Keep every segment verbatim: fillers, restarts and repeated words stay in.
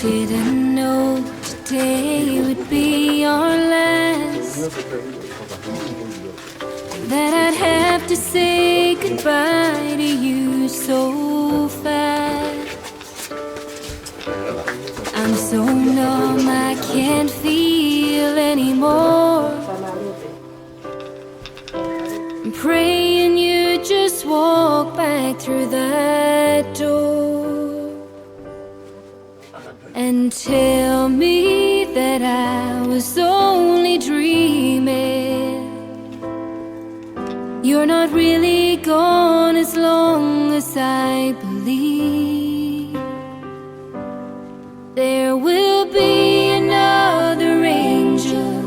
Didn't know today would be our last. That I'd have to say goodbye to you so fast. I'm so numb, I can't feel anymore. I'm praying you just walk back through that door and tell me that I was only dreaming. You're not really gone as long as I believe. There will be another angel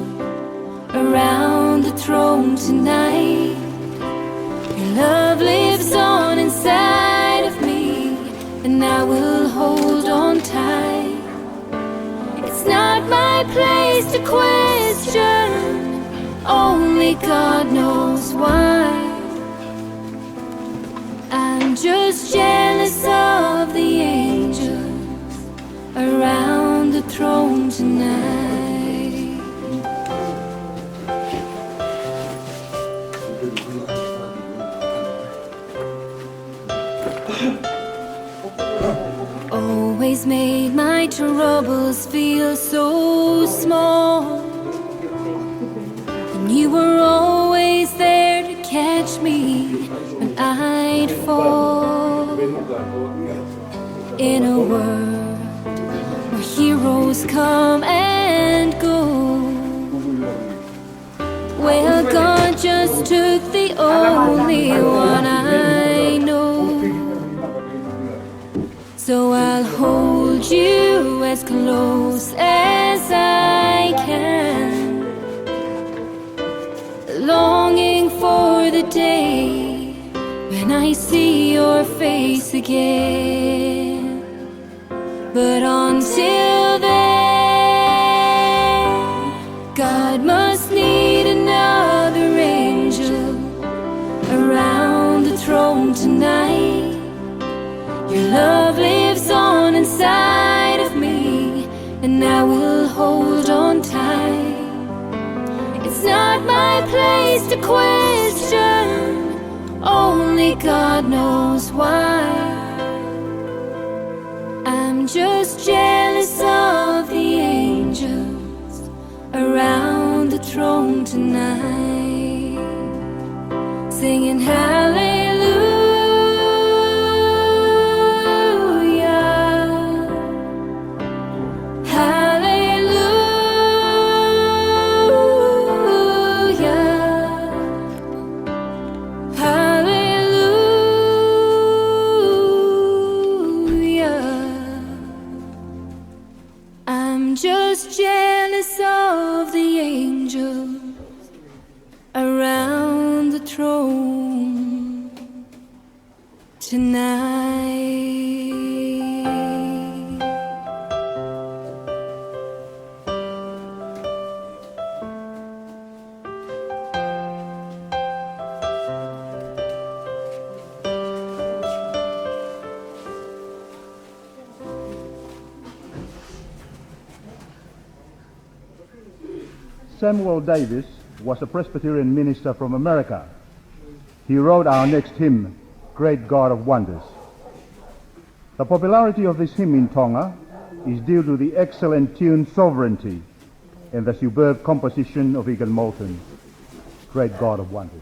around the throne tonight. Your love lives on inside of me, and I will hold on tight. It's not my place to question, only God knows why. I'm just jealous of the angels around the throne tonight. Always made my troubles feel so small. And you were always there to catch me when I'd fall. In a world where heroes come and go, where God just took the only one I know. So I'll hold you as close as I can, longing for the day when I see your face again. But until then, God must need another angel around the throne tonight. Your love lives on inside of me, and I will hold on tight. It's not my place to question, only God knows why. I'm just jealous of the angels around the throne tonight, singing hallelujah, hallelujah, hallelujah. I'm just jealous of the angels around the throne tonight. Samuel Davis was a Presbyterian minister from America. He wrote our next hymn, Great God of Wonders. The popularity of this hymn in Tonga is due to the excellent tune Sovereignty and the superb composition of Egan Moulton, Great God of Wonders.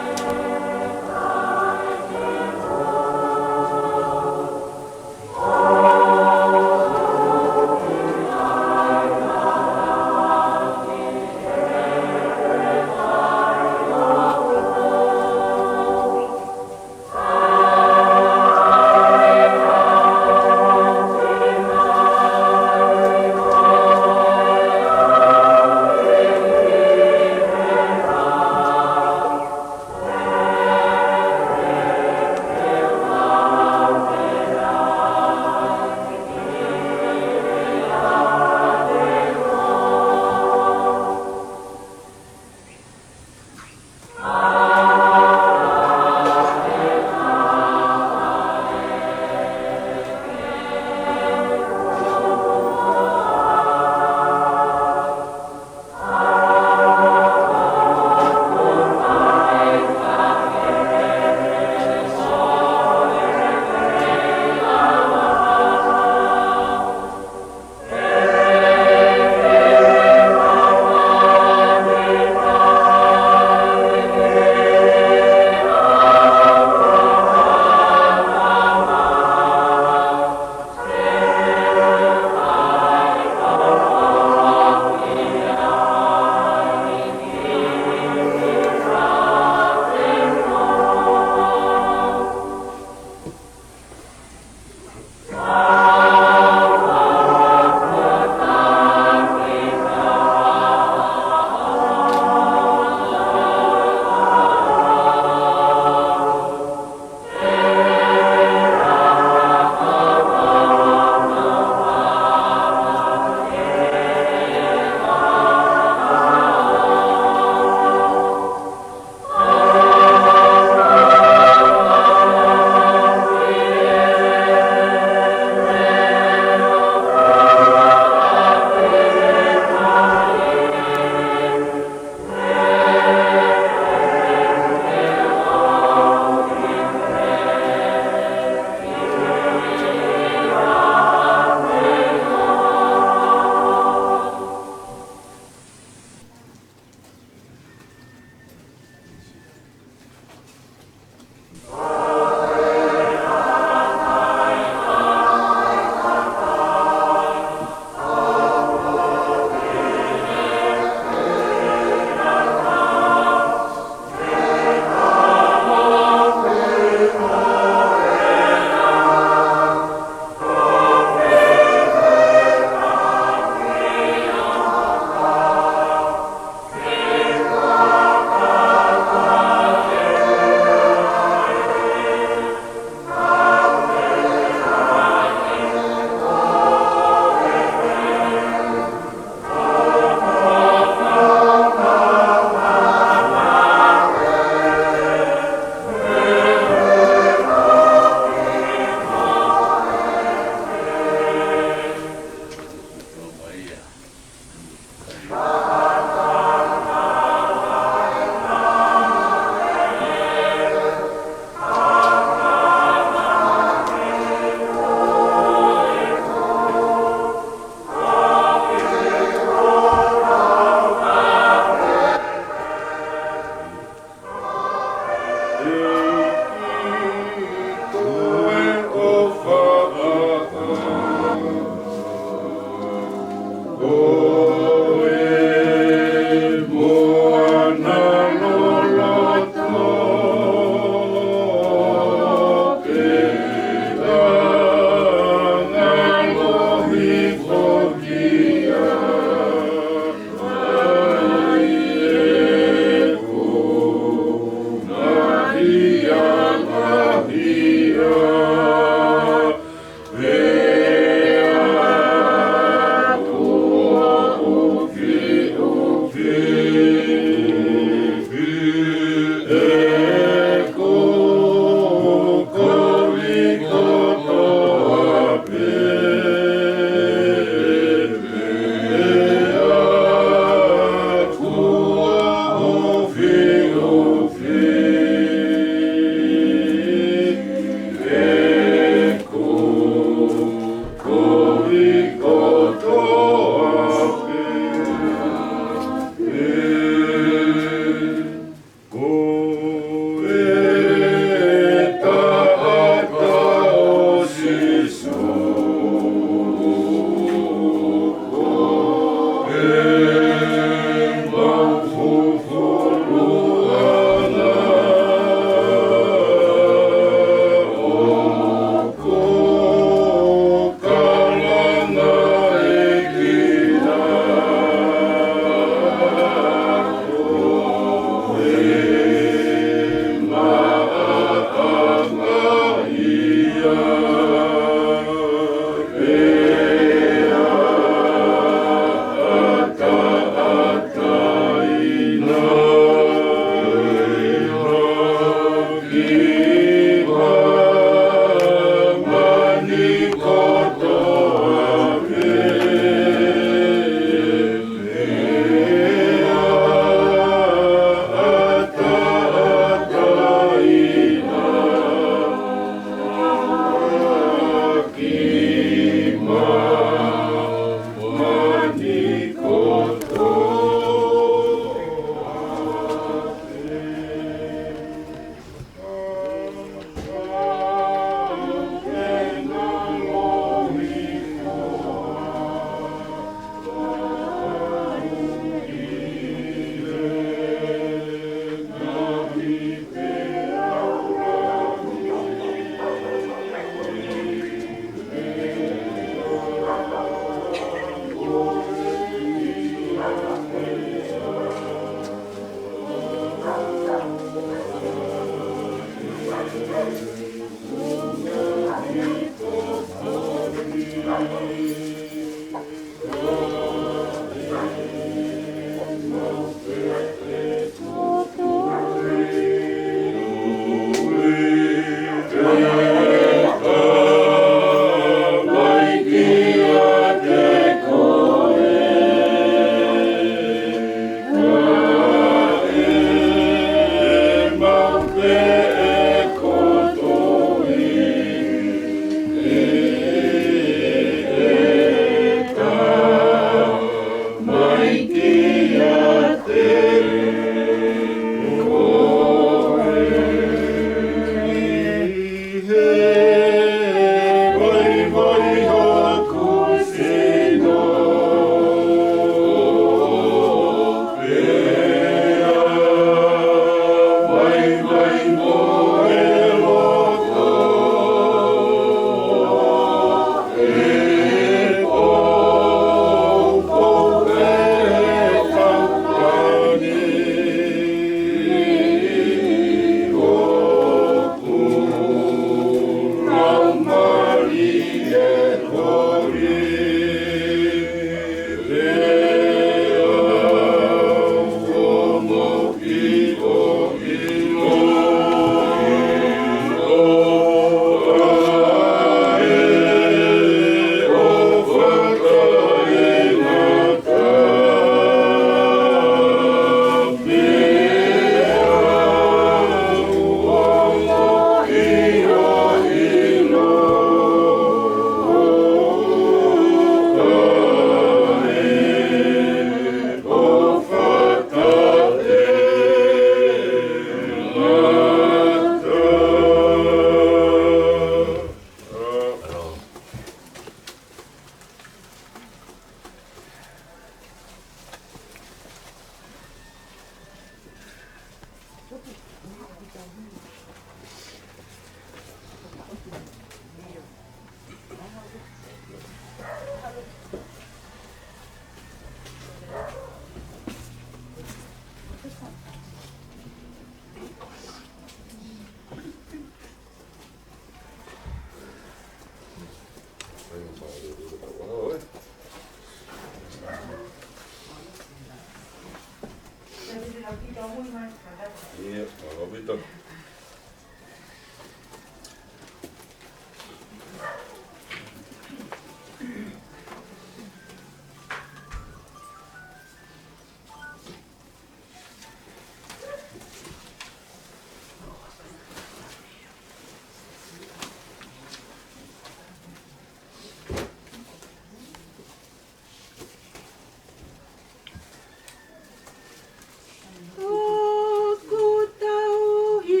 ʻOku tauhi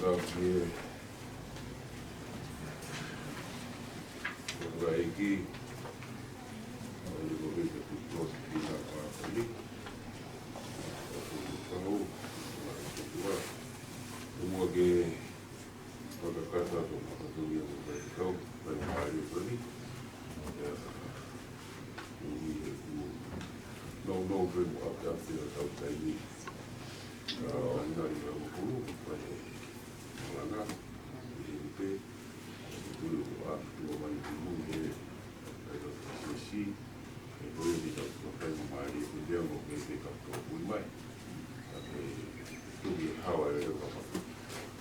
Tau ki he Tokolaʻeiki, ʻa ia ko Vita Tukosi ki he Pātali, ʻa ia ko Pau, ʻa ia ko Tua, ʻoua ke fakakakato ʻa e fatongia ʻo e kau, ʻa e mālie ko eni, ʻa ia, ʻoku ʻi he kuo nounou pē mo ʻapiʻapi ʻa e kau taimi. ʻA, ʻa ia ʻi he lau makulu, ʻa e malanga, ʻi he pē, ʻa e tui ʻo ʻapi tua mai ki mui he, ʻa e kau taimi, ʻa e kau taimi ʻoku ʻikai ke mālie, ko ia mo ke te kau tō kui mai. ʻA e tuki hawa e leo kapa.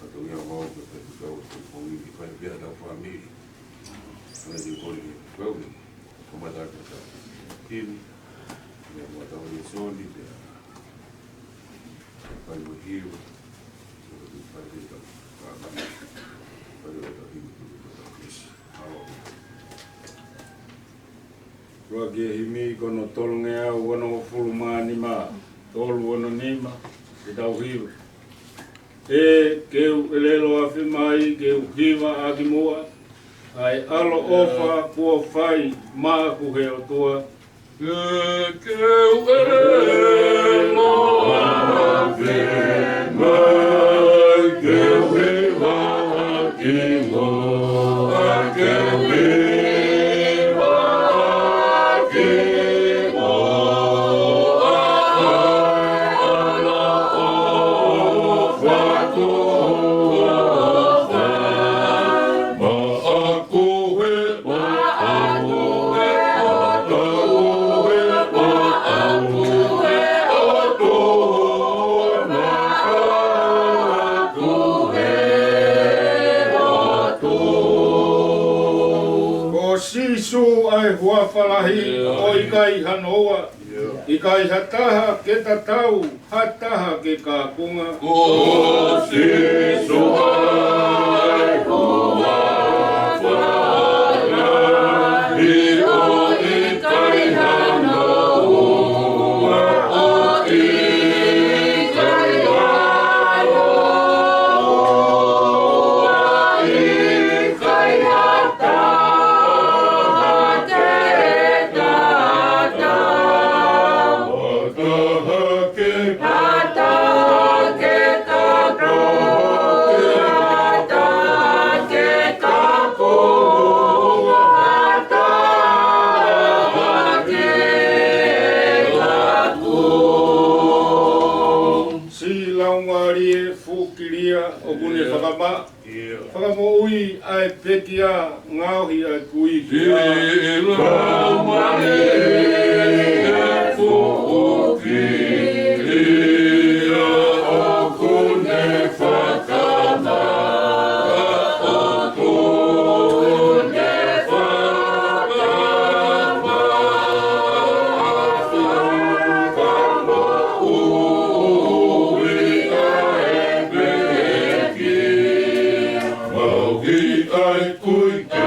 ʻA tō ia mau ke te kau tō kui ki fai pea tau fāmili. ʻA e tui kole kau ni. Ko mata ke ta. Himi. Ia mo ta o le soni pea. Fai mo hiu. Ko te fai ke ta. Fai mo ta hiu. Ko ta kesi. ʻUluaki himi ko hono tolungeau onongofulu mā nima, tolu ono nima, ke tau hiva. ʻE ke u ʻelelo afe mai, ke u hiva ʻaki muʻa, ʻa e ʻaloʻofa kuo fai maʻaku he ʻOtua. ʻE ke u ʻelelo afe mai, ke u hiva ʻaki muʻa, ke u hiva ʻaki muʻa, ʻa e ʻaloʻofa kuo fai maʻaku he Ko Sīsū ʻa e huafa lahi ʻo ʻikai hano ua, ʻikai ha taha ke tatau, ha taha ke kapunga. Ko Sīsū ʻa e huafa lahi ʻo ʻikai hano ua, ʻo ʻikai hano ua, ʻikai ha taha ke tatau. Siʻi Laumālie Fuʻu Kilia ʻoku ne fakamaʻa, fakamoʻui ʻa e pekia, ngaohi ʻa e kui ki he ʻā. Siʻi Laumālie Fuʻu Kilia ʻoku ne fakamaʻa, ʻoku ne fakamaʻa, fakamoʻui ʻa e pekia. Ngaohi ʻa e kui ki he ʻā. Ngaohi ʻa e kui ki he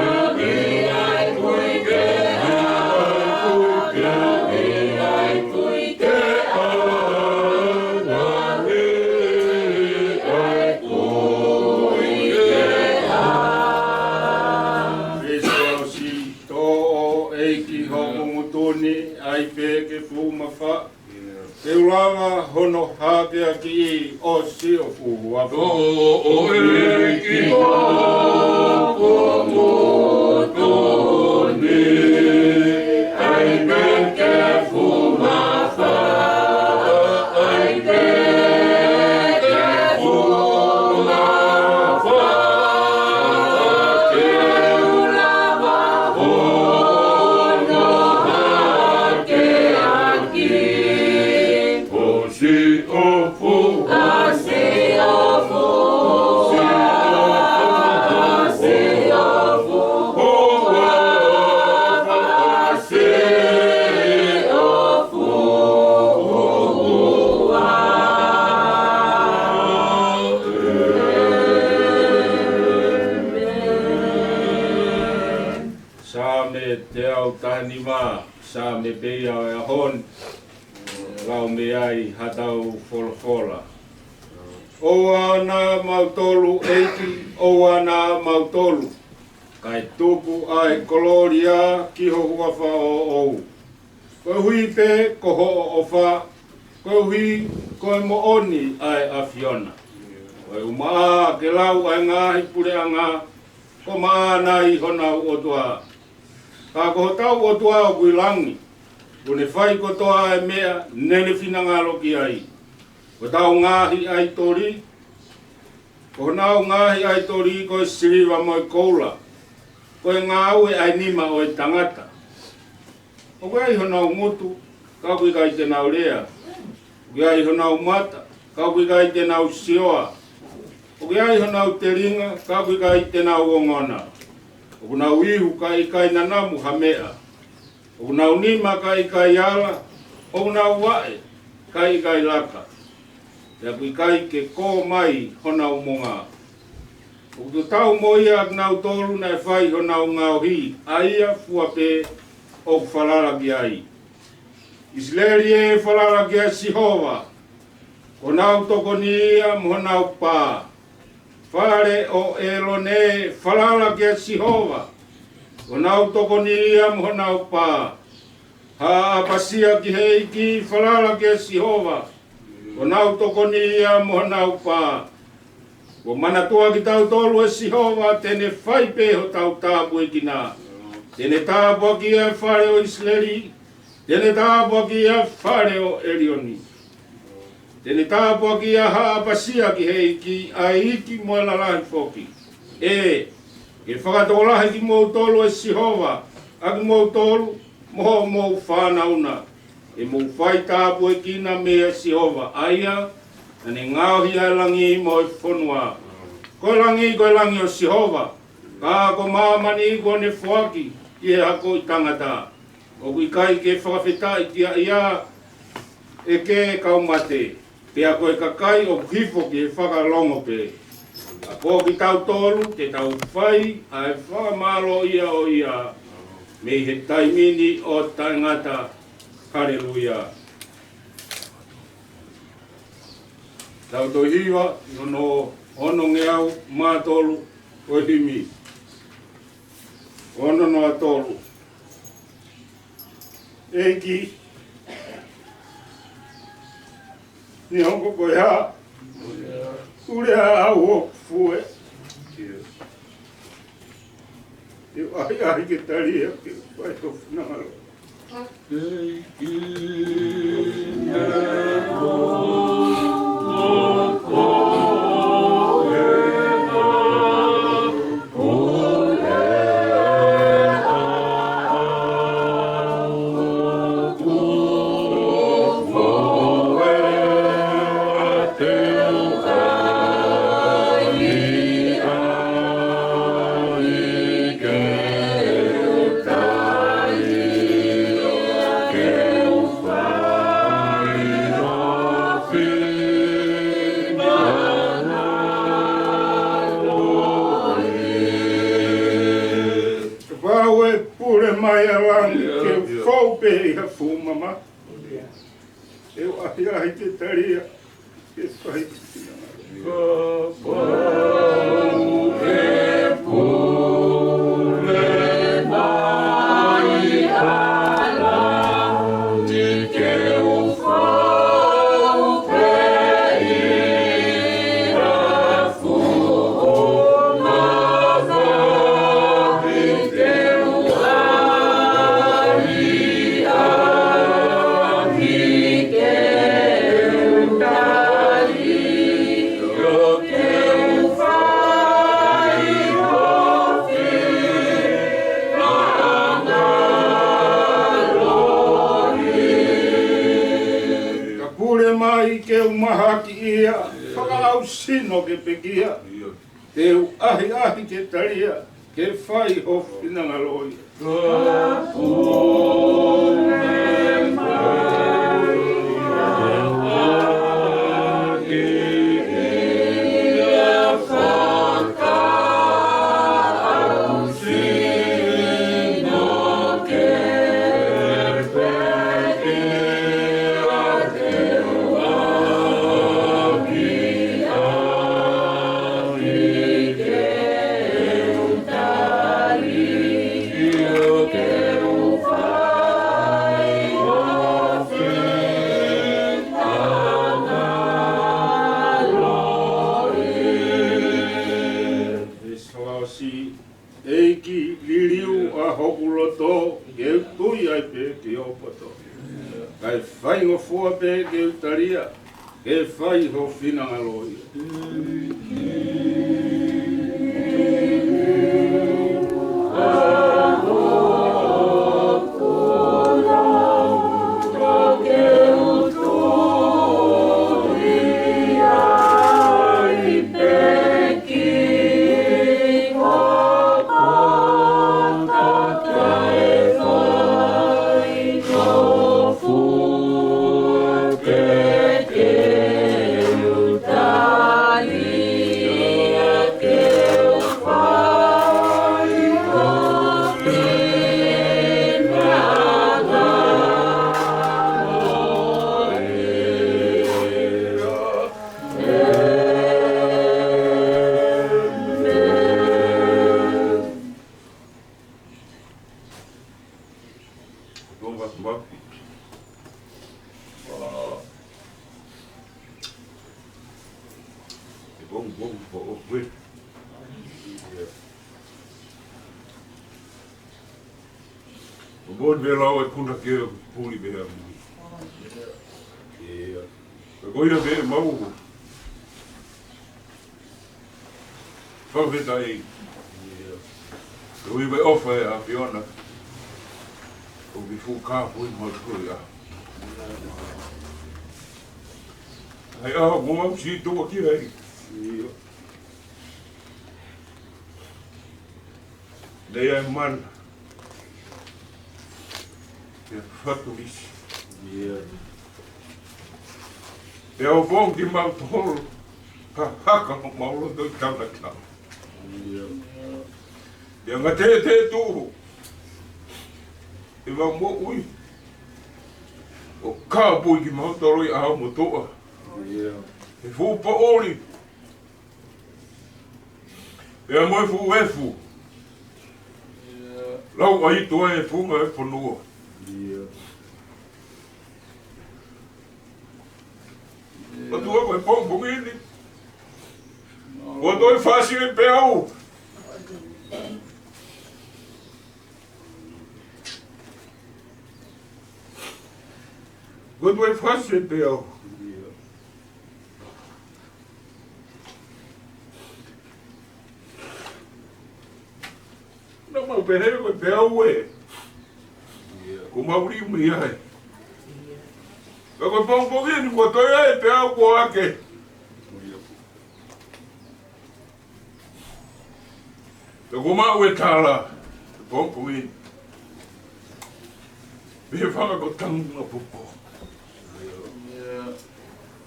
ʻā. Ngaohi ʻa e kui ki he ʻā. Ngaohi ʻa e kui ki he ʻā. Pea ʻosi tō ʻEiki hoku ngutu ni, ʻai pē ke fuʻu mafaʻi. Ke u langa hono hākeakiʻi ʻo siʻoku huafa. Tō ʻEiki hoku ngutu ni, ʻai pē ke fuʻu mafaʻi, ʻai pē ke fuʻu mafaʻi, ke u langa hono hākeakiʻi. ʻO siʻoku. ʻO siʻoku. Siʻoku. Siʻoku. Saame teau taha nima, Saame pē ia ʻo e ʻaho ni. Lau mei ai haʻatau folofola. ʻOua naʻa mautolu, ʻEiki, ʻoua naʻa mautolu, kae tuku ʻa e kolōlia ki ho huafa ʻoʻou. Koeʻuhi pē ko hoʻo ʻofa, koeʻuhi ko e moʻoni ʻa e ʻAfiona. Ko e ʻumaʻā ke lau ʻa e ngaahi puleʻanga, ko maʻana ʻi honau ʻOtua. Ka ko hotau ʻOtua ʻoku ʻi langi, kuo ne fai kotoa ʻa e meʻa naʻa ne finangalo ki ai. Ko hotau ngaahi ʻaitoli, ko honau ngaahi ʻaitoli ko e siliva mo e koula, ko e ngāue ʻa e nima ʻo e tangata. ʻOku ʻi ai honau ngutu, ka ʻoku ʻikai te nau lea. ʻOku ʻi ai honau mata, ka ʻoku ʻikai te nau sioa. ʻOku ʻi ai honau telinga, ka ʻoku ʻikai te nau ongona. ʻOku nau ihu, ka ʻikai nanamu ha meʻa. ʻOku nau nima, ka ʻikai ala. ʻOku nau vaʻe, ka ʻikai laka. Pea ʻoku ʻikai ke kō mai honau monga. ʻOku tatau mo ia ʻa kinautolu naʻe fai honau ngaohi, ʻa ia fua pē ʻoku falala ki ai. ʻIsileli ē, falala kia Sihova, ko honau tokoni ia mo honau pā. Fale ʻo ʻĒlone ē, falala kia Sihova, ko honau tokoni ia mo honau pā. Haʻa ʻapasia ki he ʻEiki, falala kia Sihova, ko honau tokoni ia mo honau pā. Kuo manatua kitautolu ʻe Sihova, te ne fai pē hotau tāpuekina. Te ne tāpuakiʻi ʻa e fale ʻo ʻIsileli, te ne tāpuakiʻi ʻa e fale ʻo ʻĒlioni. Te ne tāpuakiʻi ʻa haʻa ʻapasia ki he ʻEiki, ʻa e iiki mo e lalahi foki. ʻĒ, ke fakatokolahi kimoutolu ʻe Sihova, ʻa kimoutolu mo hoʻomou fānau na. ʻE mou fai tāpuekina meia Sihova, ʻa ia naʻa ne ngaohi ʻa e langi mo e fonua. Ko e langi, ko e langi ʻo Sihova, ka ko māmani kuo ne foaki ki he hako ʻo e tangata. ʻOku ʻikai ke fakafetaʻi kiate ia ʻa e kau mate, pea ko e kakai ʻoku hifo ki he fakalongo pē. Ka ko kitautolu te tau fai ʻa e fakamālōʻia ʻo ia mei he taimi ni ʻo taʻengata. Haleluia. Tau toe hiva, ono, onongeau mā tolu ʻo e himi. Ono noa tolu. ʻEiki, Nihongo ko e hā? Pule ʻa au ʻo fue. ʻE ʻahiʻahi ke tali ʻa e ke fai ho finangalo. Kapau ʻe pule mai ʻa langi, ke u fou pē ʻi ha fuʻu mama. ʻE ʻahiʻahi ke tali ʻa e ke fai. Ka pule mai ke u mahaki ia, fakaʻau sino ke pekia. Te u ʻahiʻahi ke tali ʻa e ke fai ho finangalo ia. ʻEiki, liliu ʻa hoku loto, ke u tui ai pē ki hoʻo poto. Kae faingofua pē ke u talia, ke fai ho finangalo ia. Tonga Mafi. E bong bong po o kwe. ʻO bong me lau e puna ke puli me a mui. Ia. Ko ia me mau. Fakafetaʻi. Ko ia me ʻofa ʻa e ʻAfiona. ʻO ki fuka pui mau ko ia. ʻAi ʻaho mo mau si tua ki ai. Nei ai mana. Ia fatu isi. Ia. Ia o bong ki mau tolu. Ka haka mo mau loto i tangata. Ia. Ia ngā tētē tuʻu. ʻI mau moʻui. ʻO ka pui ki mau tolu ʻi ʻaho mo toa. Ia. He fuʻu poʻuli. Pea mo e fuʻu efu. Ia. Lau ai toa e funga e fonua. Ia. ʻOtua ko e pongipongi ni. ʻO toe fasi e peau. ʻO toe fasi e peau. Naʻa mau pehē ko e peau ē. Ko mau liu mei ai. Ka ko e pongipongi ni ko e toe ai peau ko ake. Ka ko mau e tala. Pongipongi ni. Pehē fanga ko tangu na popo.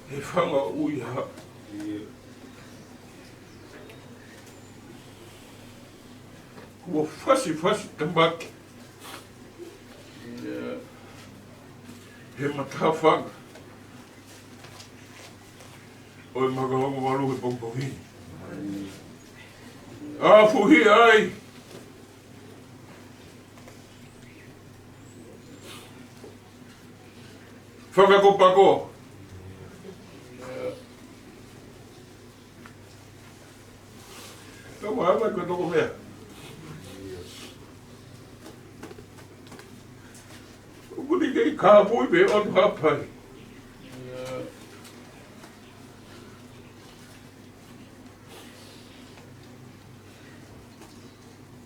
Pehē fanga ui ha. Kuo fasi fasi tamaki. He matafanga. ʻOi maka hoku malu he pongipongi. ʻA fuhi ai. Fakakopako. Tau ava ko toko mea. ʻOku ni kei ka pui pe on hapai.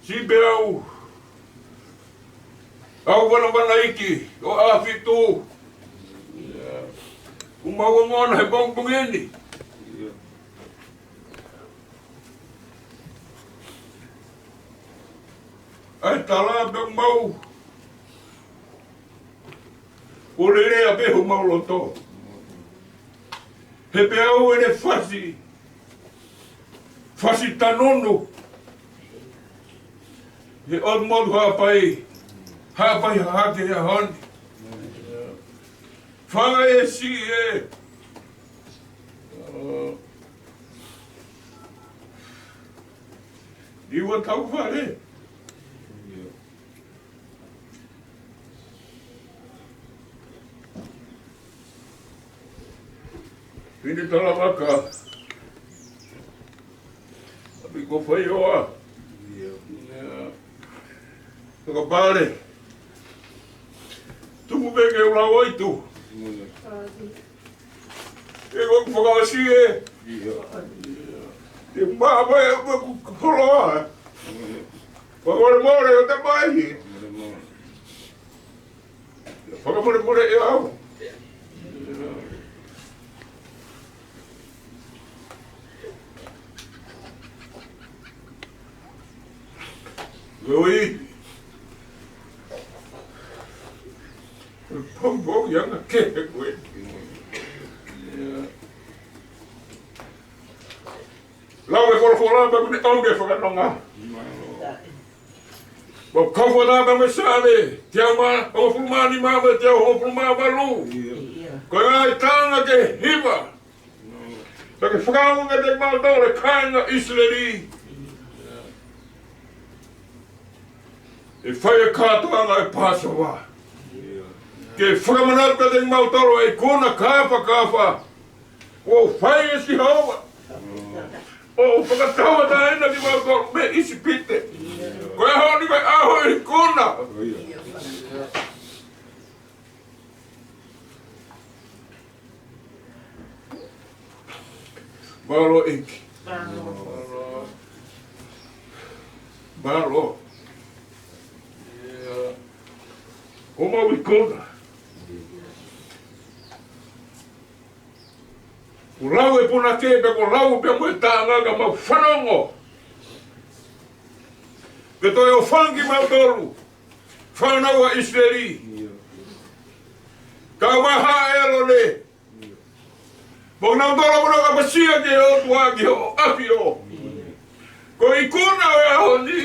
Si pe au. Au wana wana iki. ʻO ʻafitu. Ku mau ngona he pongipongi ni. ʻAi tala pē mau. ʻO lele a pē ho mau loto. He peau ʻene fasi. Fasi tanunu. He ʻotu motu hapai. Hapai hake he ʻaho ni. Fanga e si e. Niua tau fale. Pine tala maka. ʻApi ko fai oa. Fakapale. Tuku pē ke u lau ʻa e tuʻu. Ke u fakaʻosi ē. Ke u maʻu mai ʻa e koloa. Fakamolemole ʻo Tamai ē. Fakamolemole ʻe au. Loi. Pongipongi ʻanga kehe ko ē. Lau e folofola pea mo e ʻomi e fakanonga. Mau kau fakataha mo e Saame, teau mā hongofulu mā nima mo e teau hongofulu mā valu. Ko e ngaahi taʻanga ke hiva. Pea ke fakaongo kiate kimautolu ʻa e kāinga ʻIsileli. ʻE fai e kātoanga ʻo e Pāsova. Ke fakamanatu kiate kimautolu ʻa e ikuna kāfakafa. ʻOku fai ʻe Sihova. ʻO fakatauʻatāina kimautolu mei ʻIsipite. Ko e ʻaho ni ko e ʻaho ʻo e ikuna. Mālō ʻEiki. Mālō. Ko homau ikuna. Kuo lau e punake pea kuo lau pea mo e taʻanga ka mau fanongo. Ke toe ʻofa ange kimautolu fānau ʻa ʻIsileli. Kau mai ʻa ʻĒlone. Mo kinautolu ʻoku nau ʻapasia ki he ʻOtua ki hoʻo ʻAfio. Ko e ikuna ʻo e ʻaho ni.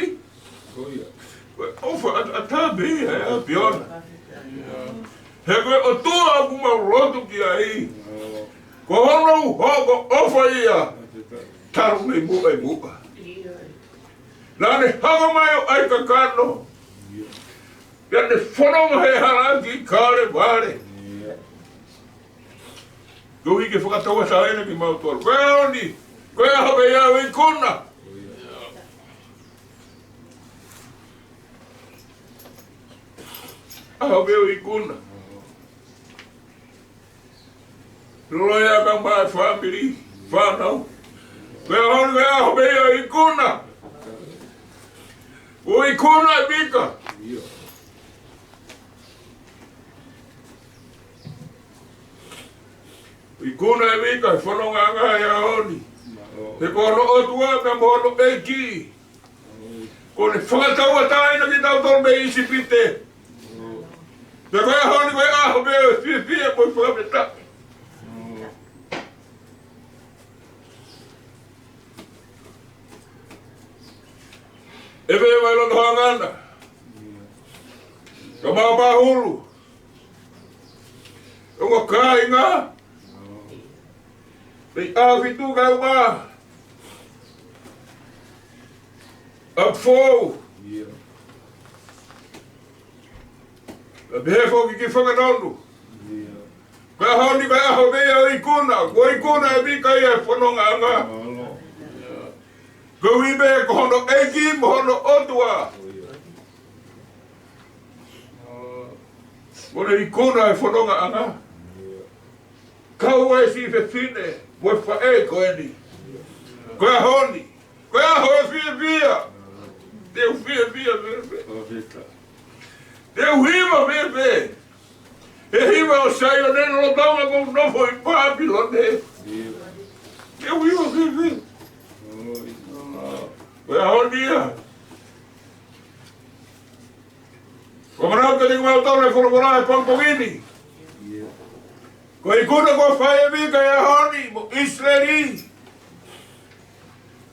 Ko e ʻofa ʻataʻatā pē ia ʻa e ʻAfiona. He ko e ʻOtua ʻoku mau lotu ki ai. Ko hono uho ko e ʻofa ia. Talu mei muʻa ʻi muʻa. Naʻa ne hoko mai ʻo ʻai kakano. Pea ne fononga he hala ki Kalevale. Koeʻuhi ke fakatauʻatāina kimautolu. Ko e ʻaho ni, ko e ʻaho pē ia ʻo e ikuna. ʻAho pē ia ʻo e ikuna. Loloa ia ka mai fāmili, fānau. Ko e ʻaho ni, ko e ʻaho pē ia ʻo e ikuna. ʻO e ikuna ʻa e Mika. Ikuna ʻa e Mika, he fonongaʻanga he ʻaho ni. He ko hono ʻOtua pea mo hono ʻEiki. Kuo ne fakatauʻatāina kitautolu mei ʻIsipite. Pea ko e ʻaho ni ko e ʻaho pē ʻo e fiefia mo e fakafetaʻi. ʻE pē mai loto hangana. Ka mau pāhulu. Ongo kāinga. Pea ʻi ʻAhofitu kae ʻumaʻā ʻAhifou. Pea pehē foki ki Fakanonu. Ko e ʻaho ni ko e ʻaho pē ia ʻo e ikuna. Ko e ikuna ʻa e Mika ia he fonongaʻanga. Koeʻuhi pē ko hono ʻEiki mo hono ʻOtua. Ko e ikuna he fonongaʻanga. Kau ai siʻi fefine mo e faʻē ko eni. Ko e ʻaho ni. Ko e ʻaho ʻo e fiefia. Te u fiefia, fiefia. Te u hiva, fiefia. He hiva ʻo Saione, lolotonga ʻoku ou nofo ʻi Pāpilone. Te u hiva, fiefia. Ko e ʻaho ni ia. Ko e manatu kiate kimautolu e folofola he pongipongi ni. Ko e ikuna kuo fai ʻe Mika he ʻaho ni mo ʻIsileli.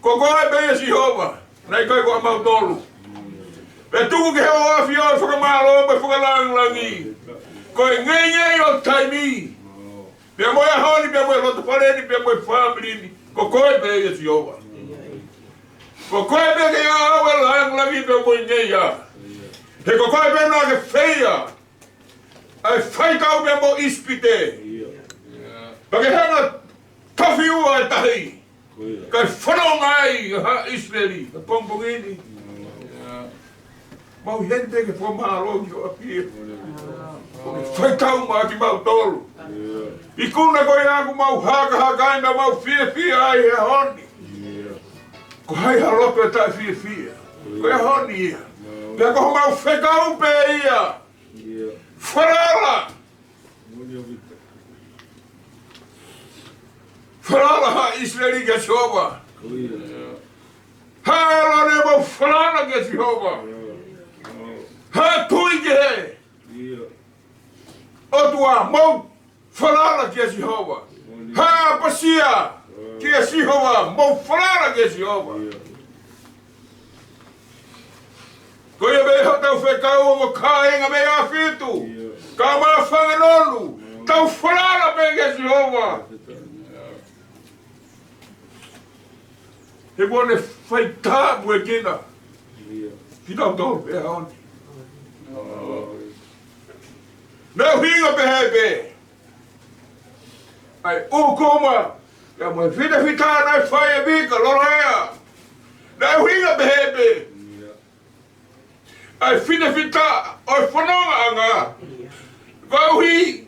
Ko koe pē ia Sihova, naʻe ʻikai ko kimautolu. Pea tuku ki he ʻAfio e fakamālō mo e fakalāngilangi. Ko e ngeingei ʻo e taimi. Pea mo e ʻaho ni, pea mo e loto fale ni, pea mo e fāmili ni. Ko koe pē ia Sihova. Ko koe pē ke ʻaʻau e lāngilangi pea mo e ngeia. He ko koe pē naʻa ke feia ʻa e faikau pea mo ʻIsipite. Pea ke hanga ʻo tofiua e tahi. Kae fononga ai ʻa ʻIsileli. Ka pongipongi ni. Mau ʻi heni pē ke fakamālō ki hoʻo ʻafio. Ko e faitau maʻa kimautolu. ʻIo. Ikuna ko ia ʻoku mau hakahaka ai mo mau fiefia ai he ʻaho ni. ʻIo. Ko hai ha loto ʻe taʻefiefia? Ko e ʻaho ni ia. ʻIo. Pea ko homau fekau pē ia. ʻIo. Falala. Falala haʻa ʻIsileli kia Sihova. ʻIo. Haʻa ʻĒlone, mau falala kia Sihova. ʻIo. Haʻa tui ki he ʻIo. ʻOtua, mau falala kia Sihova. Haʻa ʻapasia kia Sihova, mau falala kia Sihova. ʻIo. Ko ia pē hotau fekau, ongo kāinga mei ʻAfitu. ʻIo. Kau māfanga nonu, ʻIo. tau falala pē kia Sihova. ʻIo. He kuo ne fai tāpuekina. ʻIo. Kitautolu he ʻaho ni. ʻIo. Naʻe ʻuhinga pehē pē ʻa e ʻūkuma, ia mo e fitafita naʻe fai ʻe Vika Loloea. Naʻe ʻuhinga pehē pē ʻa e fitafita ʻo e fonongaʻanga. Koeʻuhi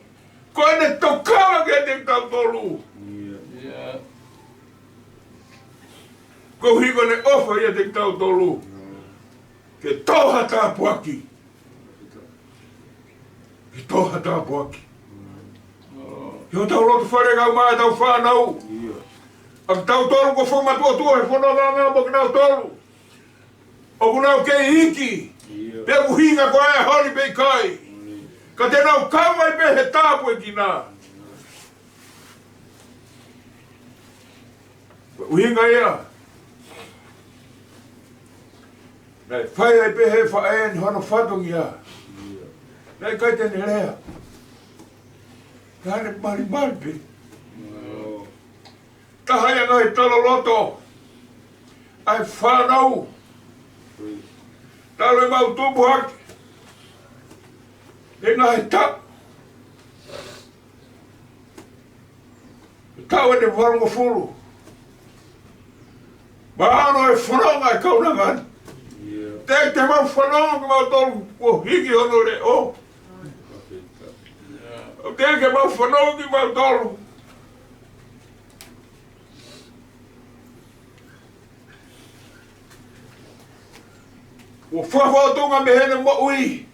ko ʻene tokanga kiate kitautolu. Koeʻuhi ko ʻene ʻofa ʻiate kitautolu. Ke tō ha tāpuaki. Ke tō ha tāpuaki. Ke ʻoua te tau loto fale kau mai ʻetau fānau. ʻIo. ʻA kitautolu kuo fakamatuʻotuʻa he fonongaʻanga mo kinautolu ʻoku nau kei iiki. ʻIo. Pe ʻoku ʻuhinga ko e ʻaho ni pe ʻikai. ʻIo. Ka te nau kau ai pē he tāpuekina. ʻUhinga ia. Naʻe fai ai pē he faʻē ni hono fatongia. Naʻe ʻikai te ne lea. Naʻa ne malimali pē. Taha ia ngaahi talaloto ʻa e fānau. Talu ʻemau tupu hake he ngaahi taʻu. Taʻu ʻe valungofulu. Mahalo ʻe fononga e kaunanga ni. ʻIo. Te, te mau fononga kimautolu kuo hiki hono leʻo. Te ke mau fononga kimautolu. Kuo fakafotunga mei heʻene moʻui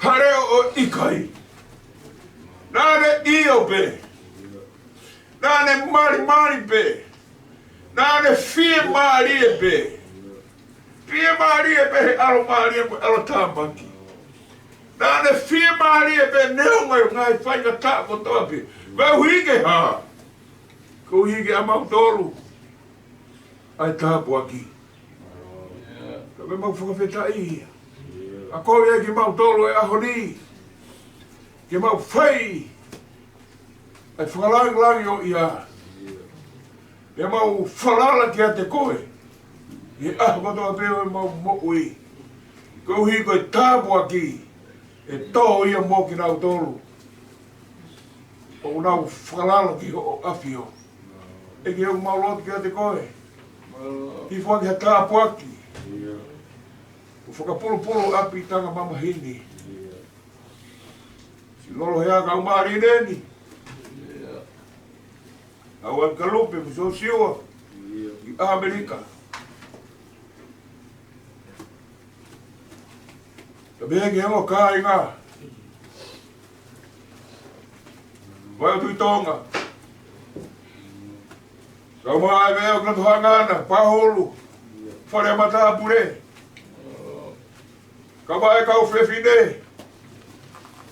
ha leʻo ʻo ʻikai. Naʻa ne ʻio pē. Naʻa ne malimali pē. Naʻa ne fiemālie pē. Fiemālie pē he ʻalomālie mo e ʻalotāmaki. Naʻa ne fiemālie pē neongo e ngaahi faingataʻa kotoa pē. Koeʻuhi ke hā? Koeʻuhi ke ʻamautolu ʻa e tāpuaki. Ka me mau fakafetaʻi ia. ʻA ko ia kimautolu he ʻaho ni. Ke mau fai ʻa e fakalāngilangiʻia. Ke mau falala kiate koe he ʻaho kotoa pē ʻo ʻemau moʻui. Koeʻuhi ko e tāpuaki ʻe tō ia mo kinautolu ʻoku nau falala ki hoʻo ʻafio. ʻEiki, ʻoku mau lotu kiate koe. Hifo ange ha tāpuaki. ʻO fakapulupulu ʻapi ʻi he tanga mamahi ni. Siʻi Lolohea, kau mālie ni. ʻA Ualukalupe mo Siosiua ʻi ʻAmelika. Ka pehē ki he ongo kāinga. Vai ʻo Tuʻi Tonga. Kau mai ʻa e meʻa ʻo Katohangana, Pahulu, Fale Matāpule. Kau mai e kau fefine.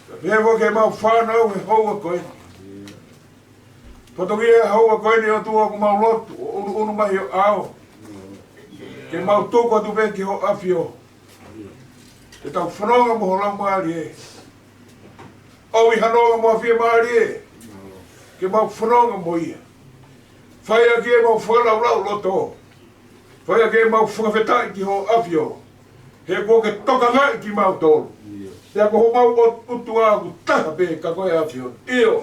Ka pehē foki ki heʻemau fānau he houa ko eni. Fatongia he houa ko eni ʻOtua, ʻoku mau lotu ʻo ʻunuʻunu mai ho ʻao. Ke mau tuku atu pē ki hoʻo ʻafio. Ke tau fononga mo ho Laumālie. ʻOi hanonga mo ha fiemālie. Ke mau fononga mo ia. Fai ʻaki ʻemau fakalaulauloto. Fai ʻaki ʻemau fakafetaʻi ki hoʻo ʻafio. He kuo ke tokangaʻi kimautolu. Pea ko homau ʻOtua ʻoku taha pē ka ko e ʻAfiona. ʻIo.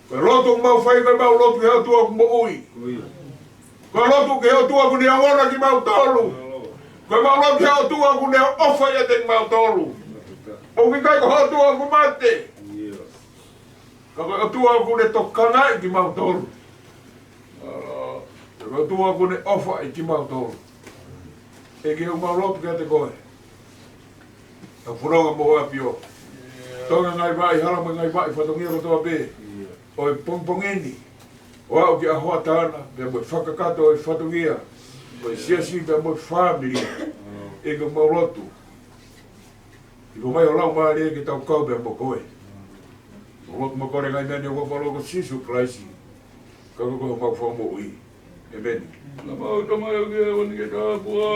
Ko e lotu ʻoku mau fai, ko ʻemau lotu ki he ʻOtua ʻoku moʻui. Ko e lotu ki he ʻOtua ʻoku ne ʻaonga kimautolu. Ko ʻemau lotu ki he ʻOtua ʻoku ne ʻofa ʻiate kimautolu. ʻOku ʻikai ko ha ʻotua ʻoku mate. Ka ko e ʻOtua ʻoku ne tokangaʻi kimautolu. Ko e ʻOtua ʻoku ne ʻofa ʻi kimautolu. ʻEiki, ʻoku mau lotu kiate koe. ʻA e fononga mo e ʻapi ʻo Tonga, ngaahi vaʻa hala mo e ngaahi vaʻa fatongia kotoa pē ʻo e pongipongi ni, ʻo aʻu ki he ʻaho ʻa e taʻane, pea mo e fakakakato ʻo e fatongia ʻo e siasi pea mo e fāmili. ʻEiki, ʻoku mau lotu, ʻi ko mai ho Laumālie ke tau kau pea mo koe. Mau lotu mo kole ngaahi meʻa ni ʻi ho huafa, ʻi he huafa ʻo Sīsū Kalaisi, ka ko koe homau Fakamoʻui. ʻĒmeni. Naʻa mau tama ʻo ke wani ke tāpua.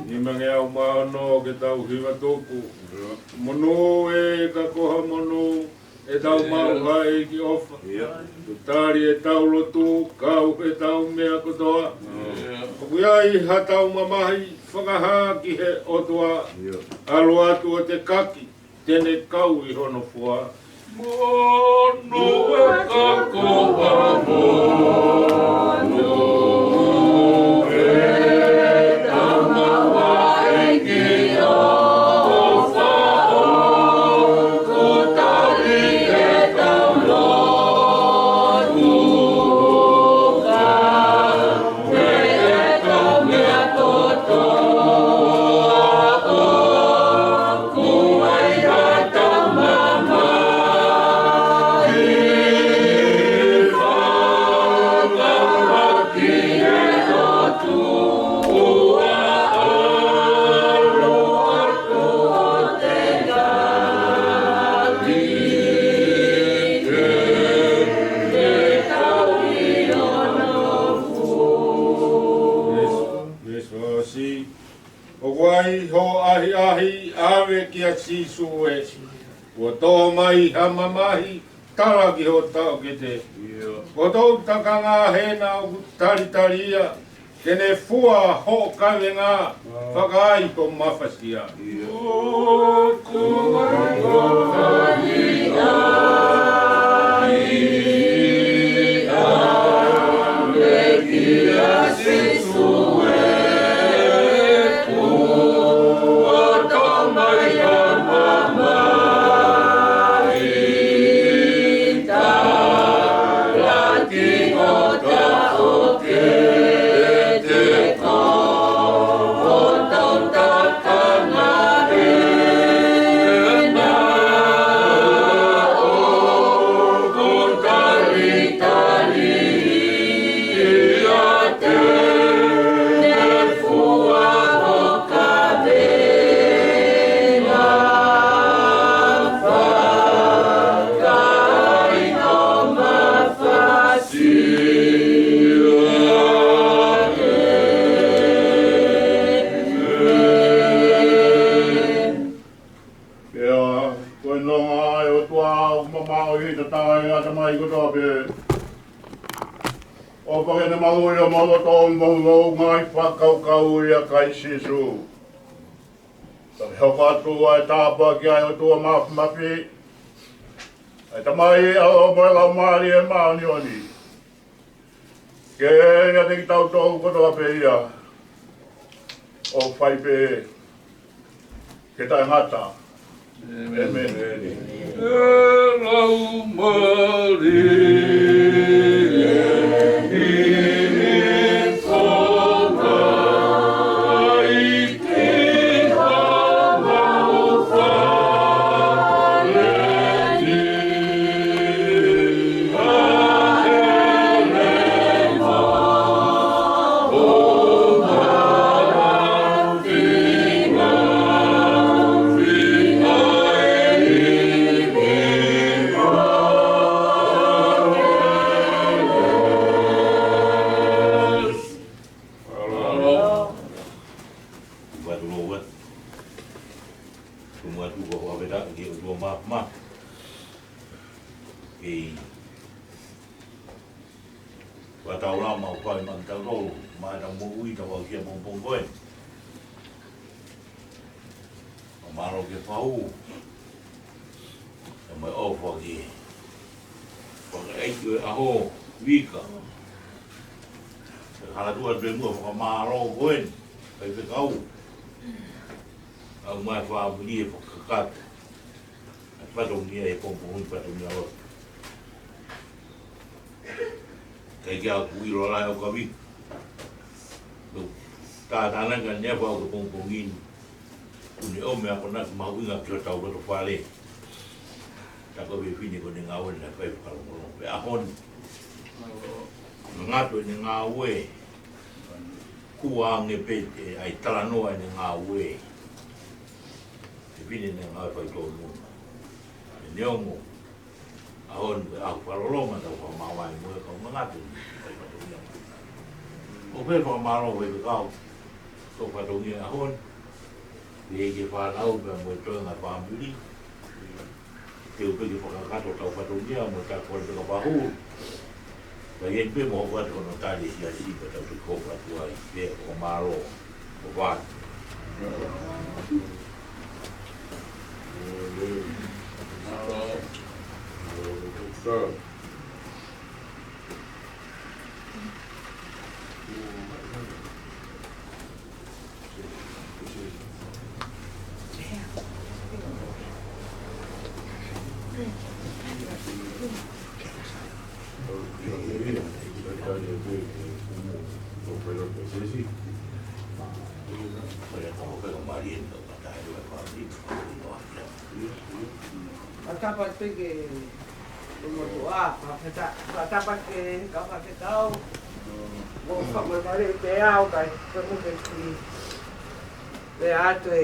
Nimangeau mā ono, ke tau hiva tuku. Monū ē, ka ko ha monū ʻetau maʻu ʻa e ʻEiki ʻofa. Kuo tali ʻetau lotu, kau ʻetau meʻa kotoa. ʻOku ʻi ai haʻatau mamahi, fakahā ki he ʻOtua. ʻAlu atu ʻo tekaki, te ne kau ʻi hono fua. Monū ē, ka ko ha monū ʻetau maʻu ʻa e ʻEiki ʻofa, ʻoku tali ʻetau lotu, kau ʻetau meʻa kotoa. ʻOku ʻi ai hoʻo ʻahiʻahi, ʻave kia Sīsū ē. Kuo tō mai ha mamahi, tala ki hoʻo taʻokete. Ko hoʻo takanga hena ʻoku talitali ia, ke ne fua hoʻo kavenga, fakaai ho mafasia. ʻOku ʻi ai hoʻo ʻahiʻahi, ʻave kia Sīsū ē. Kuo tō mai ha mamahi, tala ki hoʻo taʻokete, ko hoʻo takanga hena ʻoku talitali ia, ke ne fua hoʻo kavenga, fakaai ho mafasia. Pea ko e nonga ʻa e ʻOtua ʻoku mamaʻo ʻi he tatae ʻa e ʻatamai kotoa pē. ʻOfa ke ne maluʻi homou loto mo hoʻomou ngaahi fakakaukau ʻia Kalaisi Sīsū. Pea ke hoko atu ʻa e tāpuaki ʻa e ʻOtua Māfimafi, ʻa e Tamai, ʻAlo mo e Laumālie Māʻoniʻoni, ke ʻiate kitautolu kotoa pē ia, ʻo fai pē ke taʻengata. ʻĒmeni. ʻĒmeni. Tuʻu atu, tuʻu atu, ko e fakafetaʻi ki he ʻOtua Māfimafi. Kei fakataulaʻeiki maʻu fai maʻa kitautolu, maʻa ʻetau moʻui, ʻetau aʻusia pongipongi ko eni. Fakamālō ki he fau, pea mo e ʻofa ki he fakaʻeiki ʻo e ʻaho, Vika. Hala tuʻu atu pē muʻa e fakamālō ko eni, faifekau. ʻAu mai fāmili e fakakakato. ʻA e fatongia e pongipongi, fatongia lotu. ʻIkai ke u ʻilo lahi ʻo ka Vika. Nau tātānaki ʻa e ʻaho ko e pongipongi ni. Kuo ne ʻomai ʻa e akonaki mahuʻinga ki hotau loto fale. Tā ko e fefine ko ʻene ngāue naʻe fai fakalongolongo. Pea ʻaho ni, ngata ʻene ngāue, kuo ange pē ʻa e talanoa ʻene ngāue. Fefine naʻe ngāue faitotonu. Neongo ʻaho ni ko e ʻaho fakaloloma, tau fakamāvae mo e kau manatu, fai fatongia. ʻOku ou fakamālō, faifekau, tau fatongia ʻaho ni. Pea ki he fānau pea mo e toenga fāmili. Te u pehē ke fakakakato hotau fatongia mo e tā kole pē kapau. Ka ʻi heni pē mo hoku atu ko hono tali e siasi pea tau toki hoko atu ai. Pea fakamālō. ʻOfa atu. Fakatapu pē ki he motuʻa, fakafeta-, fakatapu ki he kau fakafetaʻi. Mo fakamālō pē au, kae kau mo ke ki he atu e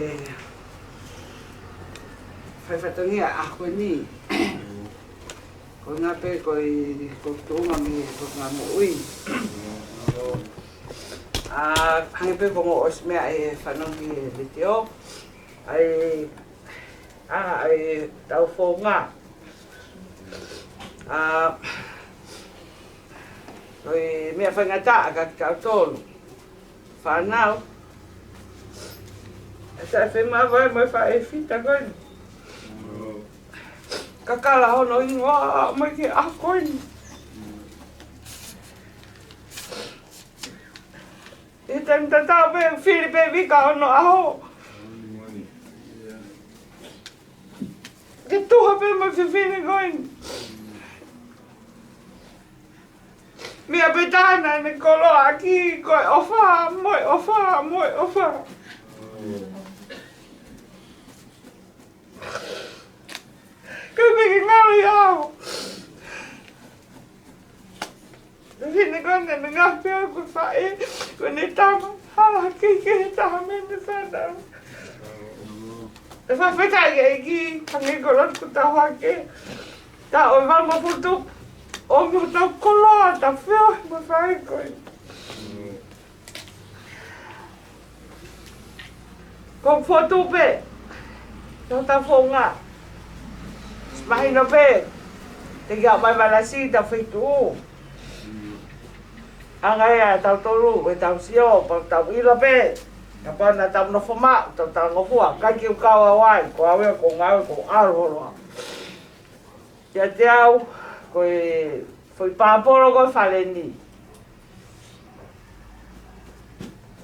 fai fatongia ʻaho ni. Ko ena pē ko e, ko e tuʻunga mei he ko e ngaahi moʻui. ʻA, hangē pē ko hoʻomou ʻosi meʻa e fanongo he letiō. ʻA e, ʻa, ʻa e tau founga. ʻA, ko e meʻa faingataʻa kia kitautolu fānau. ʻE taʻe fai mai mo e faʻē fita ko eni. Kakala hono hingoa mai ki he ʻaho ko eni. ʻI he taimi tatau pē, fili pē Vika hono ʻaho. Ke tuha pē mo e fefine ko eni. Meʻa pē taha naʻa ne koloaʻaki, ko e ʻofa, mo e ʻofa, mo e ʻofa. Ka me ke ngalo ia au. Fefine ko eni, ne ngaahi pē ko e faʻē, ko ʻene tama, hala hake ki he taha mei heʻene fānau. ʻE fakafetaʻi ki he ʻEiki, hangē ko e lotu kuo tau hake. Taʻu ʻe valungofulu tupu, ʻomi hotau koloa, tau feohi mo e faʻē ko eni. Ko e fotu pē, tau tau founga. Mahino pē, te ke ʻomai malasi, tau feituʻu. Anga ia ʻetau tolu, ʻetau sio, pea tau ʻilo pē. Kapau naʻa tau nofo maʻu, tau talangofua, ʻikai ke u kau au ai, ko au ia, ko ngāue, ko au holo. Kiate au, ko e foʻi pāpolo ko e fale ni.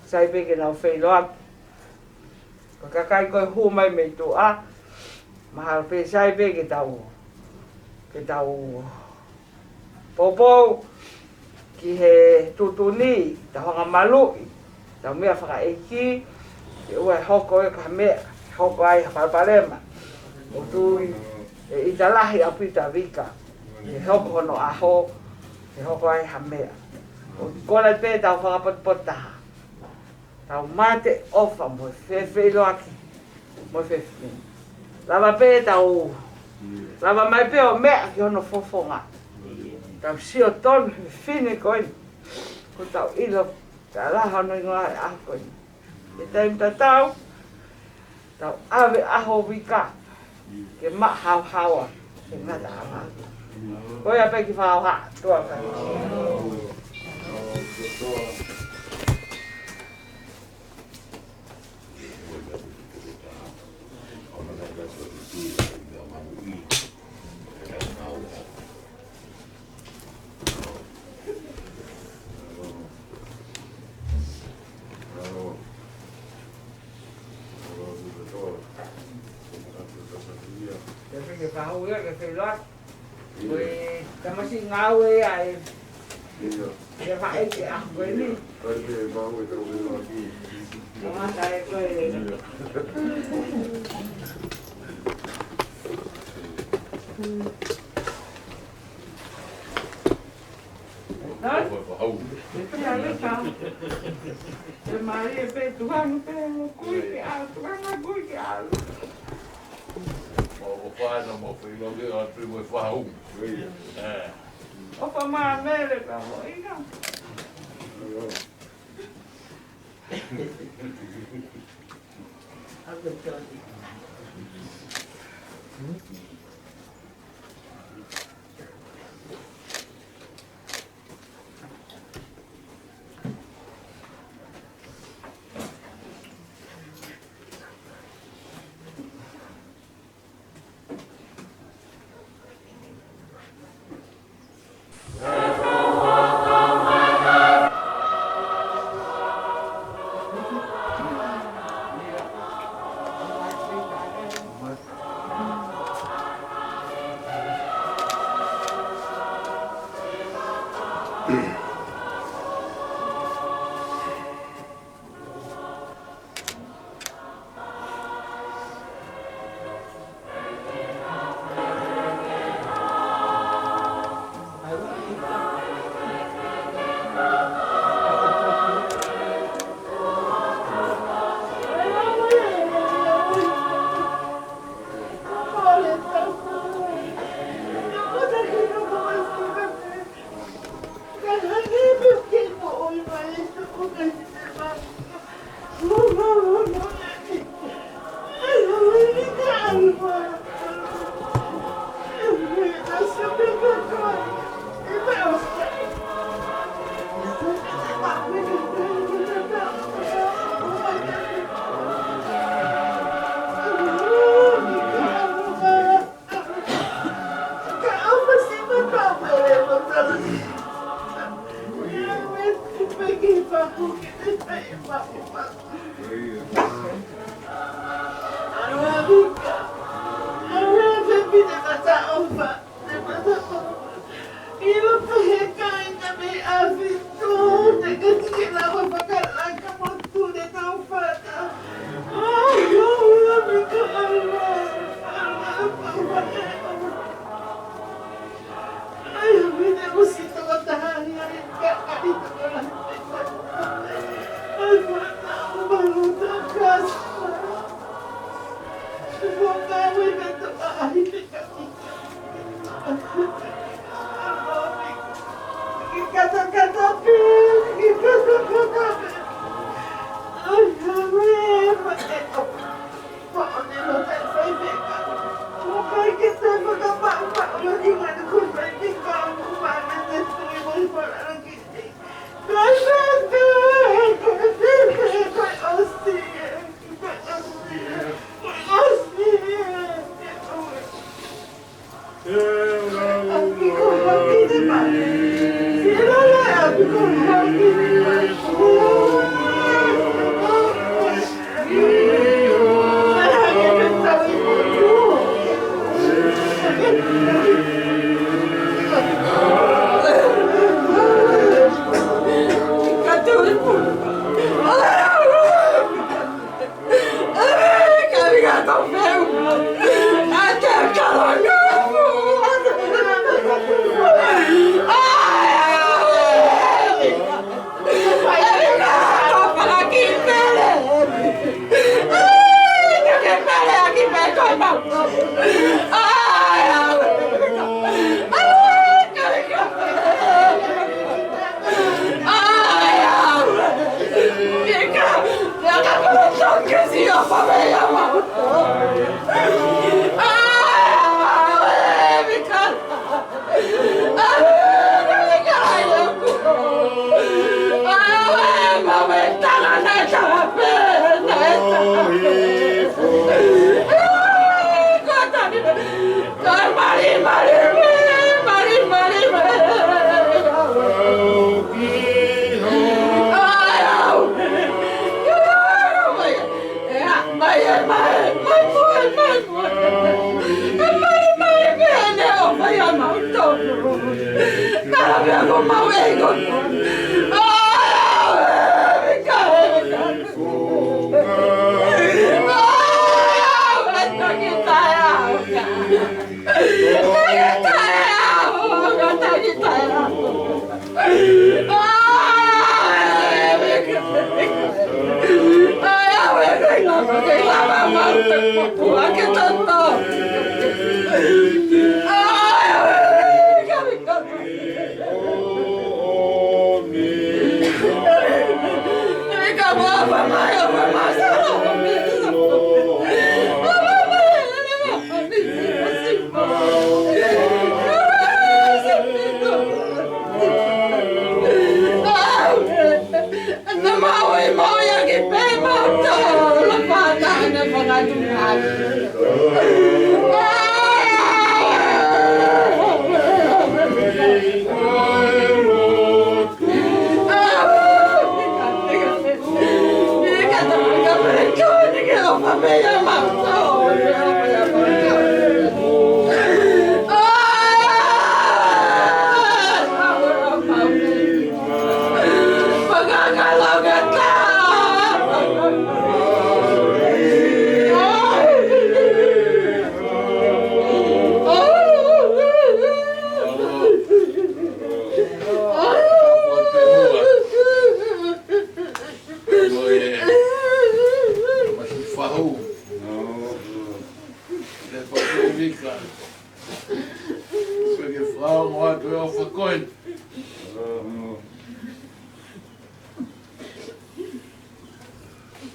Sai pē ke nau feiloaki. Ko e kakai ko ē hū mai mei tuʻa, mahalo pē sai pē ke tau, ke tau poupou ki he tuʻutuʻuni, tau hanga maluʻi, tau meʻa fakaʻeiki, ke ʻoua ʻe hoko ʻe ha meʻa, hoko ai ha palopalema. ʻO tui ʻe ʻita lahi ʻaupito ʻa Vika, ke hoko hono ʻaho, ke hoko ai ha meʻa. ʻO kole pē tau fakapotopoto taha. Tau mateʻofa mo e fefeiloaki mo e fefine. Lava pē tau, lava mai pē ʻo meʻa ki hono fofonga. Tau sio tonu he fefine ko eni. Ko tau ʻilo, tau laha hono ingoa he ʻaho ko eni. He taimi tatau, tau ʻave ʻaho Vika ke maʻu haohaoa he ngataʻanga. Ko ia pē ki fao ha, tuʻa ka. Ke feinga ke fahu ia, ke feiloaki. Ko e tamasiʻi ngāue ia ē. Ia. Ia faʻa ʻeke ʻa koe ni. Kamata ʻe koe. Hā? ʻE pehē leva. ʻE mālie pē tuʻunga pē, kui ke ʻalu, tuʻunga kui ke ʻalu. Mau ʻofa ena, mau feiloaki atu mo e fahu. ʻE. ʻOfa māmele ka mo ina.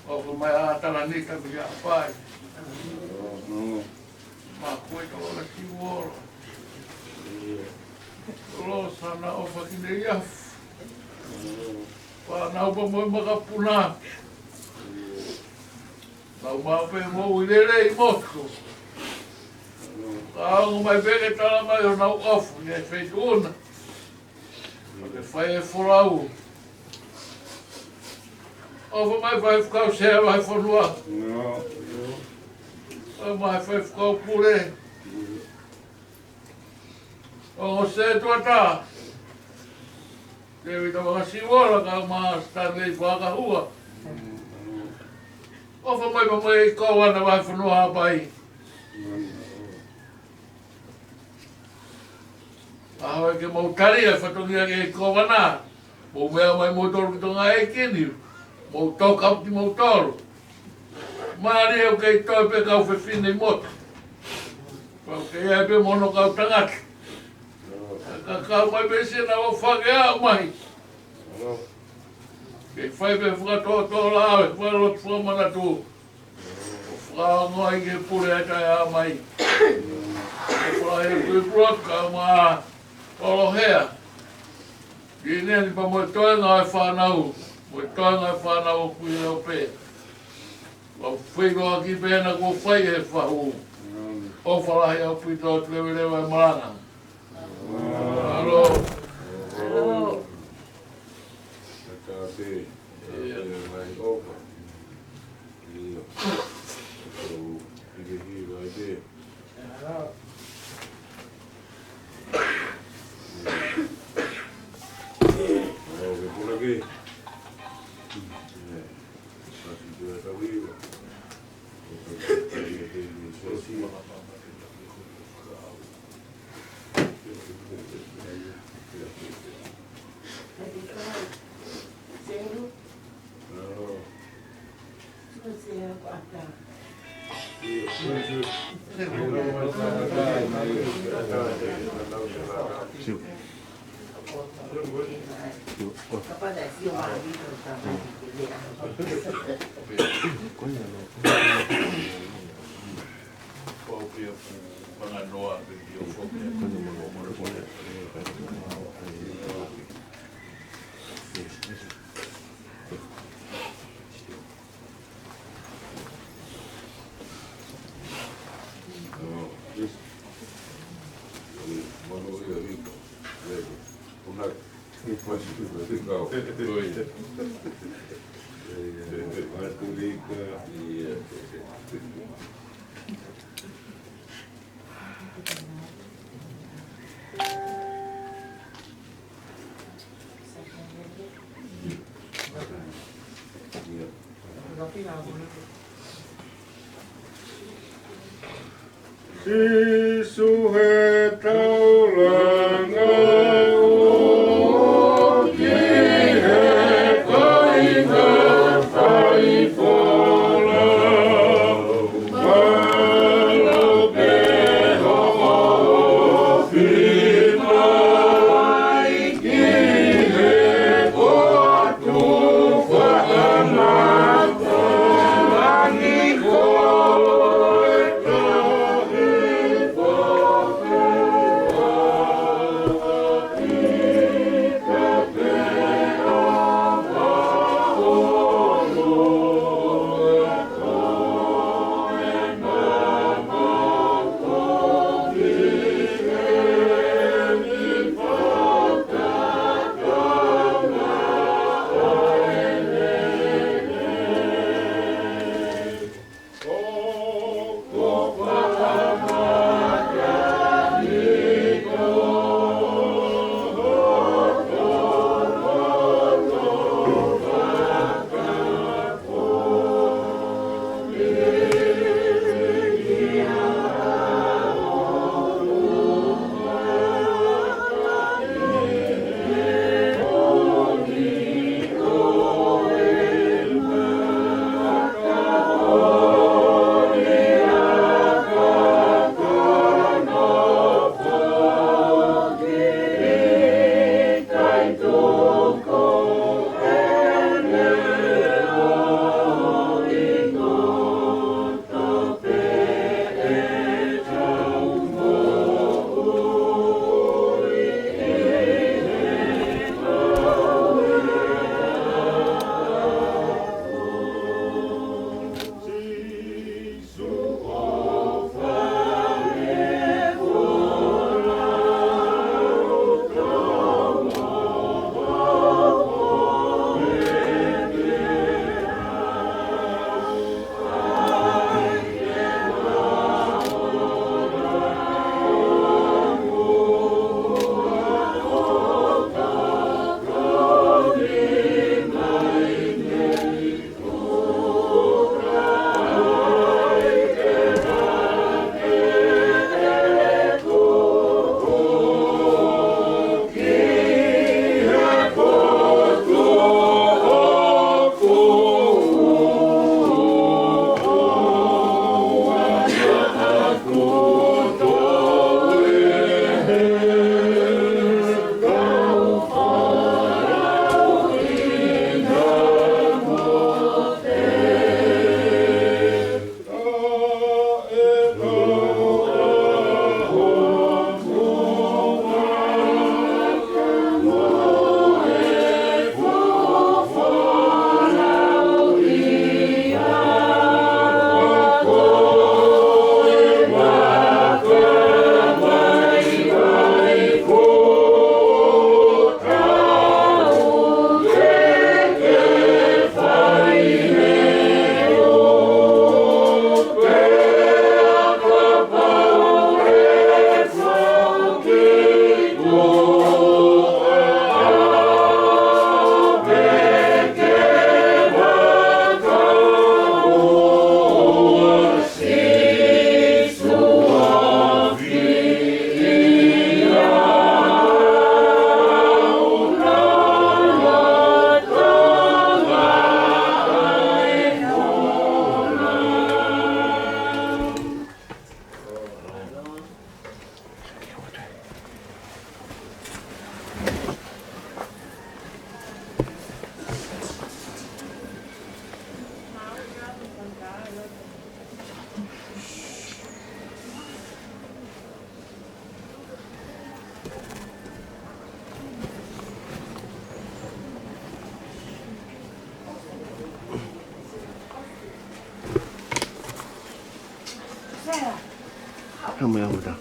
ʻOfa mai ʻa Talanika kia pai. Ma koe ka ora ki ora. Lo sana ʻofa ki nei afu. Pea nau pa mo e makapuna. Nau mau pe mo ui lele i motu. Ka ongo mai peke tala mai o nau ʻofa ki he feituʻu na. ʻO ke fai e folau. ʻOfa mai fai fukau sea vai fonua. ʻOfa mai fai fukau pule. ʻO se tuata. Tēvita Vakasivola ka ma Stanley Fakahua. ʻOfa mai pa mai ko wana vai fonua pai. ʻAho ē ke mau tali e fatongia ke kovana. Mou meʻa mai moutolu ki Tonga ē kini. Mou tō kau ki moutolu. Mālie ʻoku kei toe pē kau fefine ʻi motu. Pau kei ai pē mono kau tangata. Ka kau mai pē sena o fake au mai. Kei fai pē fakatōtō la e fai lotu fakamanatu. ʻO fakaongo ai ke pule ʻa e taʻeʻaho mai. ʻO fakahe kui pulaka ma ʻolohea. Ki ne ni pa mo e toenga e fānau. Mo e toenga e fānau ʻoku ʻi Leʻo pē. Lau feiloaki pē na kuo fai he fahu. ʻOfa lahi ʻaupito ʻa e leveleva ʻa e malanga. Mālō. Mālō. Kātaki. Kātaki mai ʻofa. ʻIo. Ko e hiki hiva ʻi te. Mālō ke puna ke. Kasi tu e tau hiva. Sīsū, he taulanga ʻoku ki he kāinga faifolau. Mālō pē hoʻo ofi mai ki he potu fakamatala ni ko e tahi foki. Meʻa ʻoku ta.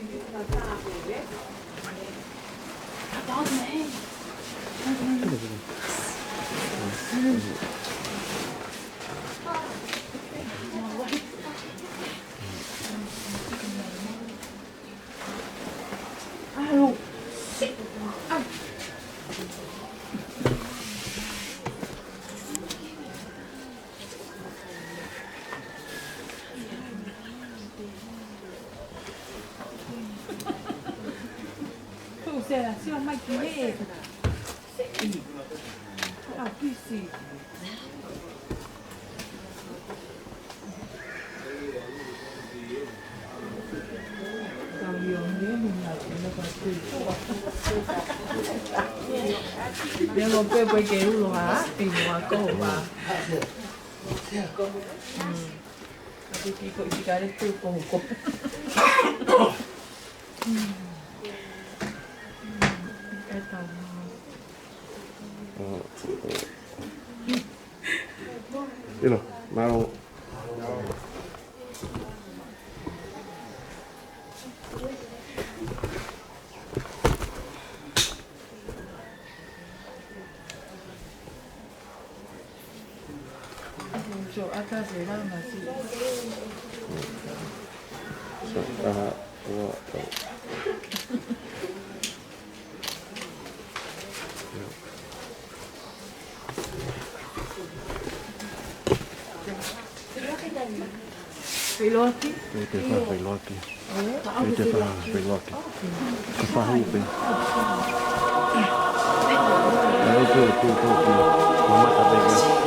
Ko u se la sio mai ki he. Seʻi. Au pisi. Ia lo pe pe ke ulo ha, pe mo ako ba. Mm. Aku ki ko i kare tu ko ko. Mm. Mm. E tau. ʻIlo, mālō. So, ʻata se la masi. So, uh, what, uh, Feiloaki? Pea te fai feiloaki. Pea te fai feiloaki. Te fahu pe. Ai pe tu tu tu. Mamata pe.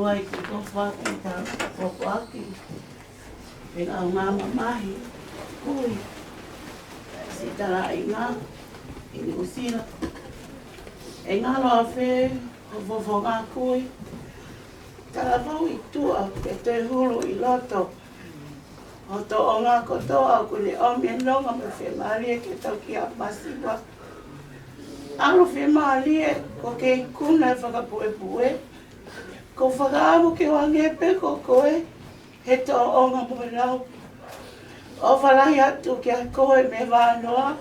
Ai ki ko faki ta ko faki. Pea ʻaonga mamahi. Kui. Siʻi talaʻinga ʻi Nuʻu Sila. ʻE ngalo ʻafē hoʻo fofonga kui? Talavou ʻi tuʻa pea toe hulu ʻi loto. Hoʻo tōʻonga kotoa ʻoku ne ʻomi e nonga mo e fiemālie ke tau ki ʻapi masiva. ʻAlu fiemālie, ʻoku ke ikuna e fakapuepue. ʻOku ou fakaʻamu ke u hangē pē ko koe he tōʻonga mo e lau. ʻOfa lahi atu kiate koe mei Vānoa.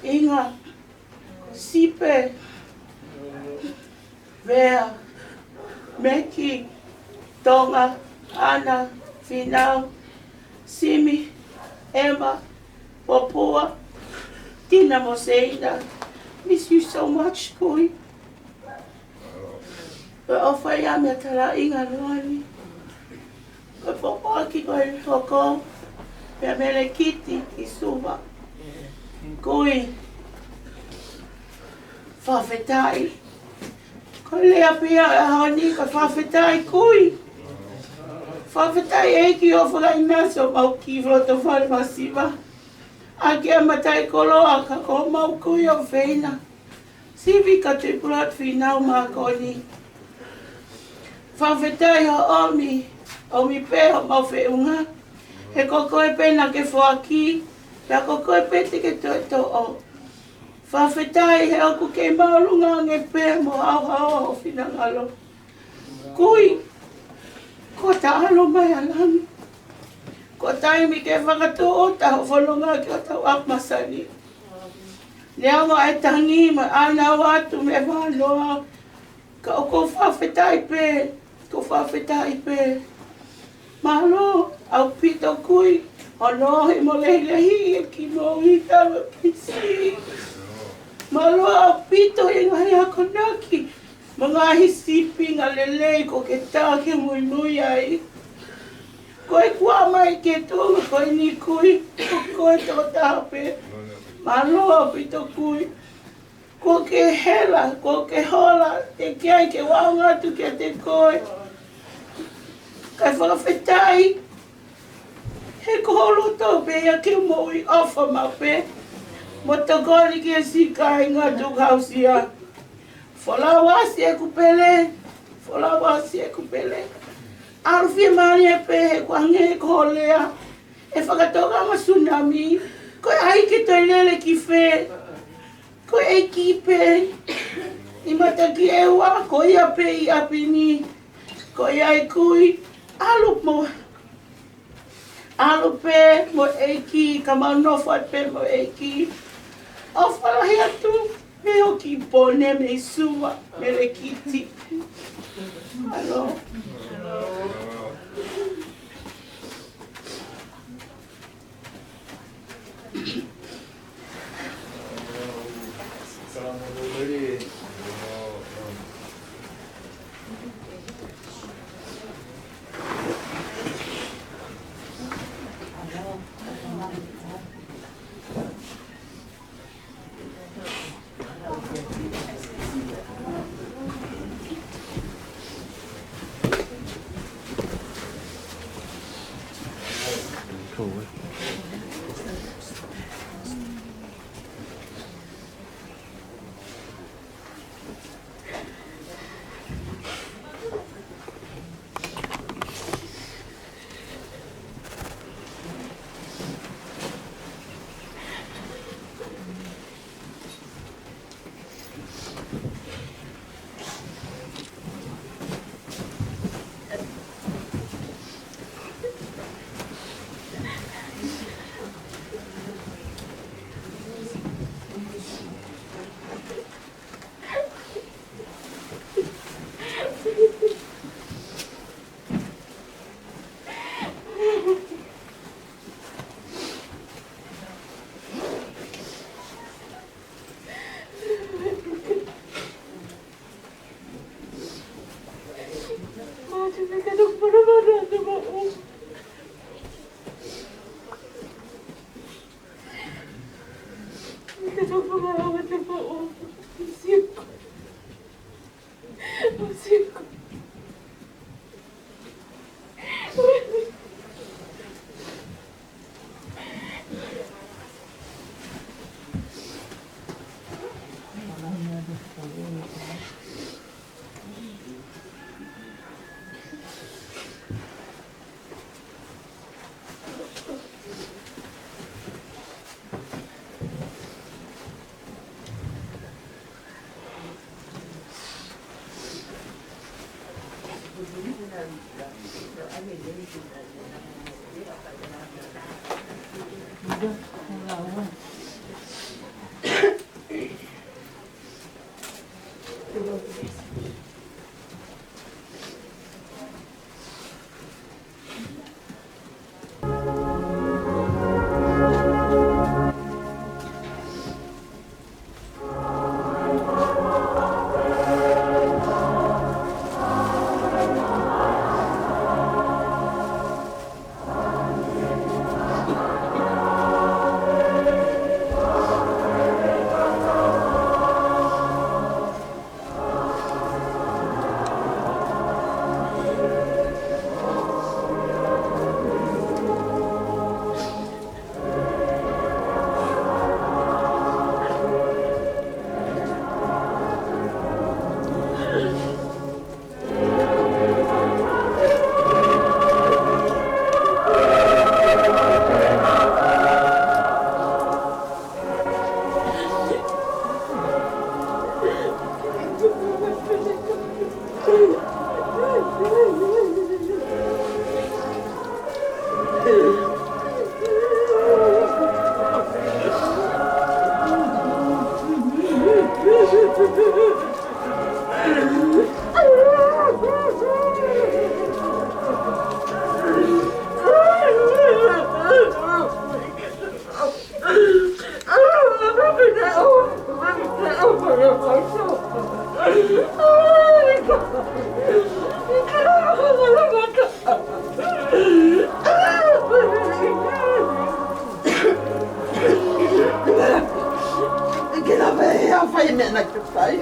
ʻInga, Sipe, Vea, Meki, Tonga, ʻAna, Fīnau, Simi, ʻEma, Popua, Tina mo Seina. Miss you so much, kui. Pea ʻofa ia mei talaʻinga loa ni. Ko Popua ki ko e hoko, pea Melekiti ki Suva. Kui. Fakafetaʻi. Ko e lea pē ia ʻo e ʻaho ni, ko e fakafetaʻi kui. Fakafetaʻi ʻEiki hoʻo fakaʻinasi homau kui ki loto fale masiva. ʻAki e mataʻikoloa ka ko homau kui ʻofeina. Sivi ka tui pulatu Fīnau Mākoni. Fakafetaʻi hoʻo ʻomi, ʻomi pē homau feʻunga. He ko koe pē naʻa ke foaki, pea ko koe pē te ke toe toʻo. Fakafetaʻi he ʻoku ke māʻolunga ange pē mo haohaoa ho finangalo. Kui, kuo ta ʻalu mai ʻa langi. Ko e taimi ke fakatō ʻo ta ho fononga ki hotau ʻapi masani. Neongo e tangi mo e ʻānaua atu mei Vānoa, ka ʻoku ou fakafetaʻi pē, ʻoku ou fakafetaʻi pē. Mālō ʻaupito kui, hono ohi mo lehilehiʻi e kiʻi moʻui talu e pisi. Mālō ʻaupito e ngaahi akonaki mo e ngaahi sīpinga lelei kuo ke tā ke muimui ai. Ko e kuā mai ki he tuʻunga ko eni kui, ko koe tokotaha pē. Mālō ʻaupito kui. Kuo ke hela, kuo ke hola, ʻe ʻikai ke u ʻaonga atu kiate koe. Kae fakafetaʻi, he ko ho loto pē ia ke moʻui ʻofa maʻu pē. Mo tokoni ki he siʻi kāinga Tukuhausia. Folau ʻasi ʻeku pele, folau ʻasi ʻeku pele. ʻAlu fiemālie pē he kuo hangē ko ho lea. ʻE fakatokanga tsunami, ko e ʻai ke toe lele ki fē? Ko e ʻEiki pē. ʻI mata ki ʻEua, ko ia pē ʻi ʻapi ni. Ko ia ʻe kui, ʻalu mo, ʻalu pē mo e ʻEiki, ka mau nofo atu pē mo e ʻEiki. ʻOfa lahi atu, mei hoku kiʻi pone mei Suva, Melekiti. Mālō. Ke lava ʻe au ʻo fai e meʻa naʻá ke fai.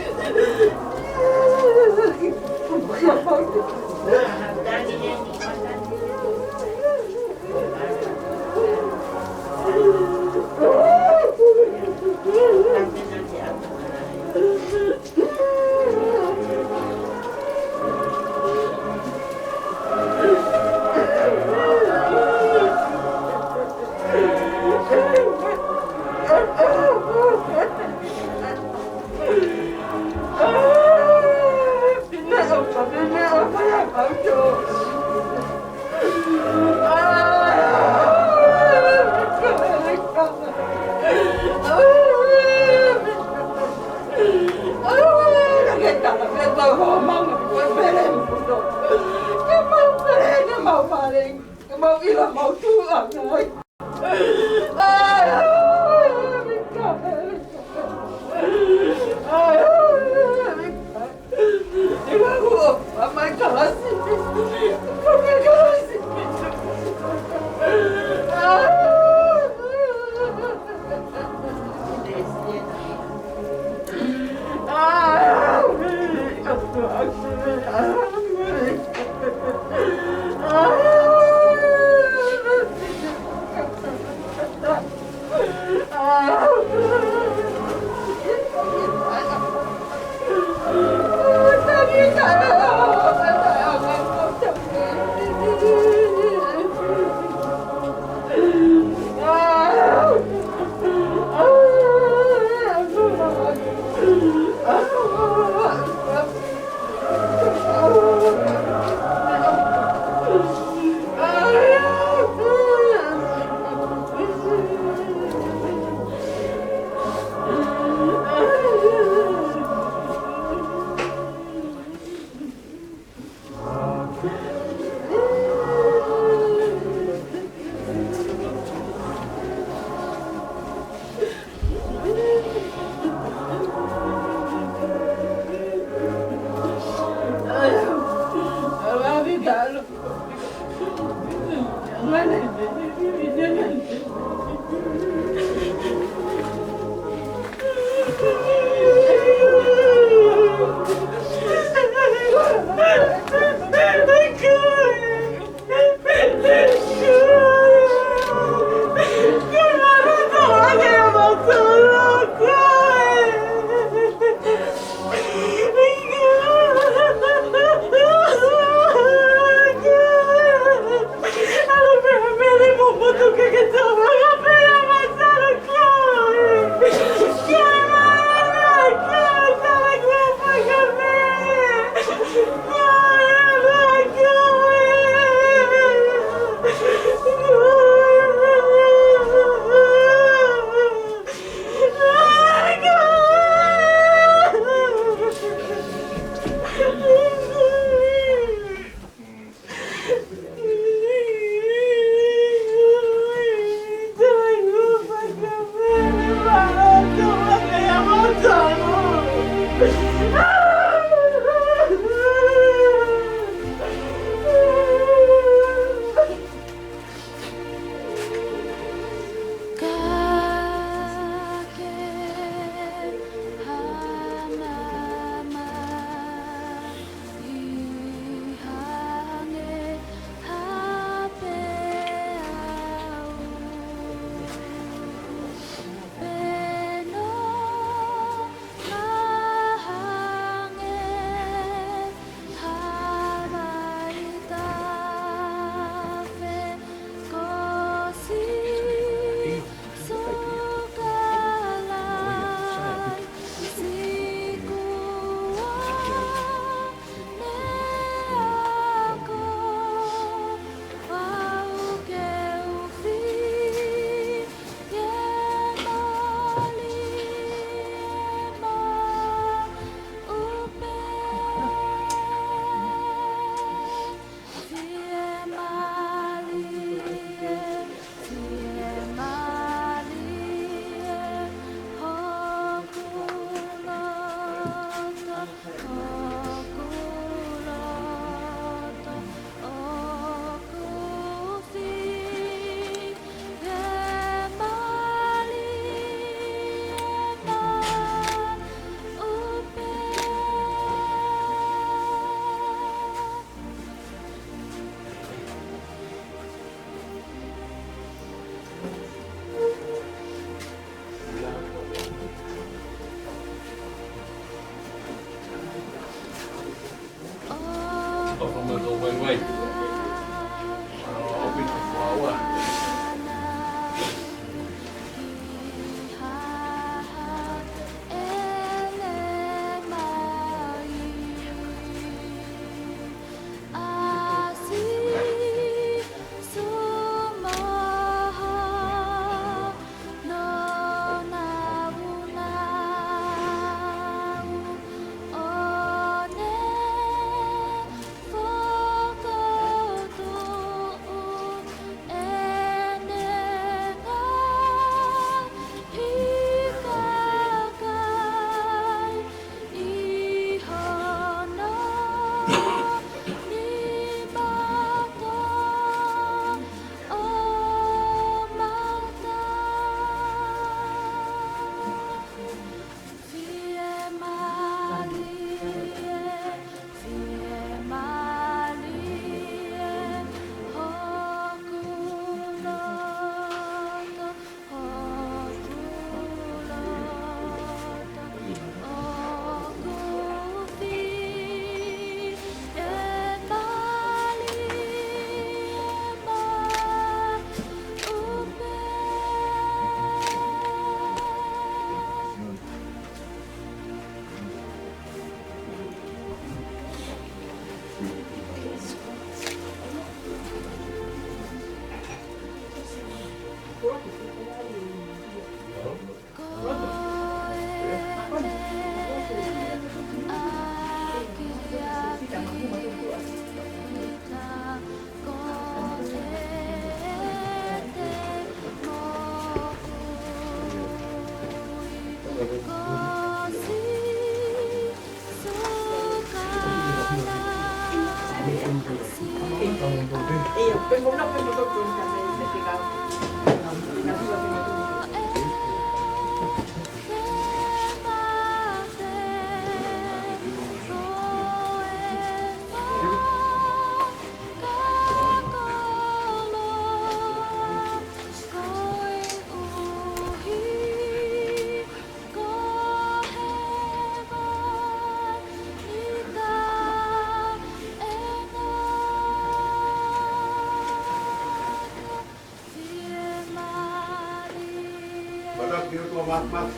Fakatapu ki he ʻOtua Māfimafi,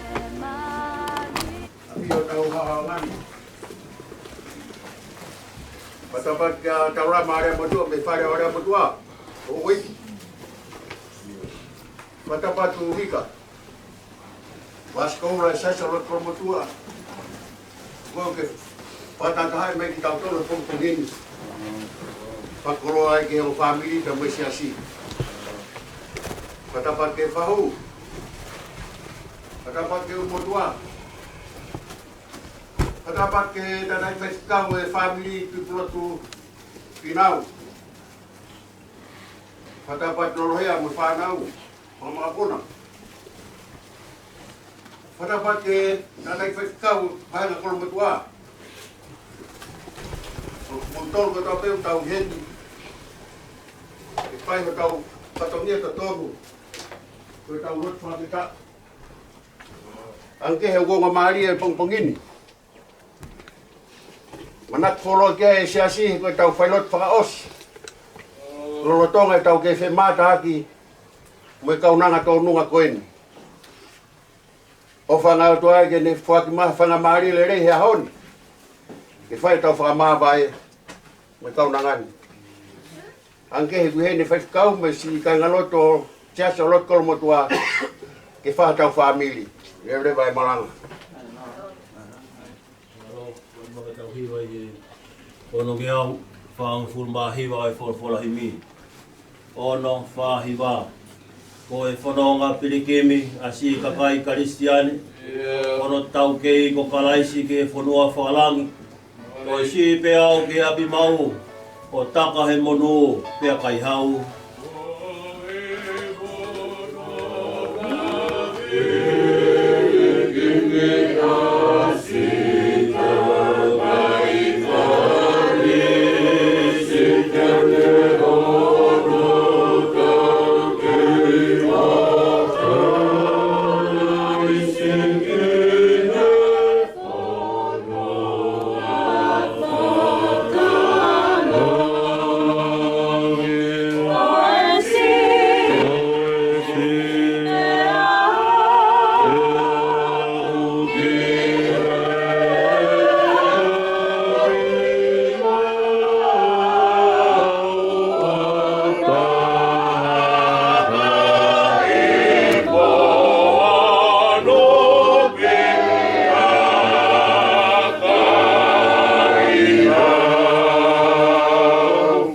ʻa ia ʻoku tau haohaoa ai. Fakatapu ki he Taulama ʻa Leamotuʻa, mei he Fale ʻo Leamotuʻa, ʻo uiki. Fakatapu atu Vika Vasikoula, ʻa e Siasi ʻo Lotu Kolomotuʻa, ʻoku ke fakataha mai kiate kitautolu he pongipongi ni. Fakakoloa ai ki ho fāmili pea mo e Siasi. Fakatapu ki he fahu. Fakatapu ki he motuʻa. Fakatapu ki he tangataʻi faifekau ʻo e fāmili Tupulotu Pinau. Fakatapu ki Lolohea mo e fānau, mo e mākona. Fakatapu ki he tangataʻi faifekau, Vahenga Kolomotuʻa. Mo kimoutolu kotoa pē ʻoku tau ʻi heni, ke fai hotau fatongia totonu, ko ʻetau lotu fakafetaʻi. Hangē ko e ongo mālie ʻo e pongipongi ni. Manako fuoloa ki ai e Siasi, ko ʻetau failotu fakaʻosi. Lolotonga ʻetau kei femātaaki mo e kaunanga tōnunga ko eni. ʻOfa ange ʻOtua ke ne foaki mai ha faingamālie lelei he ʻaho ni, ke fai ʻetau fakamāvae mo e kaunanga ni. Hangē ko e ʻuhinga ʻene faifekau mo e siʻi kāingalotu ʻo e Siasi ʻo Lotu Kolomotuʻa, ke fai hotau fāmili. Leveleva e malanga. Mālō, ko e maka tau hiva ʻi he ono ngeau fāngofulu mā hiva ʻo e folofola himi. Ono fā hiva. Ko e fononga pilikimi ʻa e siʻi kakai Kalisitiane, ko hono taukei ko Kalaisi ki he fonua fakalangi. Ko e siʻi pē au ki ʻapi mau, ʻo taka he monū pea kaihau.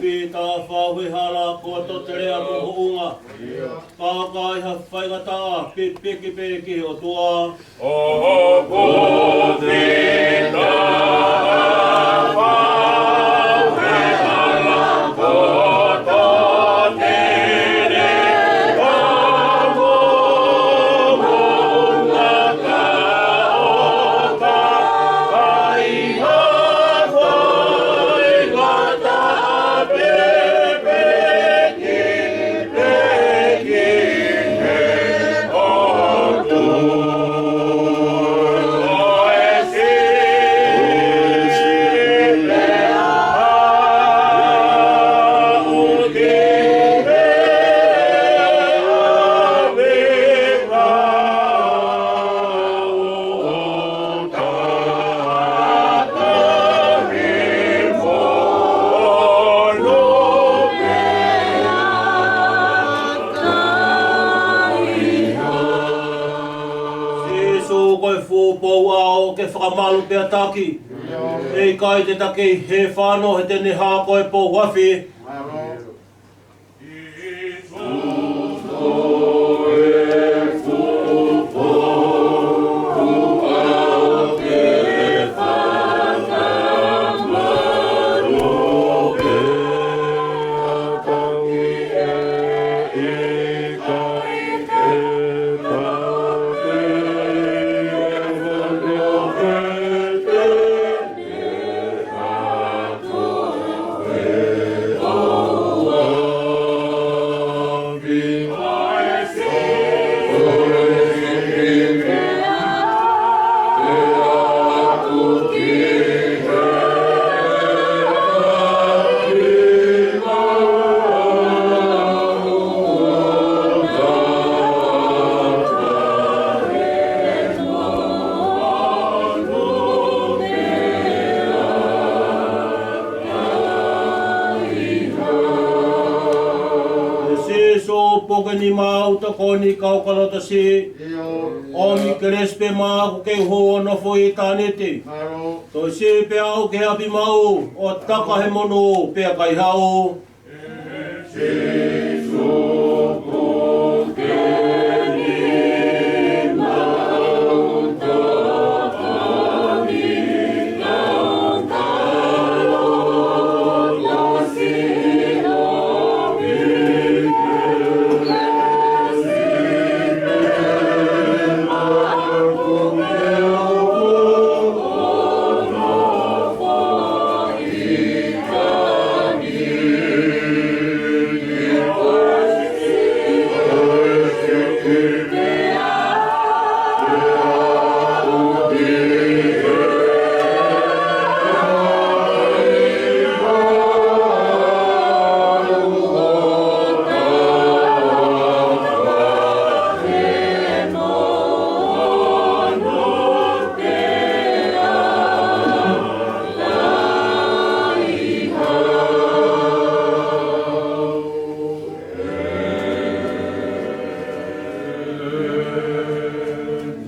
Fita fau he hala ko e totelea mo e hounga. Ka ʻoku ʻi ai ha faingataʻa, pipiki pē ki he ʻOtua. ʻOku fita fau he hala ko e totelea mo e hounga. Sīsū ko e fuʻu pou ʻao ke fakamalu pea taki. ʻE ʻikai te ta kei hē fano he te ne hā ko e pou afi. Sō poke ni mau tokoni kau ka loto si. ʻIo. ʻOmi kelesi pē maʻaku ke u hū ʻo nofo ʻi ʻitāniti. Mālō. Toe si pē au ke ʻapi mau ʻo taka he monū pea kai hau.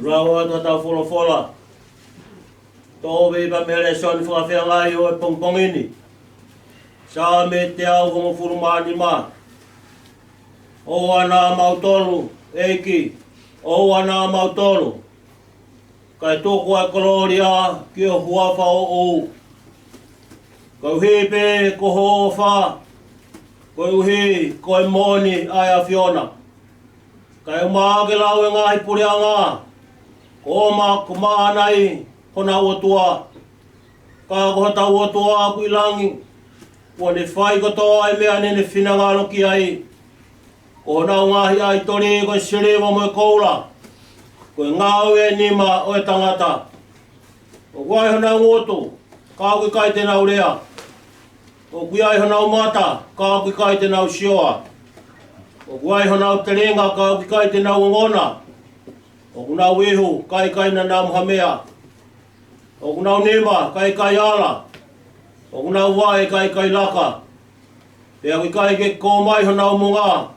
Lau atu ʻetau folofola. Tō vei pea mei he lēsoni fakafeangai ʻo e pongipongi ni. Saame teau hongofulu mā nima. ʻOua naʻa mautolu, ʻEiki, ʻoua naʻa mautolu, kae tuku ʻa e kolōlia ki ho huafa ʻoʻou. Koeʻuhi pē ko hoʻo ʻofa, koeʻuhi ko e moʻoni ʻa e ʻAfiona. Kae ʻumaʻā ke lau e ngaahi puleʻanga kuo ma-, kuo maʻana ʻi honau ʻOtua. Ka ko hotau ʻOtua ʻoku ʻi langi, kuo ne fai kotoa e meʻa naʻa ne finangalo ki ai. Ko honau ngaahi ʻaitoli ko e seleva mo e koula, ko e ngāue ʻa e nima ʻo e tangata. ʻOku ʻi ai honau ngutu, ka ʻoku ʻikai te nau lea. ʻOku ʻi ai honau mata, ka ʻoku ʻikai te nau sioa. ʻOku ʻi ai honau telinga, ka ʻoku ʻikai te nau ongona. ʻOku nau ihu, kae ʻikai nanamā ha meʻa. ʻOku nau nima, kae ʻikai ala. ʻOku nau vaʻe, kae ʻikai laka. Pea ʻoku ʻikai ke kō mai honau moʻunga.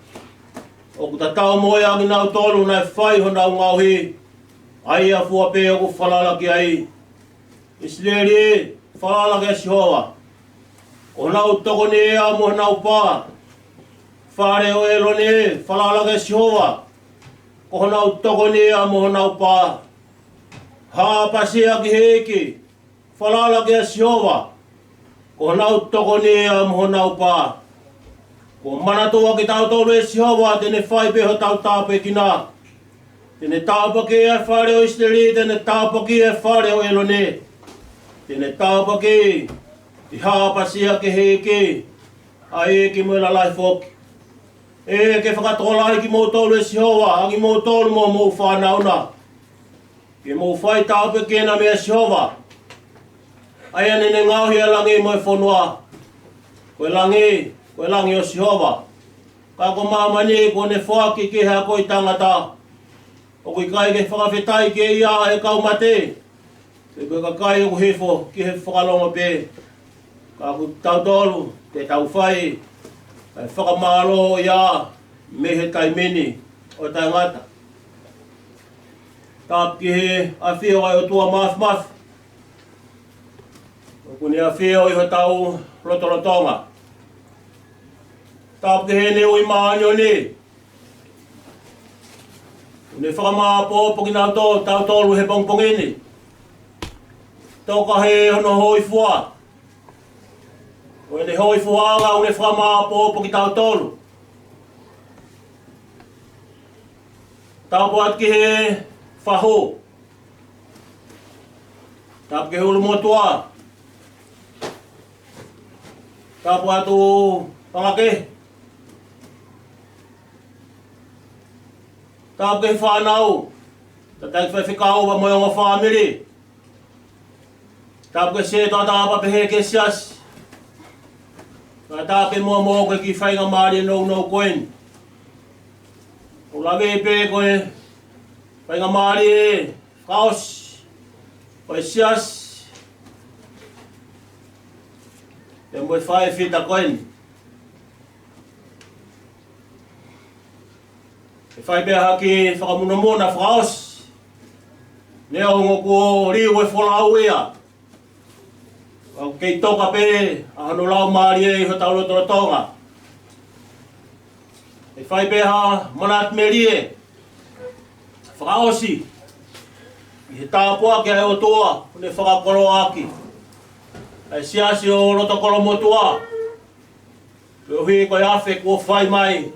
ʻOku tatau mo ia ʻa kinautolu naʻe fai honau ngaohi, ʻa ia fua pē ʻoku falala ki ai. ʻIsileli, falala kia Sihova, ko honau tokoni ia mo honau pā. Fale ʻo ʻĒlone, falala kia Sihova, ko honau tokoni ia mo honau pā. Haʻa ʻApasia ki he ʻEiki, falala kia Sihova, ko honau tokoni ia mo honau pā. Kuo manatuʻa kitautolu ʻe Sihova te ne fai pē hotau tāpuekina. Te ne tāpuakiʻi ʻa e fale ʻo ʻIsileli, te ne tāpuakiʻi ʻa e fale ʻo ʻĒlone. Te ne tāpuakiʻi ʻi Haʻa ʻApasia ki he ʻEiki, ʻa e ʻEiki mo e lalahi foki. ʻE ke fakatokolahi kimoutolu ʻe Sihova, ʻa kimoutolu mo hoʻomou fānau na, ke mou fai tāpuekina meia Sihova, ʻa ia naʻa ne ngaohi ʻa e langi mo e fonua. Ko e langi, ko e langi ʻo Sihova. Ka ko māmani kuo ne foaki ki he ako ʻo e tangata. ʻOku ʻikai ke fakafetaʻi ki ai ʻa e kau mate, pe ko e kakai ʻoku hifo ki he fakalongo pē. Ka ko kitautolu te tau fai ʻa e fakamālō ia mei he taimi ni ʻo taʻengata. Tapu ki he ʻafio ʻa e ʻOtua Māfimafi ʻoku ne ʻafio ʻi hotau lotolotonga. Tapu ki heʻene ui māʻoniʻoni ʻoku ne fakamāʻopoʻopo kitautolu, tautolu he pongipongi ni. Toka he hono hōifua, ko ʻene hōifuaʻanga ʻoku ne fakamāʻopoʻopo kitautolu. Tapu atu ki he fahu. Tapu ki he ʻulumotuʻa. Tapu atu Pangake. Tapu ki he fānau, tataki faifekau pea mo e ongo fāmili. Tapu ki he sētuata pea pehē ki he siasi. Ka tapu muʻa mo e kiʻi faingamālie nounou ko eni. ʻOku ou lave pē ko e faingamālie fakaʻosi ʻo e siasi pea mo e faifita ko eni. ʻE fai pē ha kiʻi fakamunamuna fakaʻosi. Neongo kuo liu e folau ia, ʻoku kei toka pē ʻa hono laumālie ʻi hotau lotolotonga. ʻE fai pē ha manatu melie fakaʻosi ʻi he tāpuaki ʻa e ʻOtua ʻoku ne fakakoloa ʻaki ʻa e siasi ʻo Lotokolomotuʻa, koeʻuhi ko e afe kuo fai mai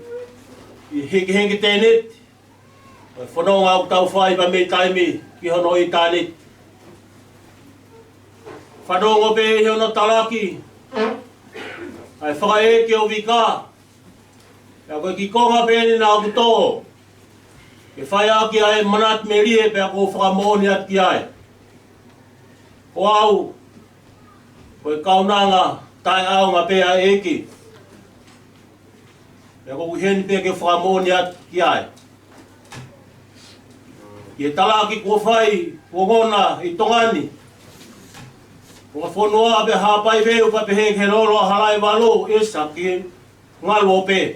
ʻi he hikihiki tēniti, ko e fononga ʻoku tau fai pea mei taimi ki hono ʻitāniti. Fanongo pē ʻi hono talaki ʻa e fakaʻeiki ʻo Vika, pea ko e kiʻi konga pē eni naʻa ku tō ke fai ʻaki ʻa e manatu melie pea ʻoku ou fakamoʻoni atu ki ai. Ko au, ko e kaunanga taʻeʻaonga pē ʻa e ʻEiki, pea ʻoku ou ʻi heni pē ke fakamoʻoni atu ki ai. Ki he talaki kuo fai, kuo ongona ʻi Tonga ni, ko e fonua pē Haʻapai Veu pea pehē ki he lolo ʻa Halaevalu, ʻisa ki he ngalu ʻo pē.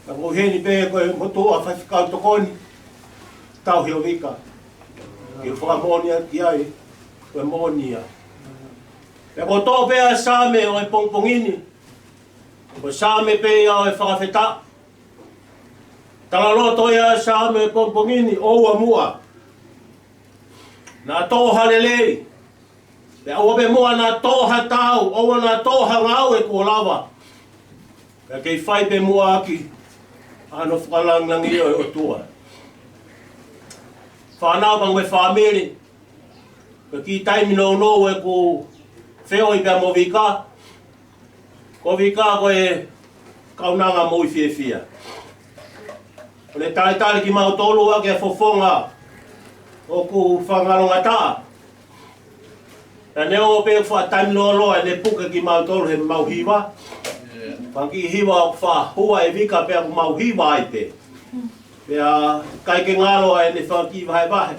Ka ʻoku ou ʻi heni pē ko e motuʻa faifekau tokoni, tauhi ʻo Vika, ke fakamoʻoni atu ki ai, ko e moʻoni ia. Pea ko e tō pē ʻa e Saame ʻo e pongipongi ni, ko e Saame pē ia ʻo e fakafetaʻi. Talaloto ia ʻa e Saame ʻo e pongipongi ni, ʻoua muʻa naʻa tō ha lelei, pea ʻoua pē muʻa naʻa tō ha taau, ʻoua naʻa tō ha ngāue kuo lava, ka kei fai pē muʻa ʻaki ʻa hono fakalāngilangiʻi ʻo e ʻOtua. Fānau pea mo e fāmili, ko e kiʻi taimi nounou ʻeku feohi pea mo Vika. Ko Vika ko e kaunanga moʻui fiefia. ʻOku ne talitali kimautolu ʻaki e fofonga ʻoku fakangalongataʻa. Pea neongo pē ʻoku faʻa taimi lōloa, ʻene puke kimautolu heʻemau hiva. Fanga kiʻi hiva ʻoku faʻa hua ʻe Vika pea ʻoku mau hiva ai pē. Pea ʻikai ke ngalo ʻa ʻene fanga kiʻi vahevahe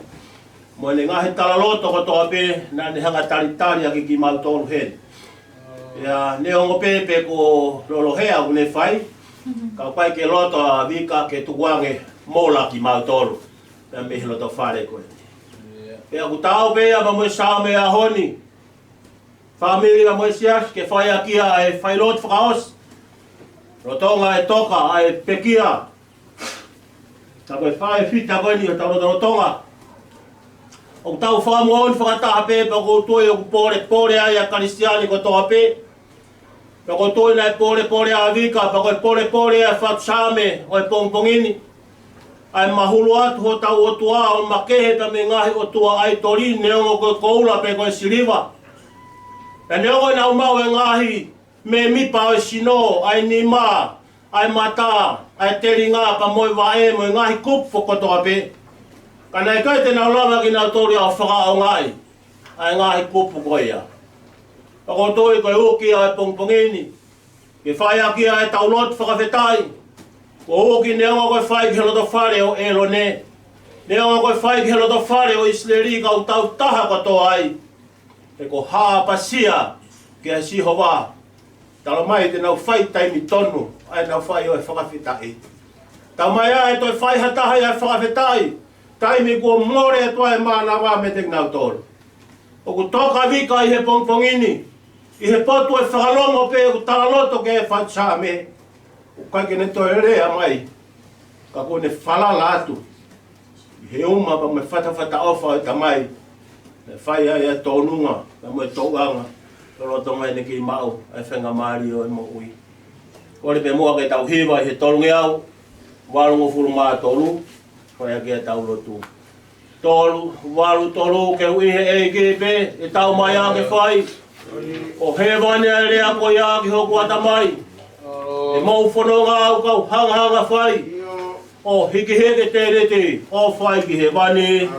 mo ʻene ngaahi talaloto kotoa pē naʻa ne hanga talitali ʻaki kimautolu heni. Pea neongo pē pe ko e lolohea ʻoku ne fai, ka ʻoku ʻikai ke loto ʻa Vika ke tukuange mola kimautolu pea mei he loto fale ko ē. Pea ʻoku taau pē ia pea mo e Saame ʻo e ʻaho ni, fāmili pea mo e siasi, ke fai ʻaki ʻa e failotu fakaʻosi lolotonga e toka ʻa e pekia. Ka ko e fai fita ko eni ʻo hotau lotolotonga, ʻoku tau fakamoʻoni fakataha pē, pea ʻoku ou tui ʻoku pōlepole ai ʻa e Kalisitiane kotoa pē. Pea ʻoku ou tui naʻe pōlepole ʻa Vika, pea ko e pōlepole ʻa e fatu Saame ʻo e pongipongi ni, ʻa e mahulu atu hotau ʻOtua ʻo makehe pea mei he ngaahi ʻotua ʻaitoli, neongo ko e koula pe ko e siliva. Pea neongo ʻenau maʻu e ngaahi mēmipa ʻo e sino, ʻa e nima, ʻa e mata, ʻa e telinga, pea mo e vaʻe, mo e ngaahi kupu kotoa pē, ka naʻe ʻikai te nau lava kinautolu ia ʻo fakaʻaongaʻi ʻa e ngaahi kupu ko ia. Pea ʻoku ou tui ko e uki ʻa e pongipongi ni, ke fai ʻaki ʻa ʻetau lotu fakafetaʻi. Ko e uki neongo ko e fai ki he loto fale ʻo ʻĒlone, neongo ko e fai ki he loto fale ʻo ʻIsileli, ka ʻoku tau taha kotoa ai. He ko e haʻapasia kia Sihova. Talamai te nau fai taimi tonu ʻa ʻenau fai ʻo e fakafetaʻi. Talamai ʻe toe fai ha taha ia ʻa e fakafetaʻi taimi kuo mole atu ai e mānava meiate kinautolu. ʻOku toka Vika ʻi he pongipongi ni, ʻi he potu ʻo e fakalongo pē ʻoku talaloto ki ai e fatu Saame. ʻOku ʻikai ke ne toe lea mai, ka kuo ne falala atu ʻi he uma pea mo e fatafata ʻofa ʻo e Tamai, naʻe fai ai ʻa e tōnunga pea mo e tōʻanga lolotonga ʻene kei maʻu ʻa e faingamālie ʻo e moʻui. Kole pē muʻa ke tau hiva ʻi he tolungeau valungofulu mā tolu, fai ʻaki ʻetau lotu. Tolu, valu, tolu, ke ui he ʻEiki pē, ʻe tau mai ā ke fai. ʻO hēvani ʻa e lea ko ia ki hoku ʻatamai. ʻE mou fononga au kau hangahanga fai. ʻO hikihiki tēniti, ʻo fai ki hēvani.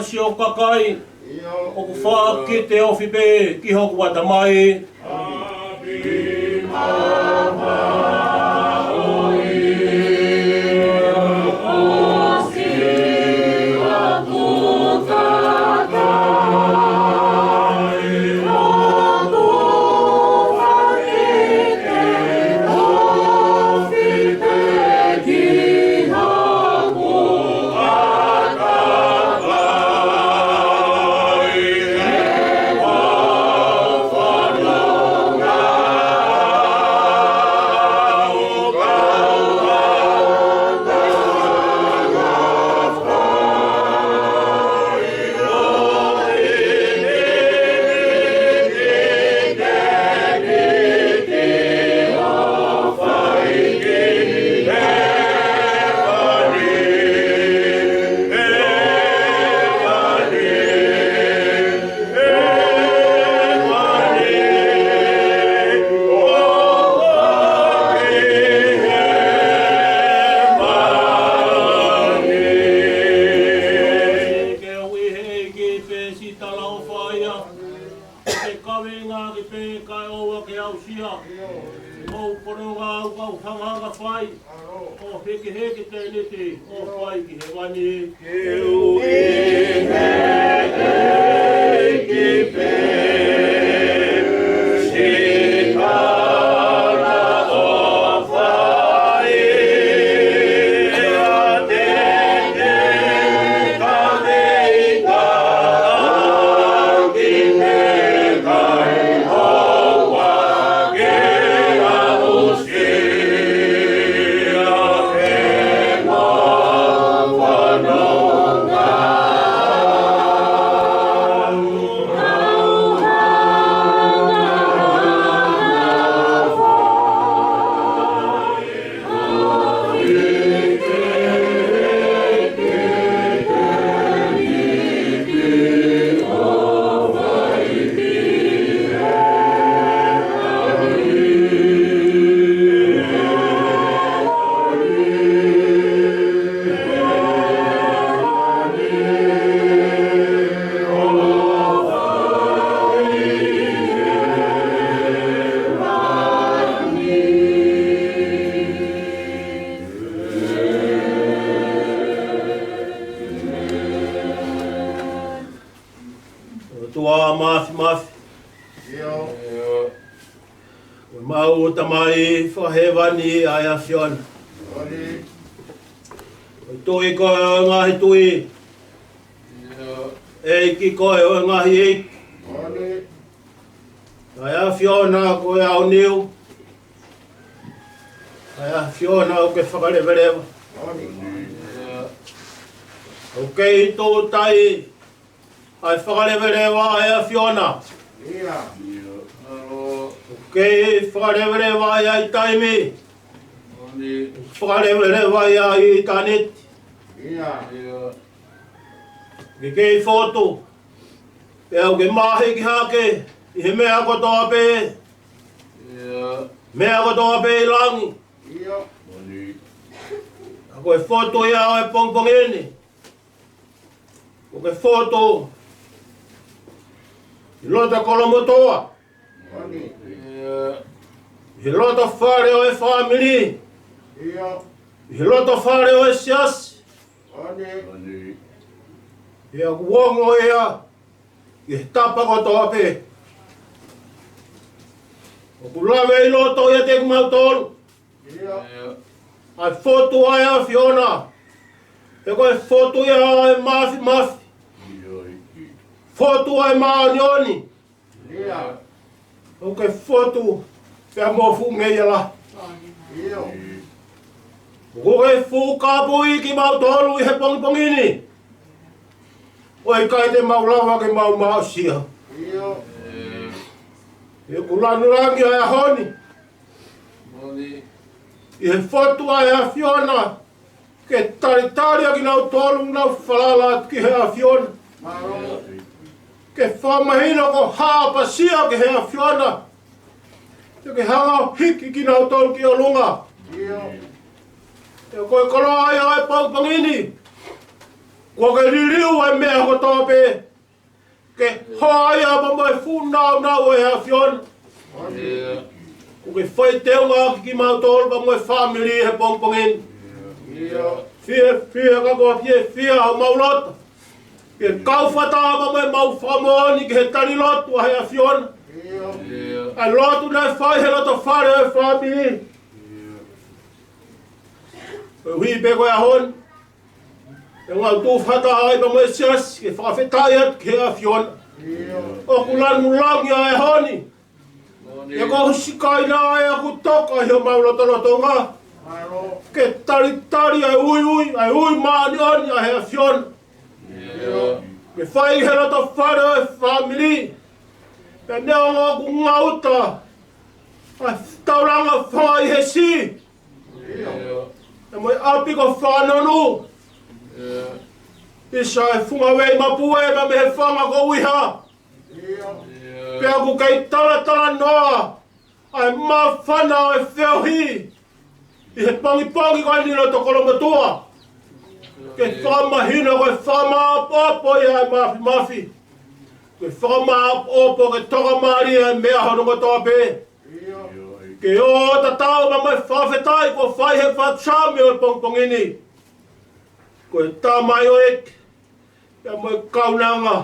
siʻo kakai, ʻoku fakakite ofi pē ki hoku ʻatamai. Ke ui he ʻEiki pē siʻi talaʻofa ia, ke kaveinga ki pē kae ʻoua ke aʻusia. Mou pono ngā au kau hanganga fai, ʻo hekeheke tēniti, ʻo fai ki hēvani. Ke ui he ʻEiki pē siʻi talaʻofa ia, te ke kaveinga ki he kakai ʻoua ke aʻusia. ʻOtua Māfimafi, ko homau Tamai fakahēvani ʻa e ʻAfiona. Ko e Tuʻi koe ʻo e ngaahi tuʻi. ʻEiki koe ʻo e ngaahi ʻeiki. ʻA e ʻAfiona ko e ʻaoniu. ʻA e ʻAfiona ʻoku ke fakaleveleva. ʻOku kei tōtai ʻa e fakaleveleva ʻa e ʻAfiona. ʻOku kei fakaleveleva ia ʻi taimi. Fakaleveleva ia ʻi ʻitāniti. Ke kei fotu. Pea ʻoku ke mahiki hake ʻi he meʻa kotoa pē. Meʻa kotoa pē ʻi langi. ʻA ko e fotu ia ʻo e pongipongi ni. ʻOku ke fotu ʻi loto Kolomotuʻa. ʻI he loto fale ʻo e fāmili. ʻI he loto fale ʻo e siasi. ʻOku ongo ia ʻi he tapa kotoa pē. ʻOku lave ʻi loto ʻiate kimautolu ʻa e fotu ʻa e ʻAfiona. He ko e fotu ia ʻo e Māfimafi. Fotu ʻa e Māʻoniʻoni. ʻOku ke fotu pea mo fuʻu ngeia lahi. ʻOku ke fuʻu kapuʻi kimautolu ʻi he pongipongi ni. ʻOku ʻikai te mau lava ke mau aʻusia. ʻOku lanu langi ʻa e ʻaho ni ʻi he fotu ʻa e ʻAfiona, ke talitali ʻa kinautolu ʻoku nau falala atu ki he ʻAfiona. Ke fakamahino ko e haʻapasia ki he ʻAfiona. Ke ke hanga ʻo hiki kinautolu ki ʻolunga. He ko e koloa ia ʻo e pongipongi ni. Kuo ke liliu ʻa e meʻa kotoa pē ke hoa ia pea mo e fuʻu nāunau ʻo e ʻAfiona. Kuo ke fai teunga ʻaki kimautolu pea mo e fāmili he pongipongi ni. Fiefia ka ko e fiefia homau loto ke kau fakataha pea mo ʻemau fakamoʻoni ki he tali lotu ʻa e ʻAfiona, ʻa e lotu naʻe fai he loto fale ʻo e fāmili. Koeʻuhi pē ko e ʻaho ni, ʻe ngāue fakataha ai pea mo e siasi ke fakafetaʻi atu ki he ʻAfiona. ʻOku lanu langi ʻa e ʻaho ni, ʻe ko husikaina ʻa e ʻoku toka ʻi homau lotolotonga ke talitali ʻa e uiui, ʻa e ui māʻoniʻoni ʻa e ʻAfiona. Ke fai he loto fale ʻo e fāmili, pea neongo ʻoku ngata ʻa e taulanga fanga ʻi he sī, pea mo e ʻapi ko Fanonu, ʻisa e funga vei mapue pea mei he fanga ko ʻUiha, pea ʻoku kei talatalanoa ʻa e māfana ʻo e feohi ʻi he pongipongi ko eni loto Kolomotuʻa. Ke fakamahino ko e fakamāʻopoʻopo ia ʻa e Mafimafi. Ke fakamāʻopoʻopo ke tokamālie ʻa e meʻa hono kotoa pē. Ke ʻoatu ʻa e tatau pea mo e fakafetaʻi kuo fai he fatu saame ʻo e pongipongi ni. Ko e tamaioʻeiki pea mo e kaunanga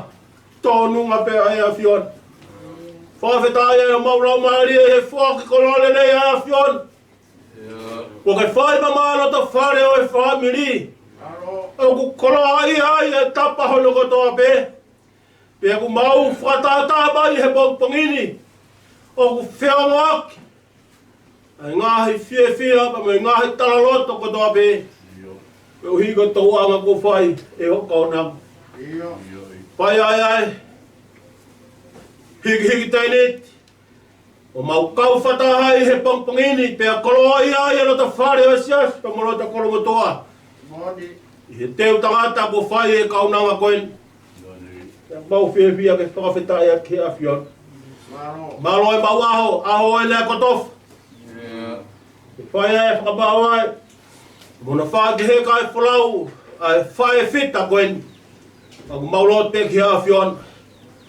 tōnunga pē ʻa e ʻAfiona. Fakafetaʻi ʻa homau laumālie he foaki koloa lelei ʻa e ʻAfiona. Kuo ke fai pea mo e loto fale ʻo e fāmili, ʻoku koloaʻia ai ʻa e tapa hono kotoa pē. Pea ʻoku mau fakatātā mai he pongipongi ni ʻoku feongoaki ʻa e ngaahi fiefia pea mo e ngaahi talaloto kotoa pē, koeʻuhi ko e tōʻonga kuo fai ʻe hoʻo kaunanga. Fai ai ʻa e hikihiki tēniti ʻo mau kau fakataha ai he pongipongi ni, pea koloaʻia ai ʻa e loto fale ʻo e siasi pea mo e loto Kolomotuʻa ʻi he teu tangata kuo fai e kaunanga ko eni. Pea mau fiefia ke fakafetaʻi atu ki he ʻAfiona. Mālō ʻemau ʻaho, ʻaho ʻeni ʻa e kotofa. Ke fai ai e fakamaau ai mo hono faʻa kehe kae folau ʻa e faʻēfita ko eni. Pea ʻoku mau lotu pē ki he ʻAfiona,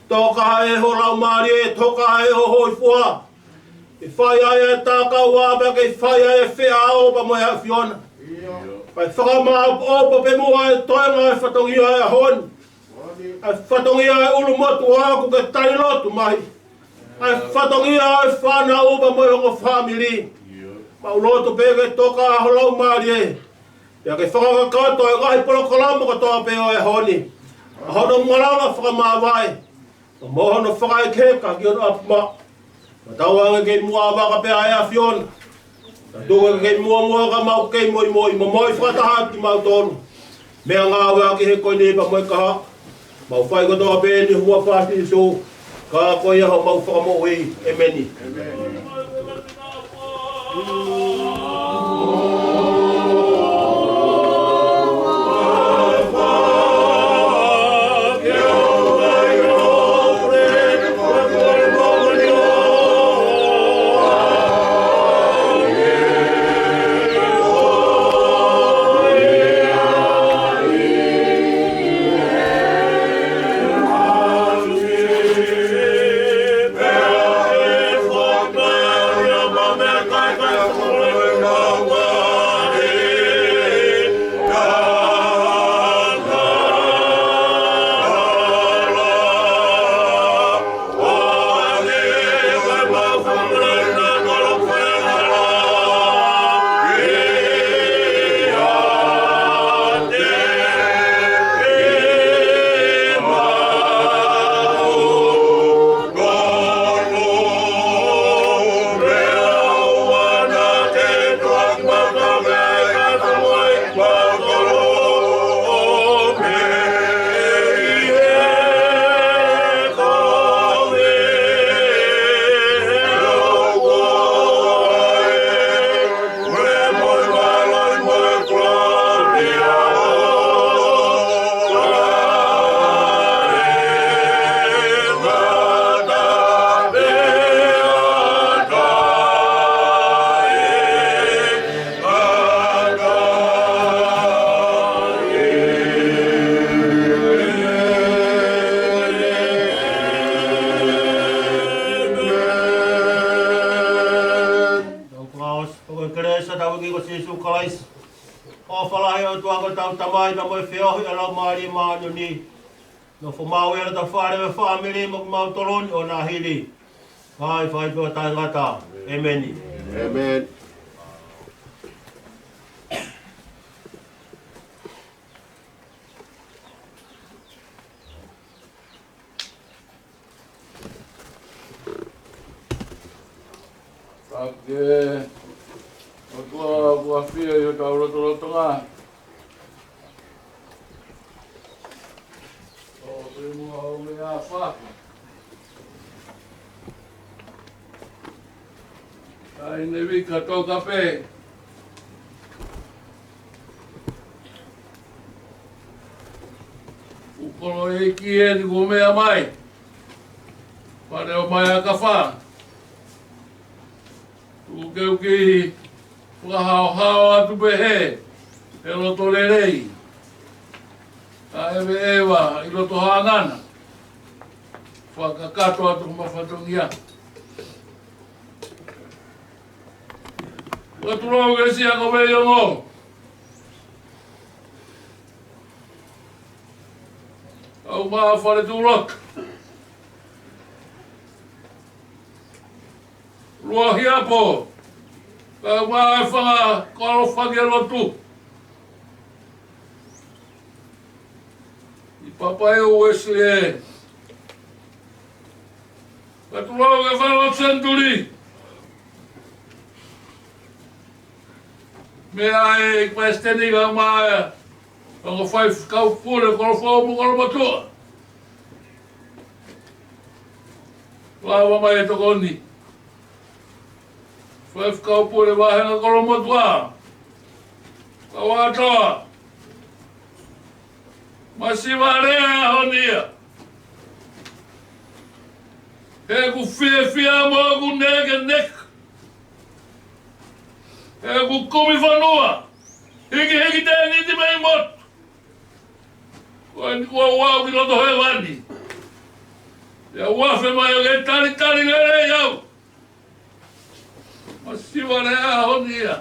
toka ʻe hoʻo laumālie, toka ʻe hoʻo hōifua, ke fai ai e tākau ʻa pea ke fai ai e feʻao pea mo e ʻAfiona. Kae fakamāʻopoʻopo pē muʻa e toenga e fatongia ʻo e ʻaho ni, ʻa e fatongia ʻo e ʻulumotuʻa ʻoku ke tali lotu mai, ʻa e fatongia ʻo e fānau pea mo e ongo fāmili. Mau lotu pē ke toka ʻa ho laumālie, pea ke fakakakato e ngaahi polokalama kotoa pē ʻo e ʻaho ni, ʻa hono malanga fakamāvae, pea mo hono fakaekeka ki hono ʻapi maʻa. Tatau ange kei muʻa vaka pē ʻa e ʻAfiona, ka tuku ke kei muʻomuʻa ka mau kei moimoi, momoi fakataha kimautolu. Meʻangāue ʻaki he ko eni pea mo e kahaʻu, mau fai kotoa pē ʻi he huafa ʻo Sīsū, ka ko ia homau Fakamoʻui. ʻEmeni. Sīsū Kalaisi. ʻOfa lahi ʻa e ʻOtua ko hotau Tamai, pea mo e feohi ʻa e Laumālie Māʻoniʻoni, nofomaʻu ʻi he loto, fale mo e fāmili mo kimautolu ni ʻo nahili. Fai, fai pē ʻo taʻengata. ʻEmeni. ʻEmeni. Ka ke, ʻOtua ʻoku ʻafio ʻi hotau lotolotonga. ʻO pē muʻa ʻo meʻa faka. Kae ne vika toka pē. Fuʻu kolo ʻeiki eni kuo meʻa mai. Fale ʻo mai ʻa Kafa. Tuku ke u kiʻi fakahaohaoa atu pē he, he loto lelei. Kae ʻeveʻeva ʻi loto hangana. Fakakakato atu ma fatongia. Ua tulou ke sia ko vei ongo. Au ma fale tulok. Lua hiapo. Kau ma e fanga kolo fanga lotu. ʻI Papaʻi ʻo Uesile. Ka tulou ke fai ʻo senituli. Meʻa e Palesiteni ka ma e ongo faifekau pule Kolofoʻou mo Kolomotuʻa. Lava mai e tokoni. Faifekau pule vāhenga Kolomotuʻa. Kau ʻAtoa. Masiva lea ʻaho ni ia. He ʻoku fiefia mo ʻoku nekeneke. He ʻoku kumi fonua. Hikihiki tēniti mei motu. Ko eni kuo u aʻu ki loto hēvani. Ia ua fe mai ʻo ke talitali lelei au. Masiva lea ʻaho ni ia.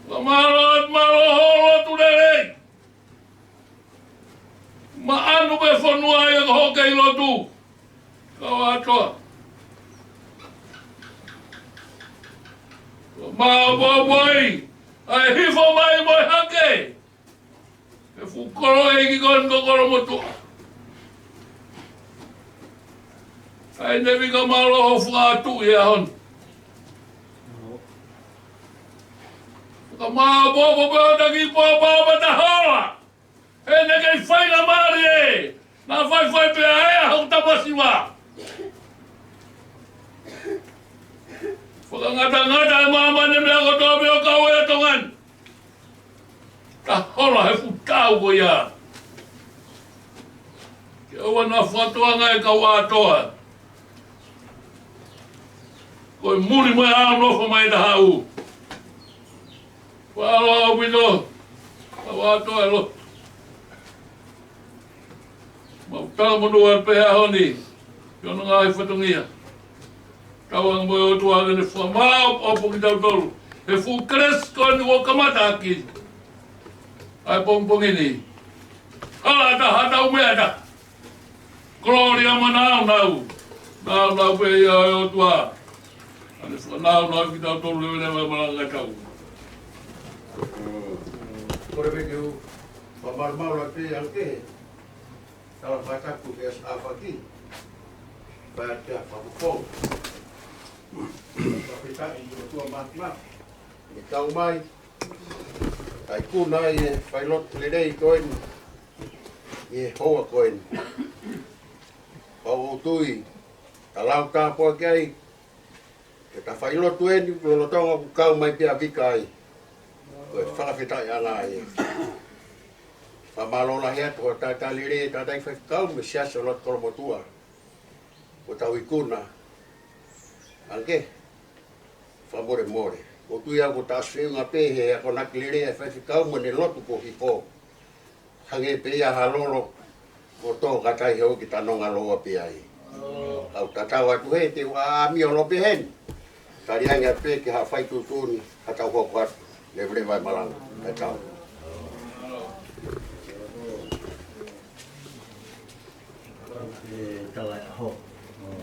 Ka mālō, mālō holo atu lelei. Maʻanu pē fonua ia ka hoke ʻi lotu. Kau ʻAtoa. Ka mālō pōpoi. ʻAi hifo mai mo e hake. He fuʻu kolo ʻeiki ko eni ko Kolomotuʻa. ʻAi ne vika mālō ho fua atu ia hon. Ka mālō pōpoi pē ʻo taki pōpoi pē ta hola. He ne kei fai na mali e. Na faifai pē ʻa e ʻaho ta masiva. Fakangatangata e māmani meʻa kotoa pē ʻo kau e Tonga ni. Ta hola he fuʻu tau ko ia. Ke ʻoua naʻa fakatoanga e kau ʻAtoa. Ko e muli mo e ʻaho nofo mai ta haʻu. Faʻa ʻaupito. Kau ʻAtoa e lotu. Mau tala monū atu pē he ʻaho ni. Ki hono ngaahi fatongia. Tauange mo e ʻOtua ke ne fakamāʻopoʻopo kitautolu. He fuʻu kelesi ko eni ʻoku kamata ʻaki ʻa e pongipongi ni. Hala ʻatā, ha tau meʻa ʻatā. Kolōlia mo e nāunau. Nāunau pē ia ʻo e ʻOtua. ʻA ne fakanāunau kitautolu leveleva e malanga tau. Kole pē ke u fakamalumalu atu pē ʻa e kehe. Tala fakatapu ke ʻafaki. Pea te a fakapou. Fakafetaʻi ki he ʻOtua Māfimafi. Ne kau mai. Kae ikuna ai e failotu lelei ko eni. ʻI he houa ko eni. Pau ʻoku ou tui. Ta lau tāpuaki ai. Ke ta failotu eni, lolotonga ʻoku kau mai pea vika ai. Ko e fakafetaʻi ʻaʻana ia. Fakamālō lahi atu, ʻo talitali lelei, talitali faifekau, mo e siasi ʻo lotu Kolomotuʻa. Ko tau ikuna. Ange. Fakamolemole. ʻOku ou tui au ko ta ʻosi feʻunga pē he akonaki lelei ʻa e faifekau mo ʻene lotu ko hifo. Hangē pē ia ha lolo. Ko tō katai he ʻoku ta nonga loa pē ai. Kau tatau atu he te u ʻāmio loa pē heni. Tali ange pē ke ha fai tuʻutuʻuni, ha tau hoko atu, leveleva e malanga, e tau.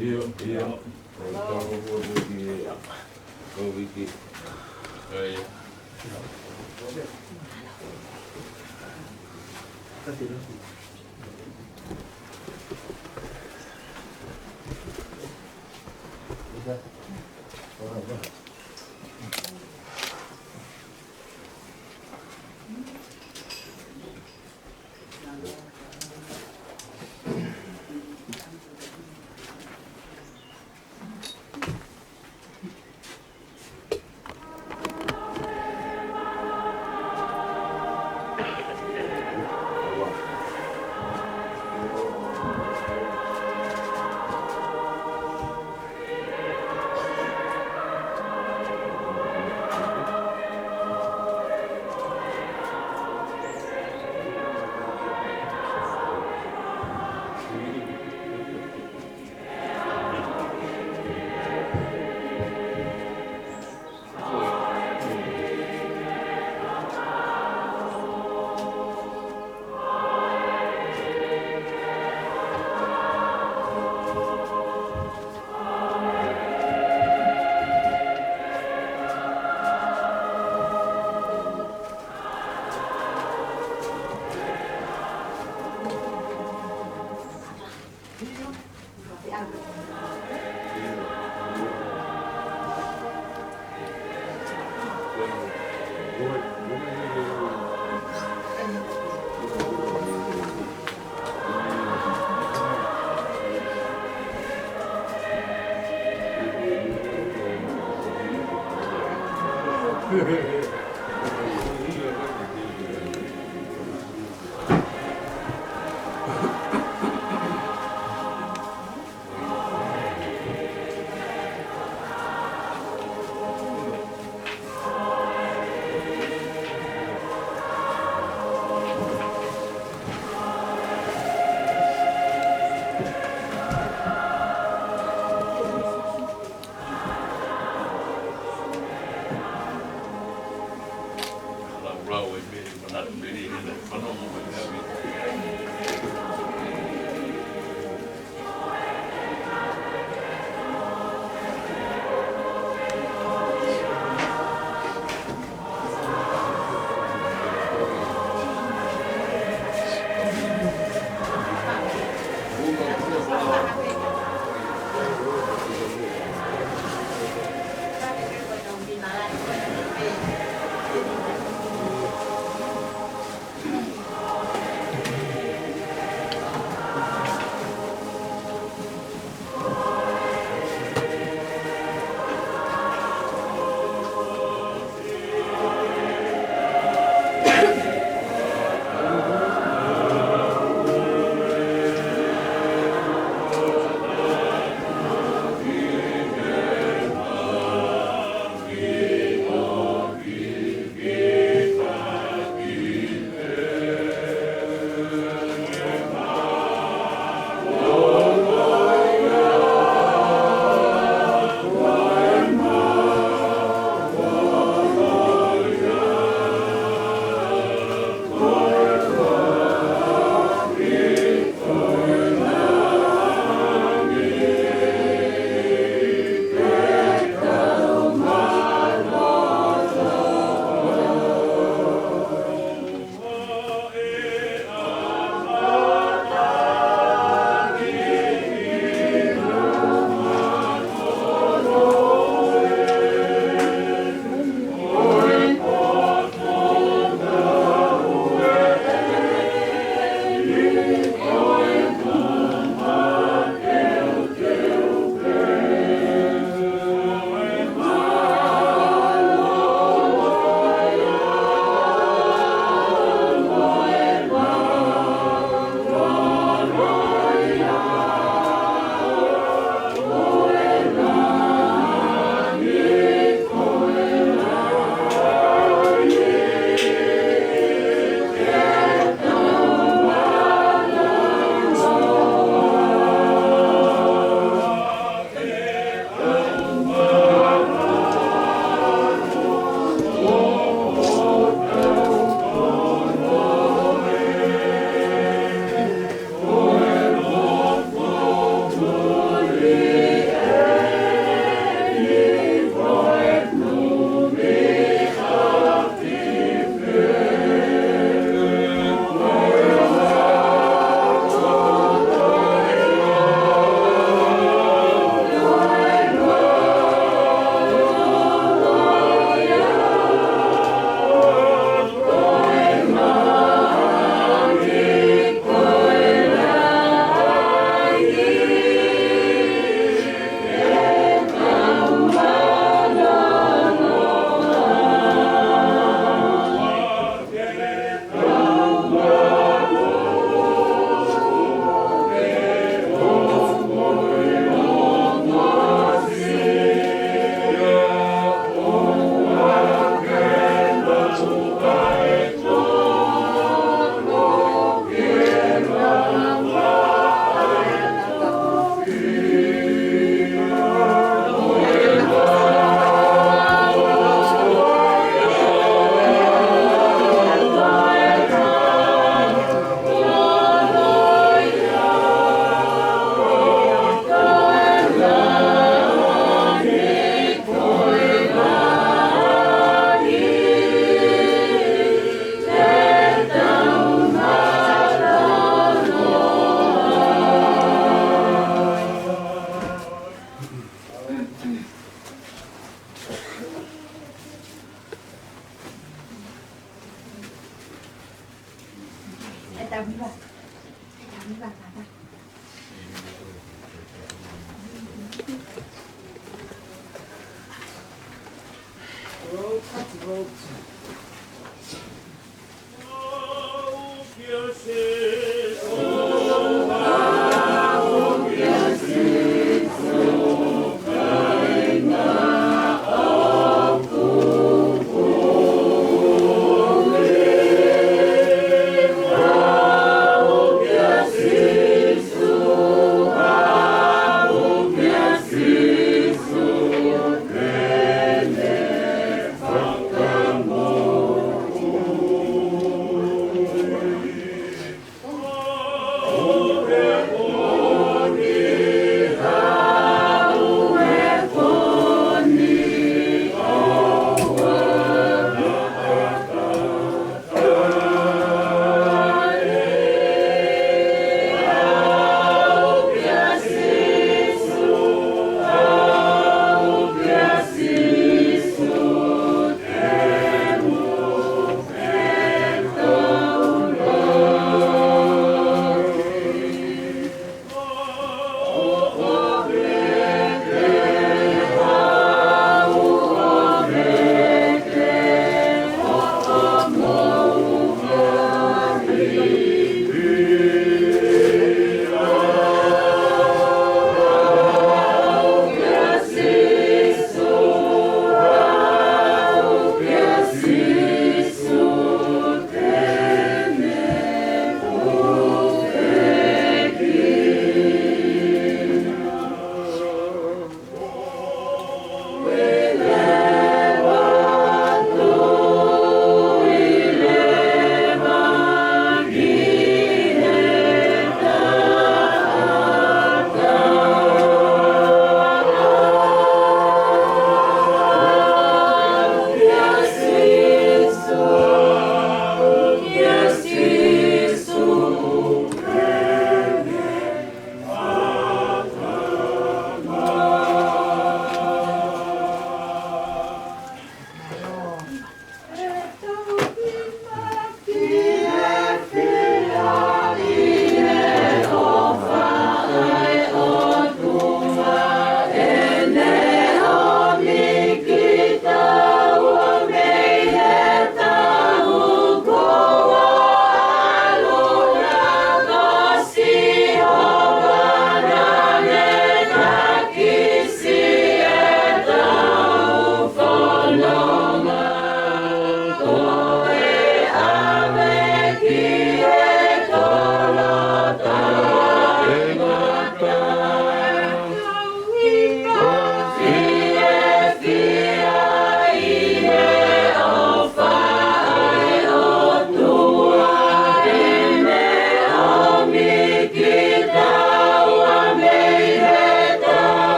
ʻIo, ʻio. Ko e tau hoko atu ki he Kōviti.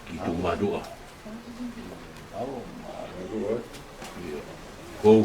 Ki Tuʻumaʻaluʻa. Kou.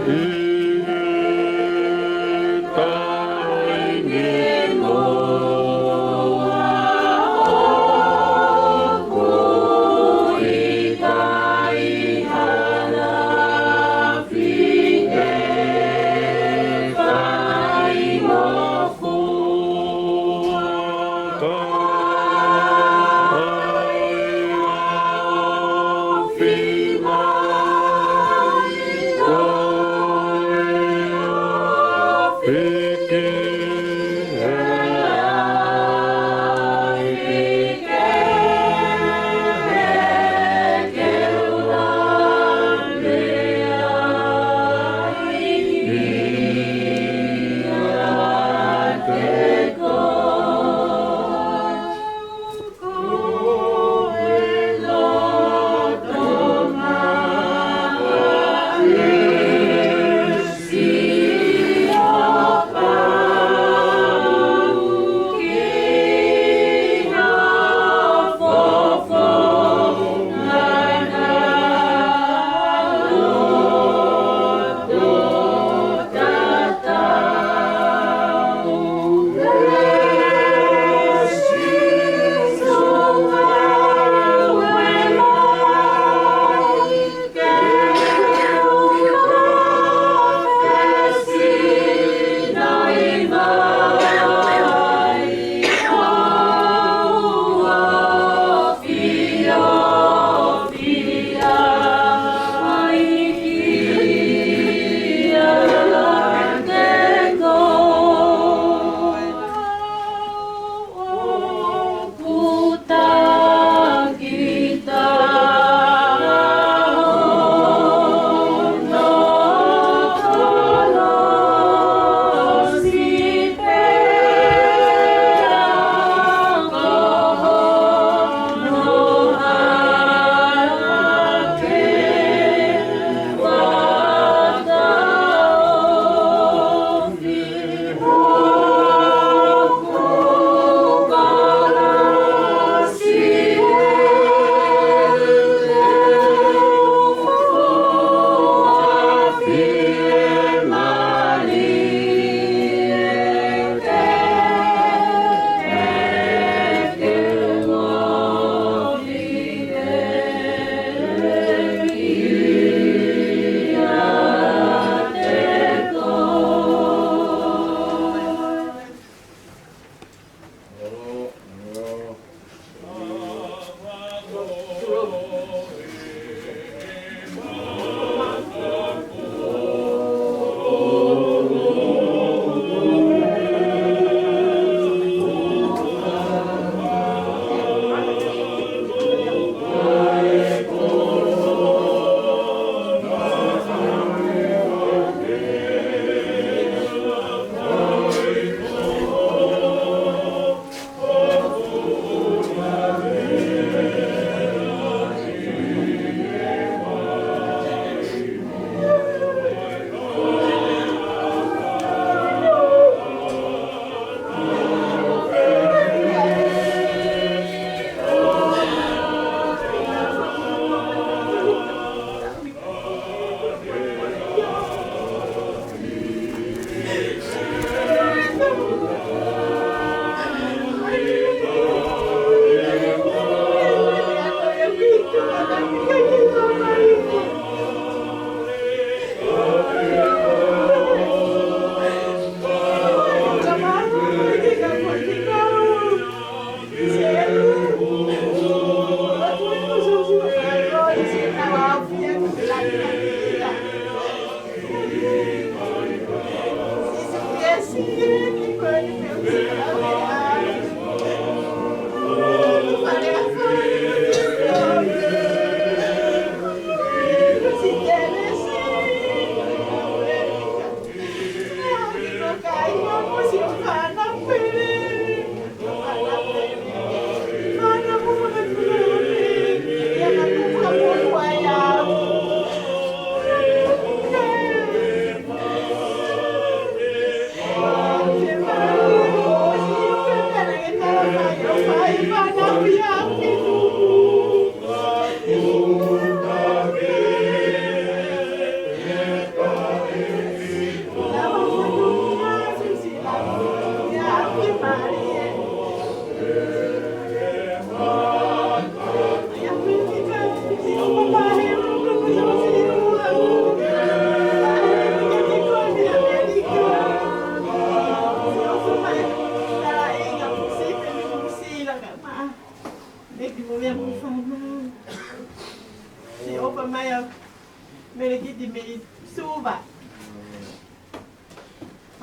ʻi he taimi ko ia ʻikai ha afi ke fai mo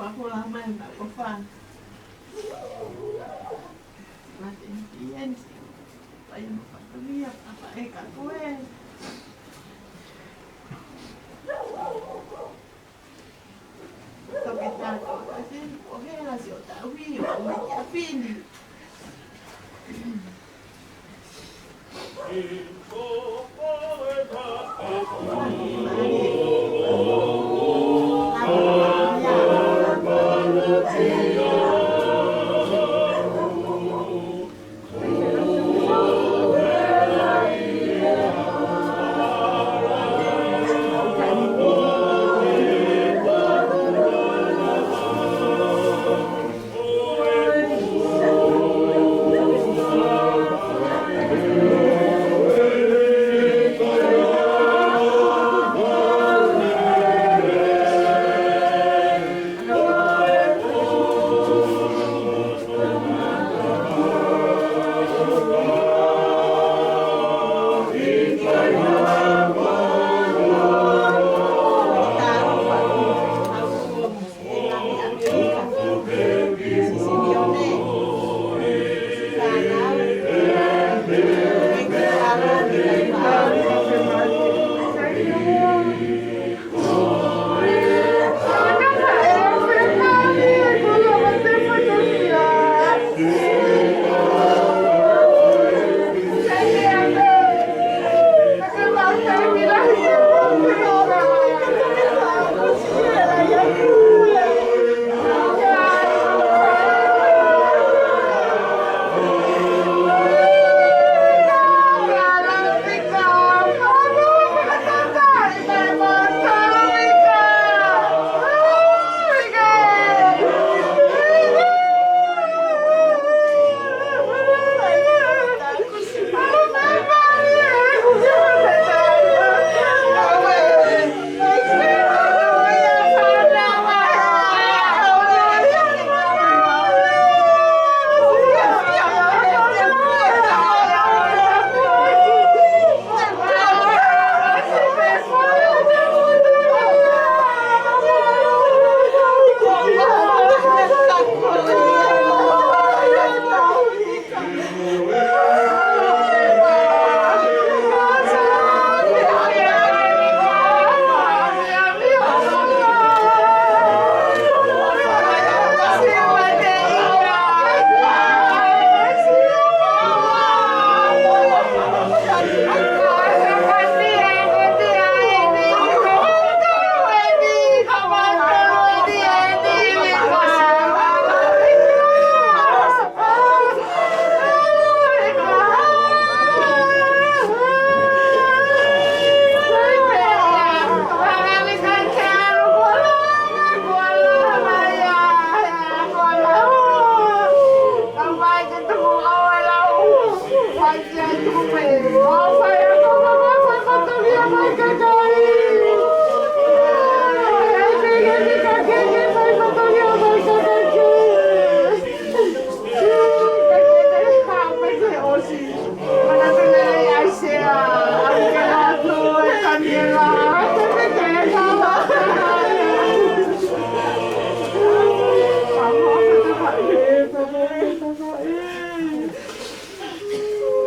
Pahula mai na ko fa. Mate ni eni. Pai mo fakamia, papa e ka koe. Toki tato, kasi, o hela si o taui, o mai kia fini.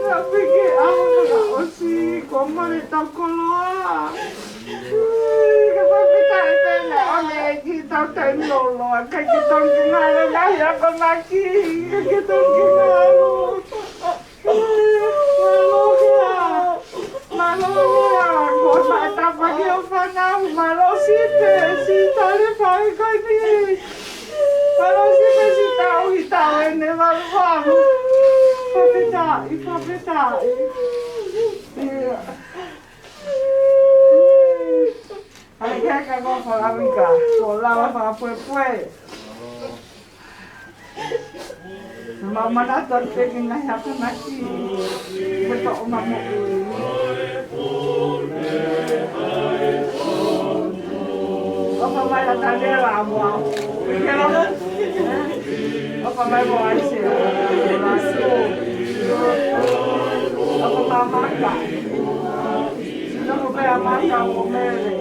Ka piki au na osi ko mare tau koloa. Ka papita e pena o me ki tau taimi loloa, ka ke tau ki ngalo na hia ko maki, ka ke tau ki ngalo. Mālō hea, mālō hea, ko e faʻa tapa ki o fānau, mālō sipe, si tale fai kai ni. Mālō sipe, si tau, i tau ene, mālō. Papita, i papita, i. Ia. Ai, ia ka ko fakaʻamika, ko lava fakapuepue. Mau manatu atu pē ki he ngaahi akonaki. Ko e toʻo mamoʻui. ʻOfa mai la Taniela mo au. Ke lolo. ʻOfa mai mo Aisea. ʻOfa mai Maka. Nofo pē ʻa Maka mo Mele.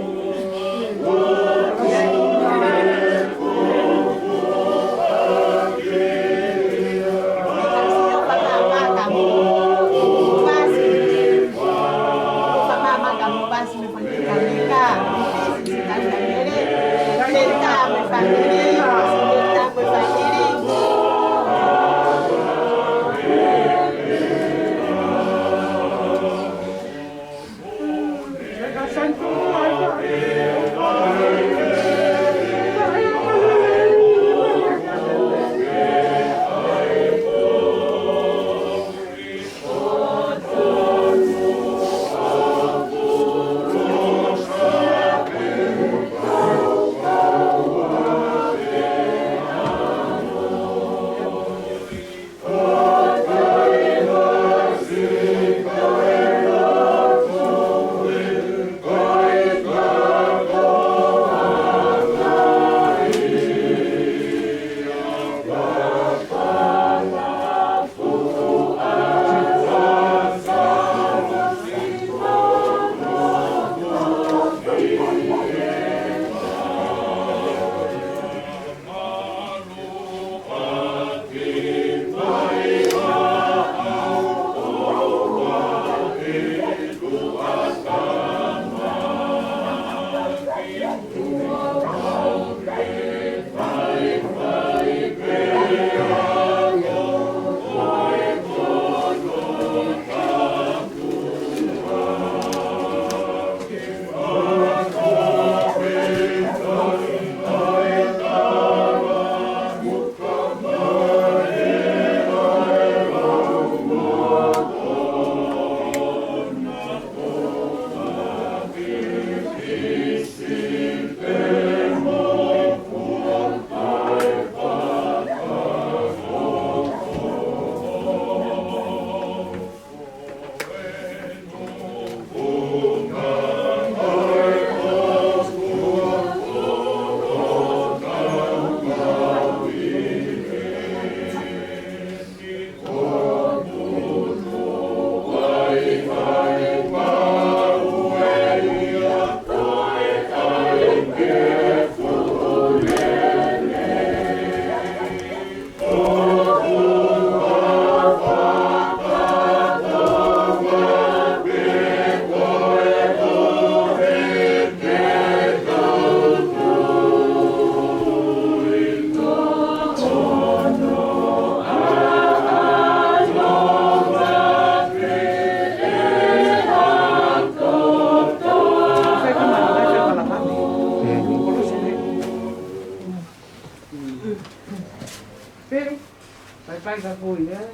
Kai ka kui, ē?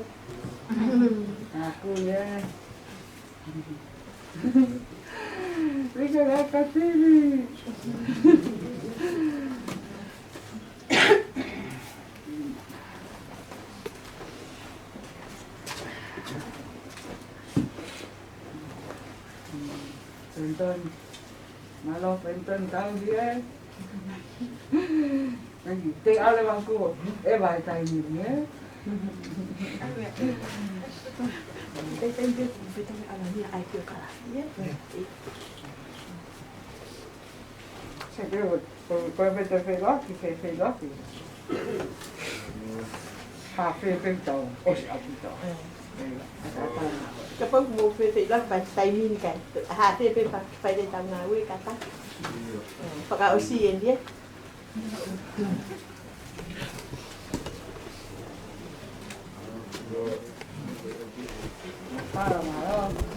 Ka kui, ē? Rika ka katini. Pēnitoni. Mālō, Pēnitoni, tau ki ai. Thank you. Te ale wa ko e wa e taimi ni, ē? Te thank you, Pēnitoni, ala ni ai ki o kala, ē? Ē. Sa ke o, o, ko e pē te feʻiloaki, fe-, feʻiloaki. Ha, fe-, feʻiloaki, ʻosi ʻaupito. Kapau mo feʻiloaki pea taimi ni kai. Ha, fe-, fe-, fa-, fai te tau ngāue ka ta. Fakaʻosi eni, ē. Para, para.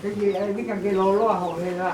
Ke ke, ʻe, nika ke loloa ho hela.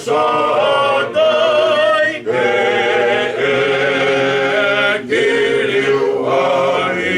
Sātai ke ʻEiki liu ai.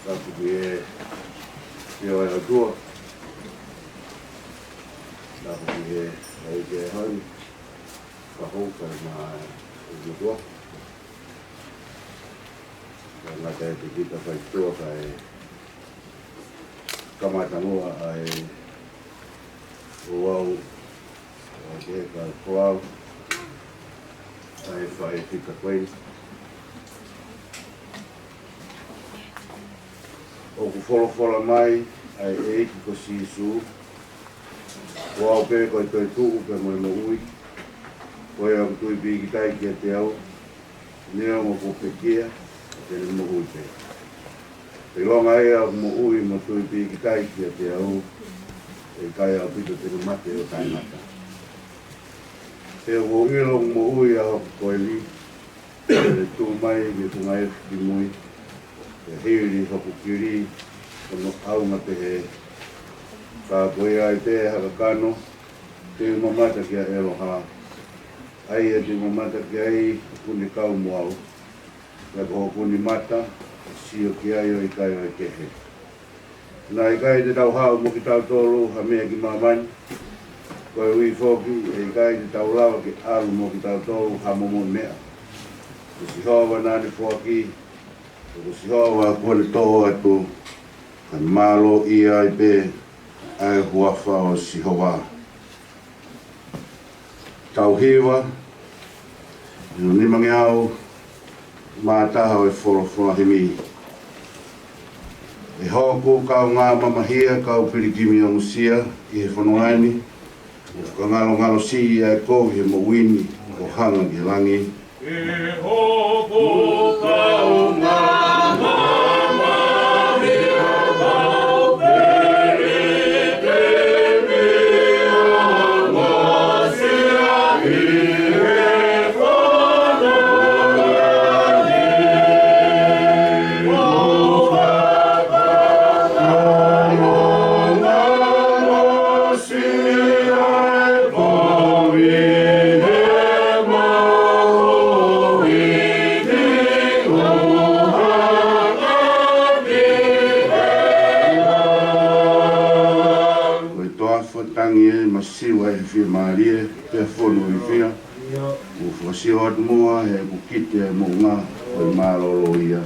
Tapu ki he ʻEiki ʻo e ʻOtua. Tapu ki he ʻEiki ʻo e holi. Ka hou ka ma e motua. Ka ngata e te kita fai tua ka e kamata ngoa ai o au, o ke ka koau, ai fai fika koe. ʻOku folofola mai ai ʻEiki ko Sīsū, ko au pē ko e toetuʻu pea mo e moʻui, ko ia ʻoku tui pīkitai kiate au, neongo kuo pekia, te ne moʻui pē. Pea ʻilonga ia ʻoku moʻui mo tui pīkitai kiate au, ʻe ʻikai ʻaupito te ne mate ʻo taʻengata. He ʻoku ou ʻilo ʻoku moʻui ʻa hoku koeli, ʻe tuʻu mai mei he funga efu ki mui, ʻe hili hoku kili, ʻo ne ʻaonga pehē. Ka ko ia ai pē ha kakano, te u mamata kia ʻEloha, ʻa ia te u mamata ki ai ʻoku ne kau mo au, pea ko hoku ni mata, ʻe sio ki ai ʻo ʻikai ʻo e kehe. Naʻe ʻikai te tau haʻu mo kitautolu ha meʻa ki māmani, koeʻuhi foki ʻe ʻikai te tau lava ke ʻalu mo kitautolu ha momoʻi meʻa. Ko Sihova naʻa ne foaki, ko Sihova kuo ne toʻo atu, kae mālōʻia ai pē ʻa e huafa ʻo Sihova. Tau hiva, ʻi he nimangeau mā taha ʻo e folofola himi. ʻE hoku kaungā mamahia, kau pilikimi ʻoku sia ʻi he fononga ni, ʻoku fakangalongalo siʻi ʻa e kovi ʻi he moʻui ni, ʻo hanga ki he langi. ʻE hoku kaungā mamahia, kau pilikimi ʻoku sia ʻi he fononga ni, ʻoku fakangalongalo siʻi ʻa e kovi ʻi he moʻui ni, ʻo hanga ki he langi. Ko e toafa tangi ē, masiva ʻi he fiemālie, pea fonu ʻi he fia. ʻOku ou fakasio atu muʻa he ʻoku kite ʻa e moʻunga, Ko e mālōlō ia.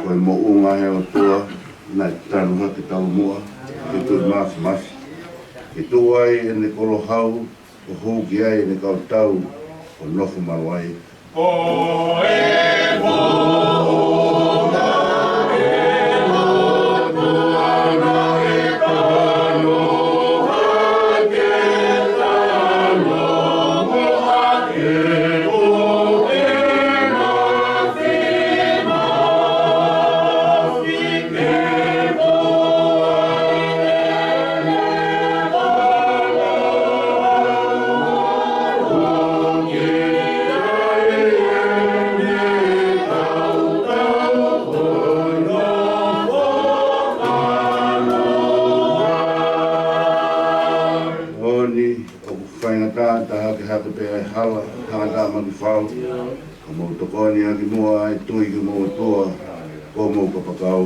Ko e moʻunga ʻo e ʻOtua, naʻe tanu hake taumuʻa, ki he Tuʻi Māfimafi. Ke tuʻu ai ʻene kolo hau, ʻo hū ki ai ʻene kau tau, ʻo nofo malu ai. Moʻoni ʻoku faingataʻa, tahake hake pē ʻa e hala, hangataʻa makifau. Ka mou tokoni ʻaki muʻa ʻa e tui ki homou ʻOtua, ko homou kapakau.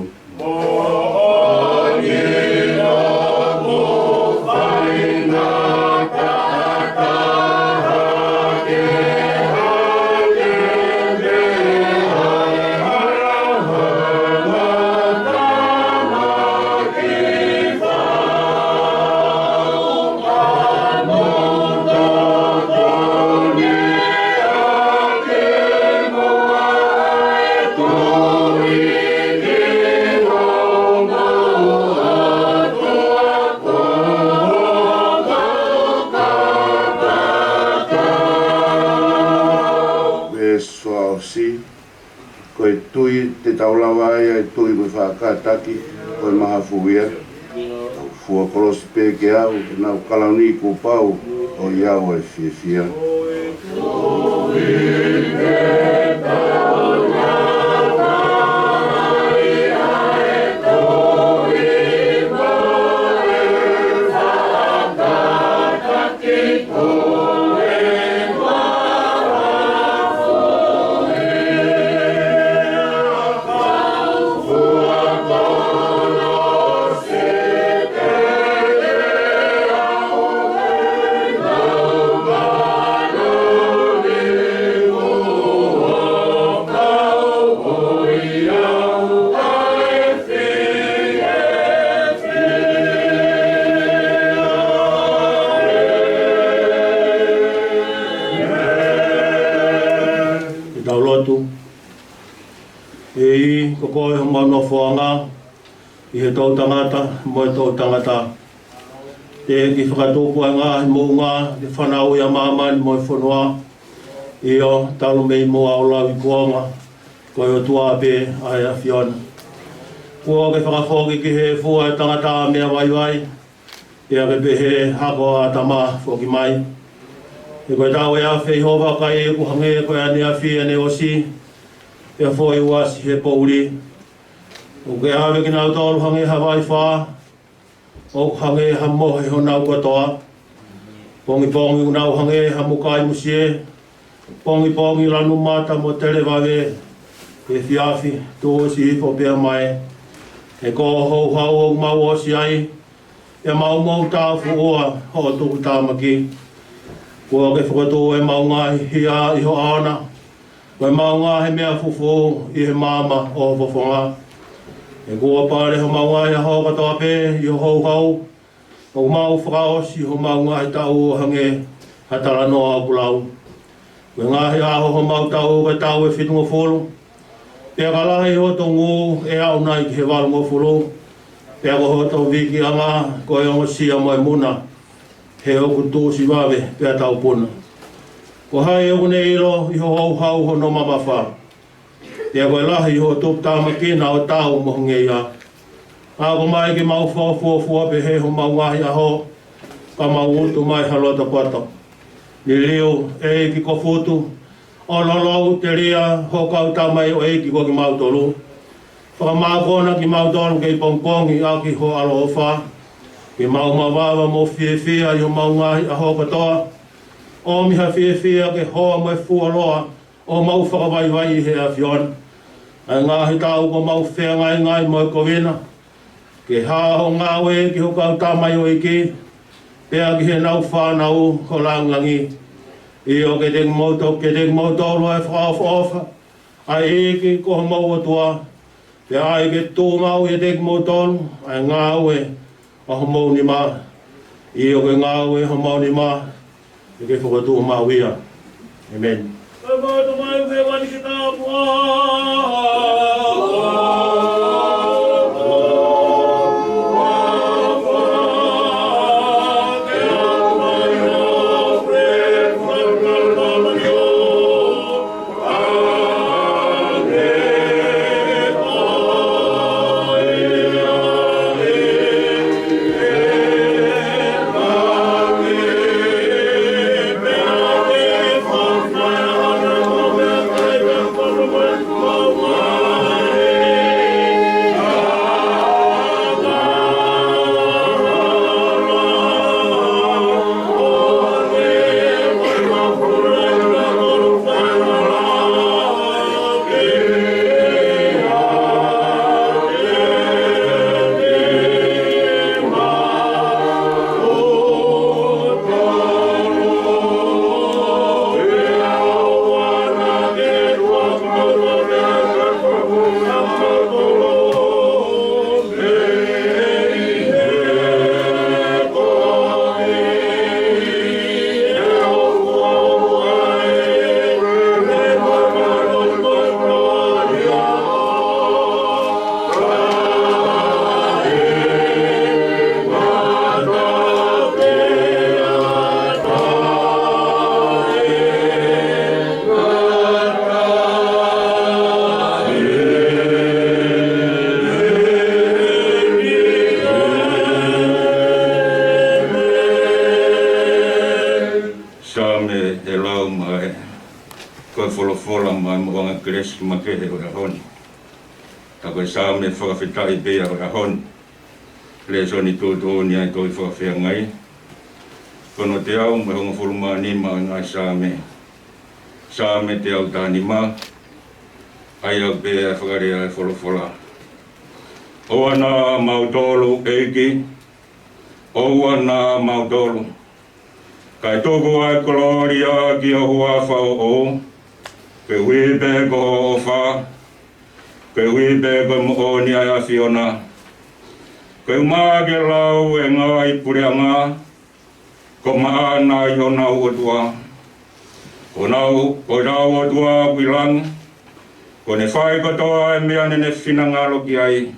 Veesi fakaʻosi. Ko e tui te tau lava ai ʻa e tui ko e faʻa kātaki, ko e mahafu ia. Tau fua kolosi pē ke au, ʻenau kalauni kuo pau, ʻo ʻiate au ʻa e fiefia. Ke tau lotu. ʻEiki, ko koe homau nofoʻanga, ʻi he toʻutangata mo e toʻutangata. Teʻeki fakatupu ʻa e ngaahi moʻunga, ke fanauʻi ʻa māmani mo e fonua. ʻIo, talu mei muʻa ʻo lauikuonga, ko e ʻOtua pē ʻa e ʻAfiona. Kuo ke fakafoki ki he efu ʻa e tangata ʻa e meʻa vaivai, pea ke pehē, hako ʻa ʻĀtama, foki mai. He ko e taʻu ʻe afe ʻi hoʻo vakai ʻoku hangē ko e ʻaneafi ʻaneʻosi, pea foʻi uasi he poʻuli. ʻOku ke ʻave kinautolu hangē ha vaifā, ʻoku hangē ha mohe honau kotoa. Pongipongi ʻoku nau hangē ha muka ʻi musie, pongipongi lanu mata mo televave, efiafi tuʻusi hifo pea mae. He ko hoʻo houhau ʻoku mau ʻosi ai, pea mau moʻutāfuʻua hoʻo tuputāmaki. Kuo ke fokotuʻu ʻemau ngaahi hia ʻi ho ʻaona, ko ʻemau ngaahi meʻa fufū ʻi he maama ʻo ho fofonga. He kuo pale homau ngaahi ʻaho kotoa pē ʻi ho houhau, ʻoku mau fakaʻosi homau ngaahi taʻu ʻo hangē ha talanoa ʻoku lau. Ko e ngaahi ʻaho homau taʻu ko e taʻu ʻe fitungofulu, pea ka lahi hoto ngū ʻe aʻu nai ki he valungofulu, pea ko hoto vikiʻanga ko e ongosia mo e muna, he ʻoku tuʻusi vave pea taupuna. Ko hai ʻoku ne ʻilo ʻi ho houhau hono mamafa, pea ko e lahi hoʻo tuputāmaki na ʻo taau mo ho ngeia. Ako mai ke mau fakafuofua pehē homau ngaahi ʻaho, ka mau utu mai ha loto poto. Liliu, ʻEiki, ko Futu, ʻo lolou telia ho kau tamaioʻeiki ko kimautolu. Fakamākona kimautolu kei pongipongi ʻaki ho ʻaloʻofa, ke mau mavava mo fiefia ʻi homau ngaahi ʻaho kotoa. ʻOmi ha fiefia ke hoa mo e fuoloa ʻo mau fakavaivai ʻi he ʻAfiona. ʻA e ngaahi tau kuo mau feangaingai mo e kovina, ke hā ho ngāue ki ho kau tamaioʻeiki, pea ki heʻenau fānau ho lāngilangi. ʻIo, ke teki moutolu, ke teki moutolu ʻa e fakaʻofoʻofa ʻa e ʻEiki ko homau ʻOtua, pea ʻai ke tuʻu maʻu ʻiate kimoutolu ʻa e ngāue ʻa homou nima. ʻIo, ke ngāue homau nima, ʻe ke fakatuʻumaʻu ia. ʻĒmeni. Kae mau ʻomai ʻa e vani ke tāpuhā. Saame ʻe lau mai, ko e folofola mai mo ʻanga kelesi makehe ʻo e ʻaho ni. Ka ko e Saame fakafetaʻi pē ia ʻo e ʻaho ni. Lēsoni tuʻutuʻuni ʻa e tohi Fakafeangai. Ko hono teau mo e hongofulu mā nima ʻo e ngaahi Saame. Saame teau taha nima, ʻa ia ʻoku pehē ʻa e fakalea ʻa e folofola. ʻOua naʻa mautolu, ʻEiki, ʻoua naʻa mautolu. Kae tuku ʻa e kolōlia ki ho huafa ʻoʻou, koeʻuhi pē ko hoʻo ʻofa, koeʻuhi pē ko e moʻoni ʻa e ʻAfiona. Koeʻuhi ke lau ʻe he ngaahi puleʻanga, ko maʻana ʻi honau ʻOtua. Ko honau, ko honau ʻOtua ʻoku ʻi langi, kuo ne fai kotoa ʻa e meʻa naʻa ne finangalo ki ai.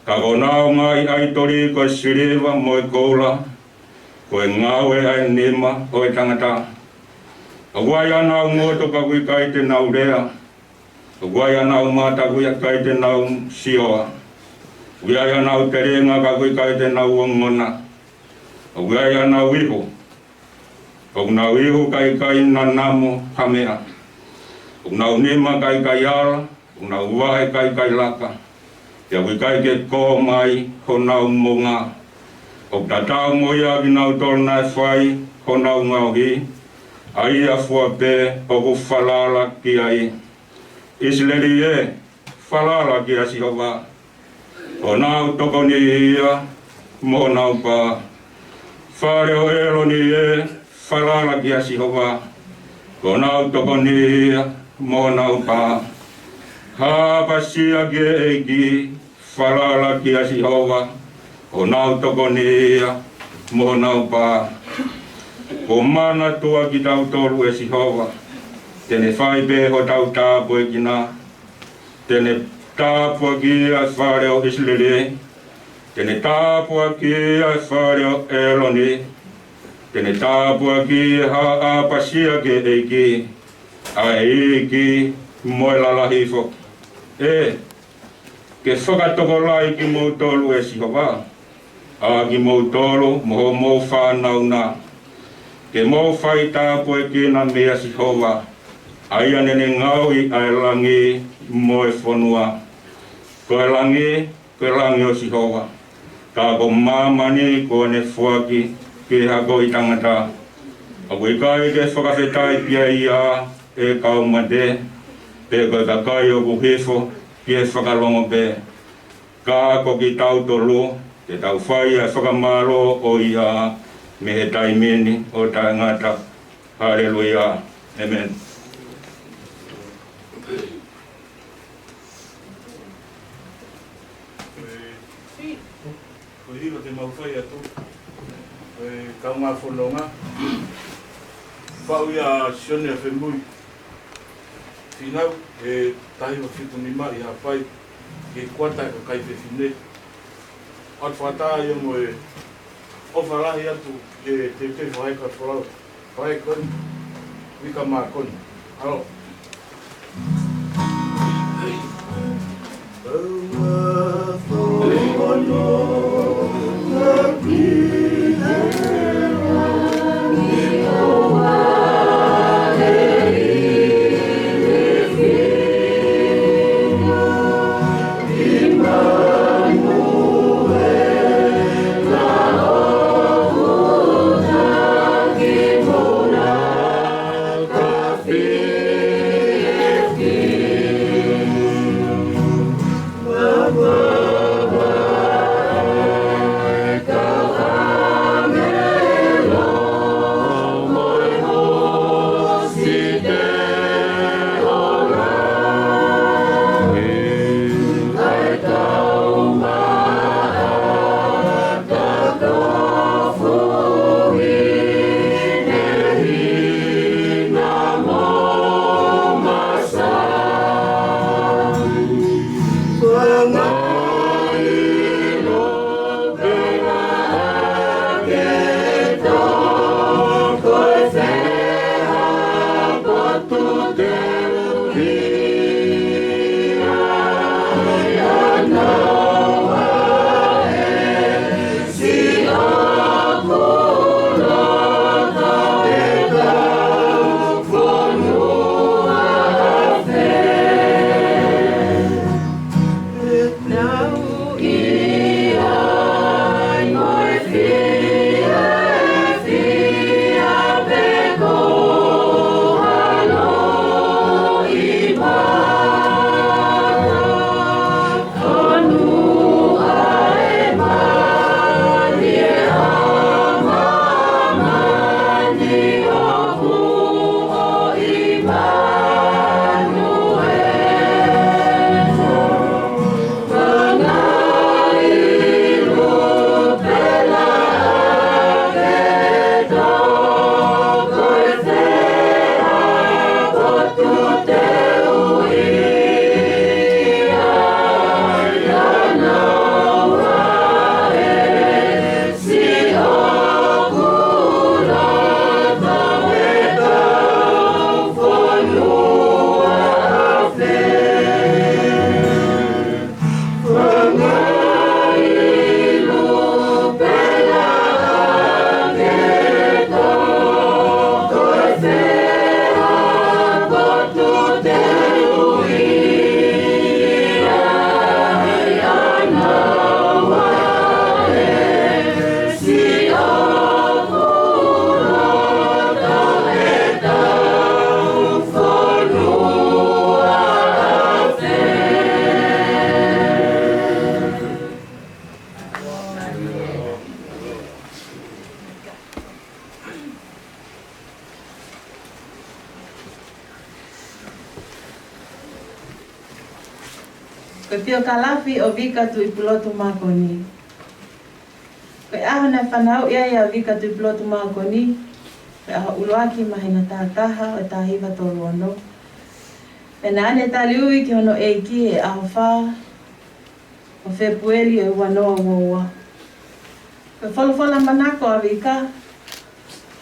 Ka ko honau ngaahi ʻaitoli ko e siliva mo e koula, ko e ngāue ʻa e nima ʻo e tangata. ʻOku ʻi ai ʻenau ngutu ka ʻoku ʻikai te nau lea. ʻOku ʻi ai ʻenau mata ka ʻoku ʻikai te nau sio. ʻOku ʻi ai ʻenau telinga ka ʻoku ʻikai te nau ongona. ʻOku ʻi ai ʻenau ihu, ʻoku nau ihu ka ʻikai nanamo ha meʻa. ʻOku nau nima ka ʻikai ala, ʻoku nau vahe ka ʻikai laka. Pea ʻoku ʻikai ke kō mai honau moʻunga. ʻOku tatau mo ia kinautolu naʻe fai honau ngaohi, ʻa ia fua pē ʻoku falala ki ai. ʻIsileli ē, falala kia Sihova, ko honau tokoni ia mo honau pā. Fale ʻo ʻĒloni ē, falala kia Sihova, ko honau tokoni ia mo honau pā. Haʻapasia ki he ʻEiki, falala kia Sihova, ko honau tokoni ia mo honau pā. Kuo manatua kitautolu ʻe Sihova, te ne fai pē hotau tāpuekina. Te ne tāpuakiʻi ʻa e fale ʻo ʻIsileli. Te ne tāpuakiʻi ʻa e fale ʻo ʻĒloni. Te ne tāpuakiʻi ʻa e haʻapasia ki he ʻEiki, ʻa e iiki mo e lalahi foki. ʻE, Ke fakatokolahi kimoutolu ʻe Sihova, ʻa kimoutolu mo hoʻomou fānau na, ke mou fai tāpuekina meia Sihova, ʻa ia naʻa ne ngaohi ʻa e langi mo e fonua. Ko e langi, ko e langi ʻo Sihova, ka ko māmani kuo ne foaki ki he hako ʻo e tangata. ʻOku ʻikai ke fakafetaʻi pea ia ʻe kau mate, pe ko e kakai ʻoku hifo ki he fakalongo pē. Ka ko kitautolu, te tau fai ʻa e fakamālō ʻo ia mei he taimi ni ʻo taʻengata. Haleluia. ʻĒmeni. Ko e hiva te mau fai atu, ko e kaungā fononga, pau ia Sione ʻa Femui Finau, ʻe taha hiva fitu nima ʻi Haʻapai, ki he kuata ʻa e kakai fefine. ʻOatu fakataha ia mo e ʻofa lahi atu ki he teuteu fakafaifekau Falaoa. Pae Koni, Vika Mākoni. ʻAlo. Ko e piokalafi ʻo Vika Tuʻipulotu Mākoni. Ko e ʻaho naʻe fanauʻi ai ʻa Vika Tuʻipulotu Mākoni, ko e ʻaho ʻuluaki māhina taha taha ʻo e taha hiva tolu ono. Pea naʻa ne taliui ki hono ʻEiki he ʻaho fā ʻo Fēpueli ʻo e ua noa ua ua. Ko e folofola manako ʻa Vika,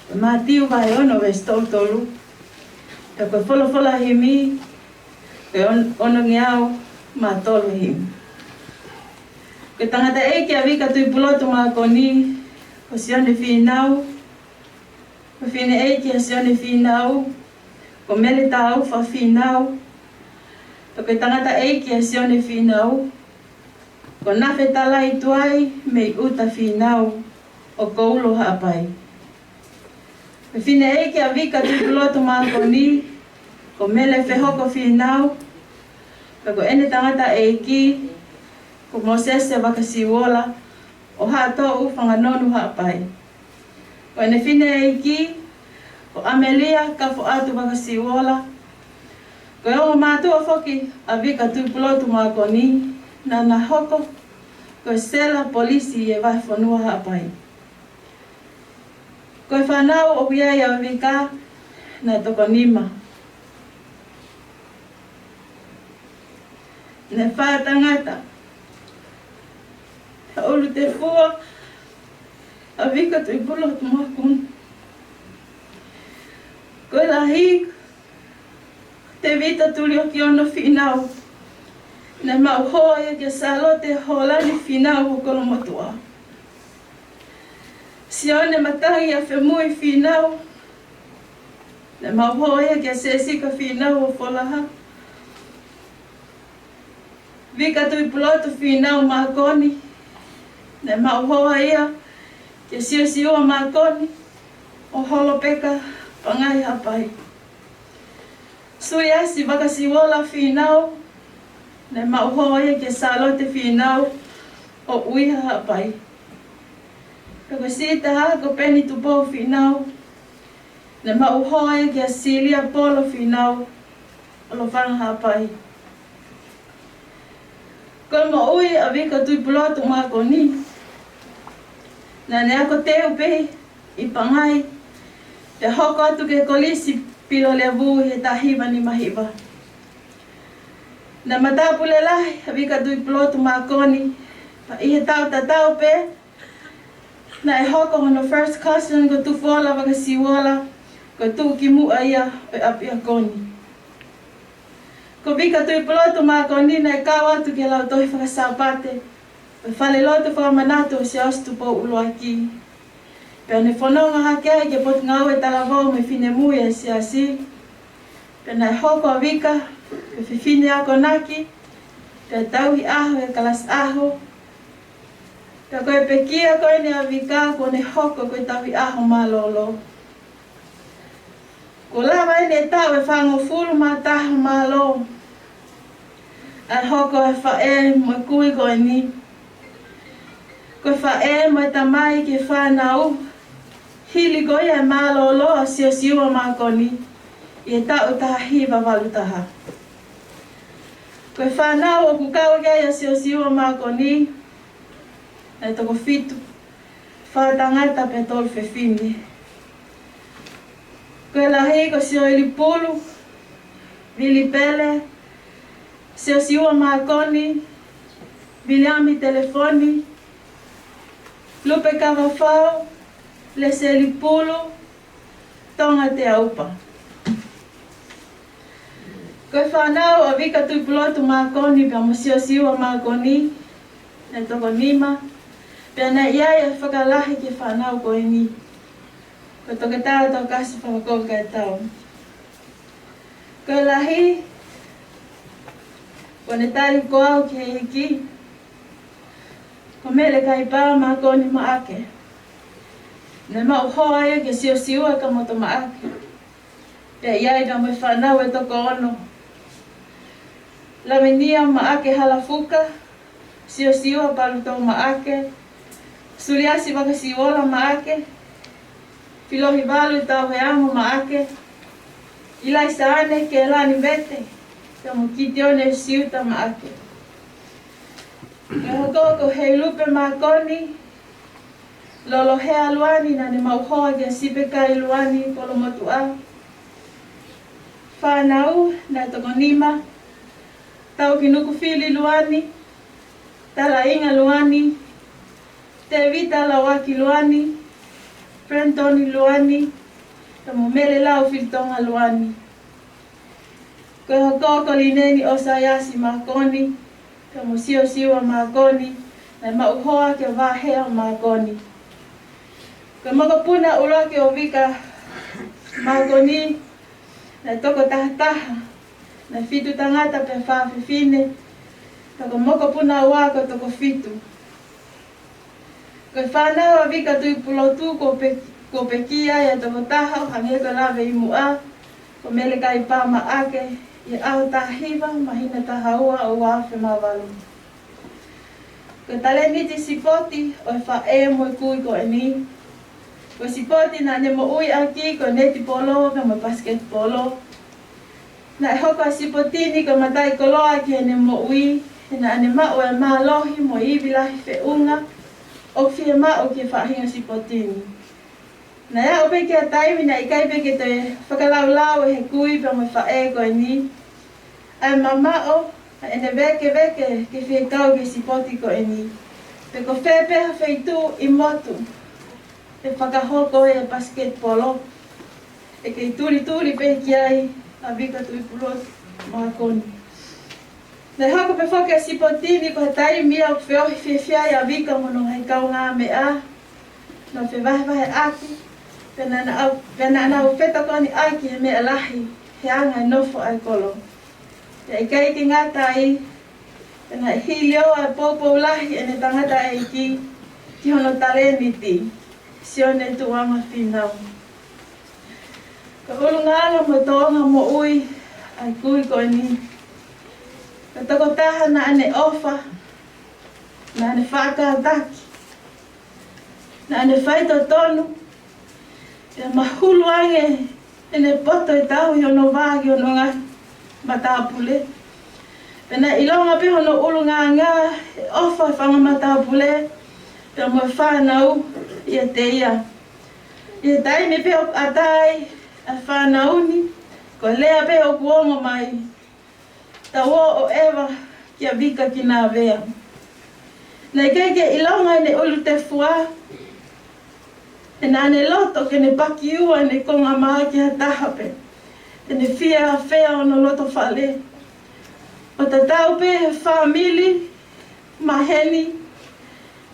ko Mātiu vahe ono veesi tolu tolu. Pea ko e folofola himi, ko e on-, onongeau mā tolu himi. Ko e tangataʻeiki ʻa Vika Tuʻipulotu Makoni, ko Sione Fīnau. Ko e fineʻeiki ʻa Sione Fīnau, ko Mele Taufa Fīnau. Ko e tangataʻeiki ʻa Sione Fīnau, ko Nafe Talai Tuai mei ʻUta Fīnau, ʻo Koulo Haʻapai. Ko e fineʻeiki ʻa Vika Tuʻipulotu Makoni, ko Mele Fehoko Fīnau. Pea ko ʻene tangataʻeiki, ko Mōsese Vakasiuola, ʻo Haʻatoʻu Fanganonu Haʻapai. Ko ʻene fineʻeiki, ko ʻAmelia Kafoʻatu Vakasiuola. Ko e ongo mātuʻa foki ʻa Vika Tuʻipulotu Makoni, naʻá na hoko ko e sela polisi ʻi he vahefonua Haʻapai. Ko e fānau ʻoku ʻi ai ʻa Vika, naʻe toko nima. Naʻe fā tangata. He ʻulu tefua ʻa Vika Tuʻipulotu Makoni. Ko e lahi, Tevita Tuliokiono Fīnau. Naʻe maʻu hoa ia kia Sālote Hōlani Fīnau ʻo Kolomotuʻa. Sione Matai ʻAfemui Fīnau. Naʻe maʻu hoa ia kia Sesika Fīnau ʻo Folaha. Vika Tuʻipulotu Fīnau Makoni. Naʻe maʻu hoa ia kia Siosiua Makoni ʻo Holopeka Pangai Haʻapai. Suliasi Vakasiuola Fīnau. Naʻe maʻu hoa ia kia Sālote Fīnau ʻo ʻUiha Haʻapai. Pea ko e siʻi taha ko Peni Tupou Fīnau. Naʻe maʻu hoa ia kia Silia Polo Fīnau ʻo Lofanga Haʻapai. Ko e moʻui ʻa Vika Tuʻipulotu Makoni, naʻá ne ako teu pē ʻi Pangai, pea hoko atu ki he Kolisi Pilolevu ʻi he taha hiva nima hiva. Naʻe matāpule lahi ʻa Vika Tuʻipulotu Makoni, pea ʻi he taʻu tatau pē, naʻe hoko hono first cousin ko Tufuola Vakasiuola, ko e tuʻukimuʻa ia ʻo e ʻapiako ni. Ko Vika Tuʻipulotu Makoni naʻe kau atu ki he lautohi faka-Sāpate ʻo e falelotu fakamanatu ʻo Siaosi Tupou ʻUluaki. Pea ne fononga hake ai ki he Potungāue Talavou mo e Finemui ʻa e Siasi. Pea naʻe hoko ʻa Vika ko e fefine akonaki, pea tauhi ʻaho ʻi he kalasi ʻaho. Pea ko e pekia ko eni ʻa Vika kuó ne hoko ko e tauhi ʻaho mālōlō. Kuo lava eni e taʻu ʻe fāngofulu mā taha mālō ʻa e hoko ʻa e faʻē mo e kui ko eni. Ko e faʻē mo e tamai ki he fānau, hili ko ia e mālōlō ʻa Siosiua Makoni ʻi he taʻu taha hiva valu taha. Ko e fānau ʻoku kau ki ai ʻa Siosiua Makoni, naʻe toko fitu, fā tangata pea tolu fefine. Ko e lahi ko Sioeli Pulu, Vili Pele, Siosiua Makoni, Viliami Telefoni, Lupe Kavafau, Lesieli Pulu, Tonga Teaupa. Ko e fānau ʻa Vika Tuʻipulotu Makoni pea mo Siosiua Makoni, naʻe toko nima, pea naʻe ʻi ai e fakalahi ki he fānau ko eni. Ko Toketā Tokasi Fakakokaetau. Ko e lahi, kuó ne tali ko au ki he ʻEiki, ko Mele Kaipā Makoni Maʻake. Naʻe maʻu hoa ia kia Siosiua Kamoto Maʻake. Pea ʻi ai pea mo e fānau ʻe toko ono. Lavenia Maʻake Halafuka, Siosiua Palutou Maʻake, Suliasi Vakasiuola Maʻake, Filohivalu Tauheamo Maʻake, ʻIlaisa ʻAne Kelani Vete, pea mo Kitione Siuta Maʻake. Ko e hoko ko Heilupe Makoni, Lolohea Luani, naʻá ne maʻu hoa kia Sipekai Luani Kolomotuʻa. Fānau naʻe toko nima, Taukinukufili Luani, Talaʻinga Luani, Tēvita Lauaki Luani, Brentoni Luani, pea mo Mele Laufilitonga Luani. Ko e hoko ko Lineni ʻOsaiasi Makoni, pea mo Siosiua Makoni, Naʻe maʻu hoa ke vahe ʻa Makoni. Ko e mokopuna ʻuluaki ʻo Vika Makoni, naʻe toko tahataha, naʻe fitu tangata pea fā fefine, pea ko e mokopuna ua ko e toko fitu. Ko e fānau ʻa Vika Tuʻipulotu kuo pe-, kuo pekia ʻa e toko taha ʻo hangē ko e lave ʻi muʻa, ko Melekai Pā Maʻake, ʻi he ʻaho taha hiva, māhina taha ua ʻo ua afe mā valu. Ko e talēniti sipoti ʻo e faʻē mo e kui ko eni. Ko e sipoti naʻa ne moʻui ʻaki ko e netipolo pea mo e pasiketipolo. Naʻe hoko ʻa e sipoti ni ko e mataʻikoloa ki heʻene moʻui, he naʻa ne maʻu e mālohi mo e ivi lahi feʻunga ʻoku fiemaʻu ki he faʻahinga sipoti ni. Naʻe aʻu pē ki ha taimi naʻe ʻikai pē ke toe fakalaulau ʻe he kui pea mo e faʻē ko eni ʻa e mamaʻo ʻa ʻene vēkeveke ke fekau ki he sipoti ko eni, pe ko fē pē ha feituʻu ʻi motu ʻe fakahoko ai e pasiketipolo. ʻE kei tulituli pē ki ai ʻa Vika Tuʻipulotu Makoni. Naʻe hoko pē foki ʻa e sipoti ni ko e taimi ia ʻoku feohi fiefia ai ʻa Vika mo hono ngaahi kaungāmeʻa, nau fevahevaheʻaki, pea naʻa nau, pea naʻa nau fetokoniʻaki he meʻa lahi, he anga e nofo ʻa e kolo. Pea ʻikai ke ngata ai, pea naʻe hili ʻo ʻa e poupou lahi ʻene tangataʻeiki ki hono talēniti, Sione Tuʻuamafinau. Ko e ʻulungaanga mo e tōʻonga moʻui ʻa e kui ko eni. Ko e tokotaha naʻa ne ʻofa, naʻa ne faʻa kātaki, naʻa ne faitotonu, pea mahulu ange ʻene poto e tauhi hono vā ki hono ngaahi matāpule. Pea naʻe ʻilonga pē hono ʻulungaanga he ʻofa e fanga matāpule pea mo e fānau ʻiate ia. ʻI he taimi pē ʻoku ʻatā ai ʻa e fānau ni, ko e lea pē ʻoku ongo mai: Tau ō ʻo ʻeva kia Vika ki Nāvea. Naʻe ʻikai ke ʻilonga ʻene ʻulutefua, he naʻa ne loto ke ne pakiua ʻene konga mā ki ha taha pē te ne fie afea hono loto fale. ʻO tatau pē he fāmili maheni,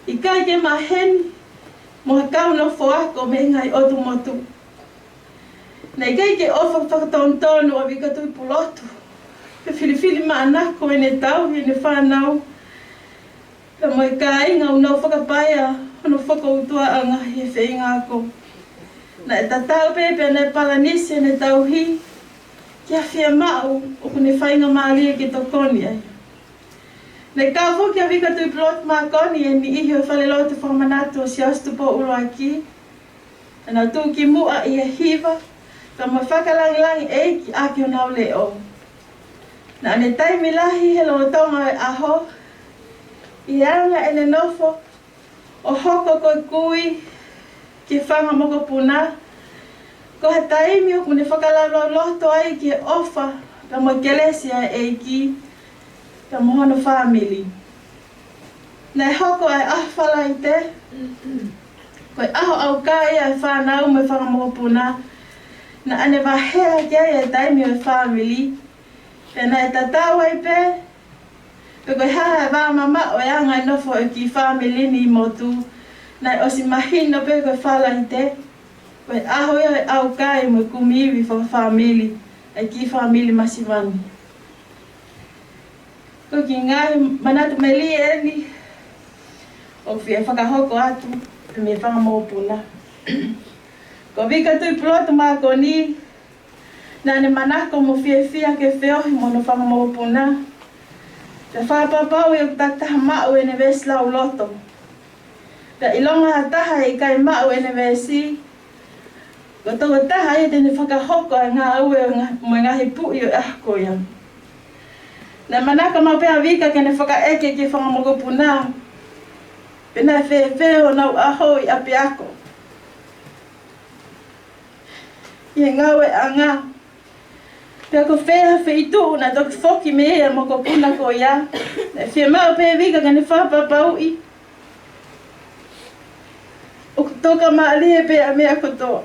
ʻikai ke maheni mo ha kau nofo ako mei he ngaahi ʻotu motu. Naʻe ʻikai ke ʻofa fakatonutonu ʻa Vika Tuʻipulotu ke filifili manako ʻene tauhi ʻene fānau pea mo e kāinga ʻoku nau fakapaea hono fokoutuaʻanga ʻi he feinga ako. Naʻe tatau pē pea naʻe palanisi ʻene tauhi ki ha fiemaʻu ʻoku ne faingamālie ke tokoni ai. Naʻe kau foki ʻa Vika Tuʻipulotu Makoni ʻi he niʻihi ʻo e falelotu fakamanatu ʻo Siaosi Tupou ʻUluaki. Naʻa nau tuʻu ki muʻa ʻi he hiva, pea mo e fakalangilangiʻi ʻeiki ʻaki honau leʻo. Naʻa ne taimi lahi he lolotonga e ʻaho, ʻi he anga ʻene nofo ʻo hoko ko e kui ki he fanga mokopuna, ko ha taimi ʻoku ne fakalaulauloto ai ki he ʻofa pea mo e kelesi ʻa e ʻEiki pea mo hono fāmili. Naʻe hoko ʻa e ʻaho Falaite ko e ʻaho ʻaukai ʻa e fānau mo e fanga mokopuna. Naʻa ne vaheʻaki ai e taimi ʻo e fāmili, pea naʻe tatau ai pē pe ko e hā e vā mamaʻo e anga e nofo e kiʻi fāmili ni ʻi motu, naʻe ʻosi mahino pē ko e Falaite ko e ʻaho ia e ʻaukai mo e kumi ivi fakafāmili e kiʻi fāmili masiva ni. Ko e kiʻi ngaahi manatu melie eni ʻoku fie fakahoko atu mei he fanga mokopuna. Ko Vika Tuʻipulotu Makoni, naʻa ne manako mo fiefia ke feohi mo hono fanga mokopuna. Pea fakapapauʻi ʻoku takitaha maʻu ʻene veesi lauloto. Pea ʻilonga ha taha ʻe ʻikai maʻu ʻene veesi, ko e tokotaha ia te ne fakahoko e ngāue ʻo e ngā-, mo e ngaahi puʻi ʻo e ʻaho ko ia. Naʻe manako maʻu pē ʻa Vika ke ne fakaʻeke ki he fanga mokopuna pe naʻe fēfē honau ʻaho ʻi ʻapiako ʻi he ngāueʻanga, pea ko fē ha feituʻu naʻe toki foki mei ai e mokopuna ko ia. Naʻe fiemaʻu pē ʻe Vika ke ne fakapapauʻi ʻoku tokamālie pē ʻa e meʻa kotoa.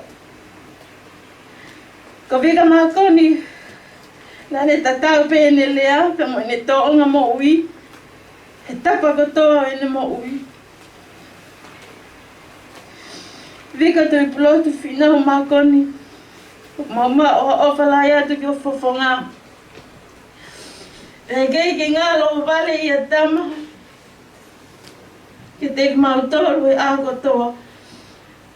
Ko Vika Makoni, naʻa ne tatau pē ʻene lea pea mo ʻene tōʻonga moʻui. he tapa kotoa ʻene moʻui. Vika Tuʻipulotu Fīnau Makoni, ʻoku mau maʻu ʻa e ʻofa lahi atu ki ho fofonga. Pea kei ke ngalo vale ia tama kiate kimautolu he ʻaho kotoa.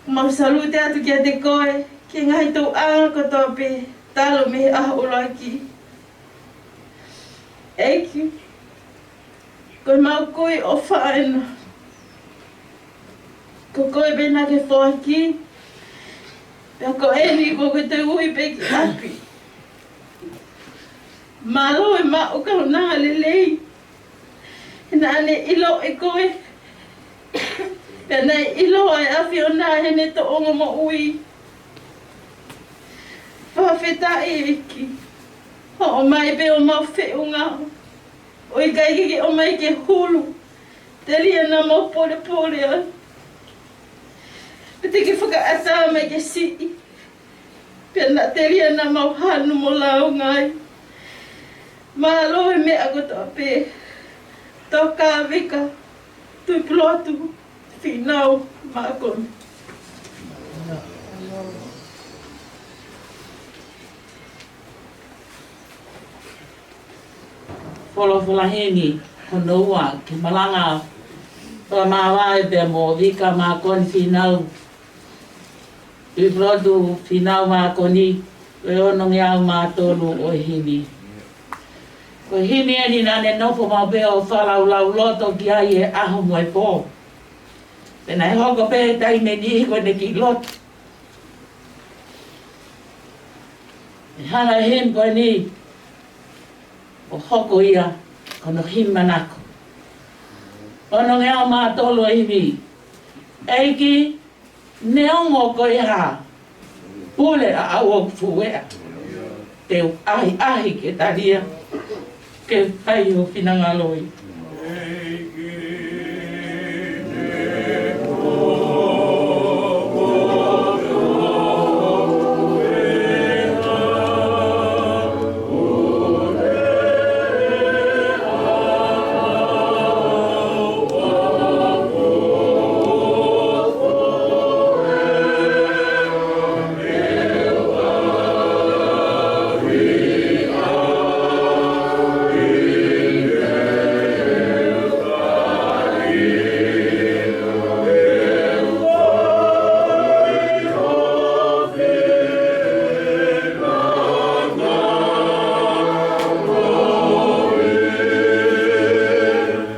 Mau salute atu kiate koe, ki he ngaahi tuʻunga kotoa pē, talu mei he ʻaho ʻuluaki. ʻEiki, ko ʻemau kui ʻofa ena. Ko koe pē naʻa ke foaki. Pea ko eni ko koe te ui pē ki ʻapi. Mālō e maʻu kaunanga lelei. He naʻa ne ʻilo ʻe koe. Pea naʻe ʻilo ʻa e ʻAfiona heʻene tōʻonga moʻui. Fakafetaʻi ʻEiki. Hoʻo ʻomai pē ʻo mau feʻunga. ʻOku ʻikai ke ke ʻomai ke hulu. Telia naʻa mau polepole ai. Pea te ke fakaʻatā mai ke siʻi. Pea naʻa telia naʻa mau hanu mo lāunga ai. Mālō e meʻa kotoa pē. Tokā Vika Tuʻipulotu Fīnau Makoni. Folofola himi hono ua, ke malanga fakamāvae pea mo Vika Makoni Fīnau, Tuʻipulotu Fīnau Makoni, ko e onongeau mā tolu ʻo e himi. Ko e himi eni naʻa ne nofo maʻu pē ʻo fakalaulauloto ki ai e ʻaho mo e pō. Pea naʻe hoko pē taimi ʻe niʻihi ko ʻene kiʻi lotu. ʻE hanga ʻe he himi ko eni ʻo hoko ia ko hono himi manako. Onongeau mā tolu ʻo e himi. ʻEiki, neongo ko e hā, pule ʻa au ʻoku fueʻa. Te u ʻahiʻahi ke talia, ke fai ho finangalo ʻi.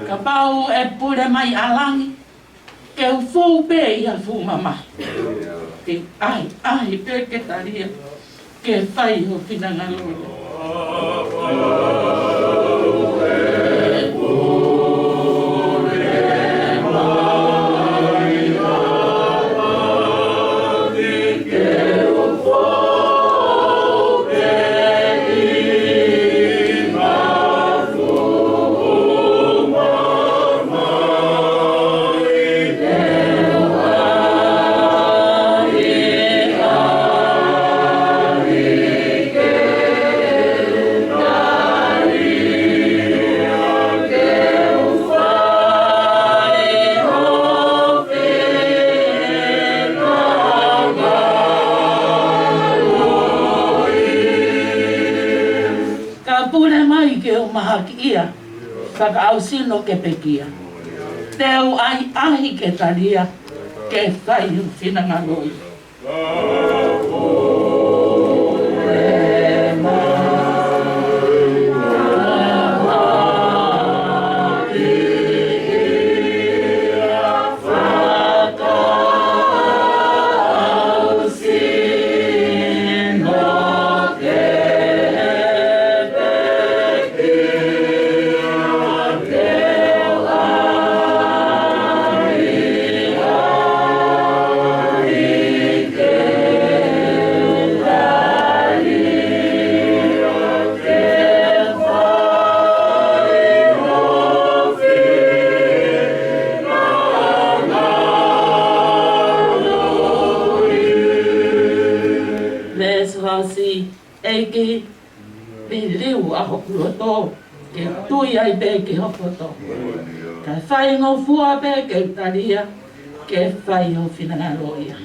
Kapau ʻe pule mai ʻa langi, ke u fou pē ʻi ha fuʻu mamahi. Ke u ʻahiʻahi pē ke talia, ke fai ho finangalo. Ka pule mai ke u mahaki ia, fakaʻau sino ke pekia. Te u ʻahiʻahi ke talia, ke fai ho finangalo ʻi. Veesi hosi, ʻEiki, liliu ʻa hoku loto, ke tui ai pē ki ho poto. Kae faingofua pē ke u tali ia, ke fai ho finangalo ia.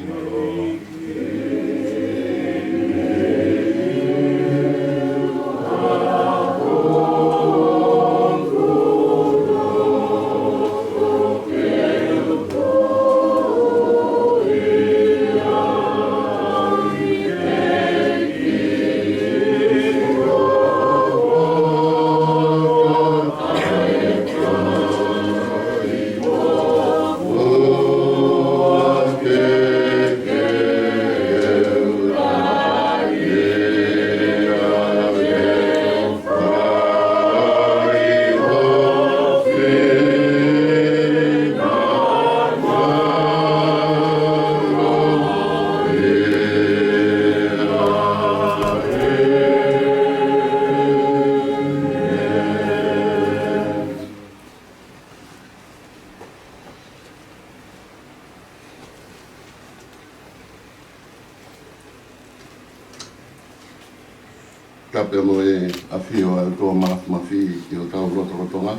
Tapu mo e ʻafio ʻa e ʻOtua Māfimafi ki hotau lotolotonga.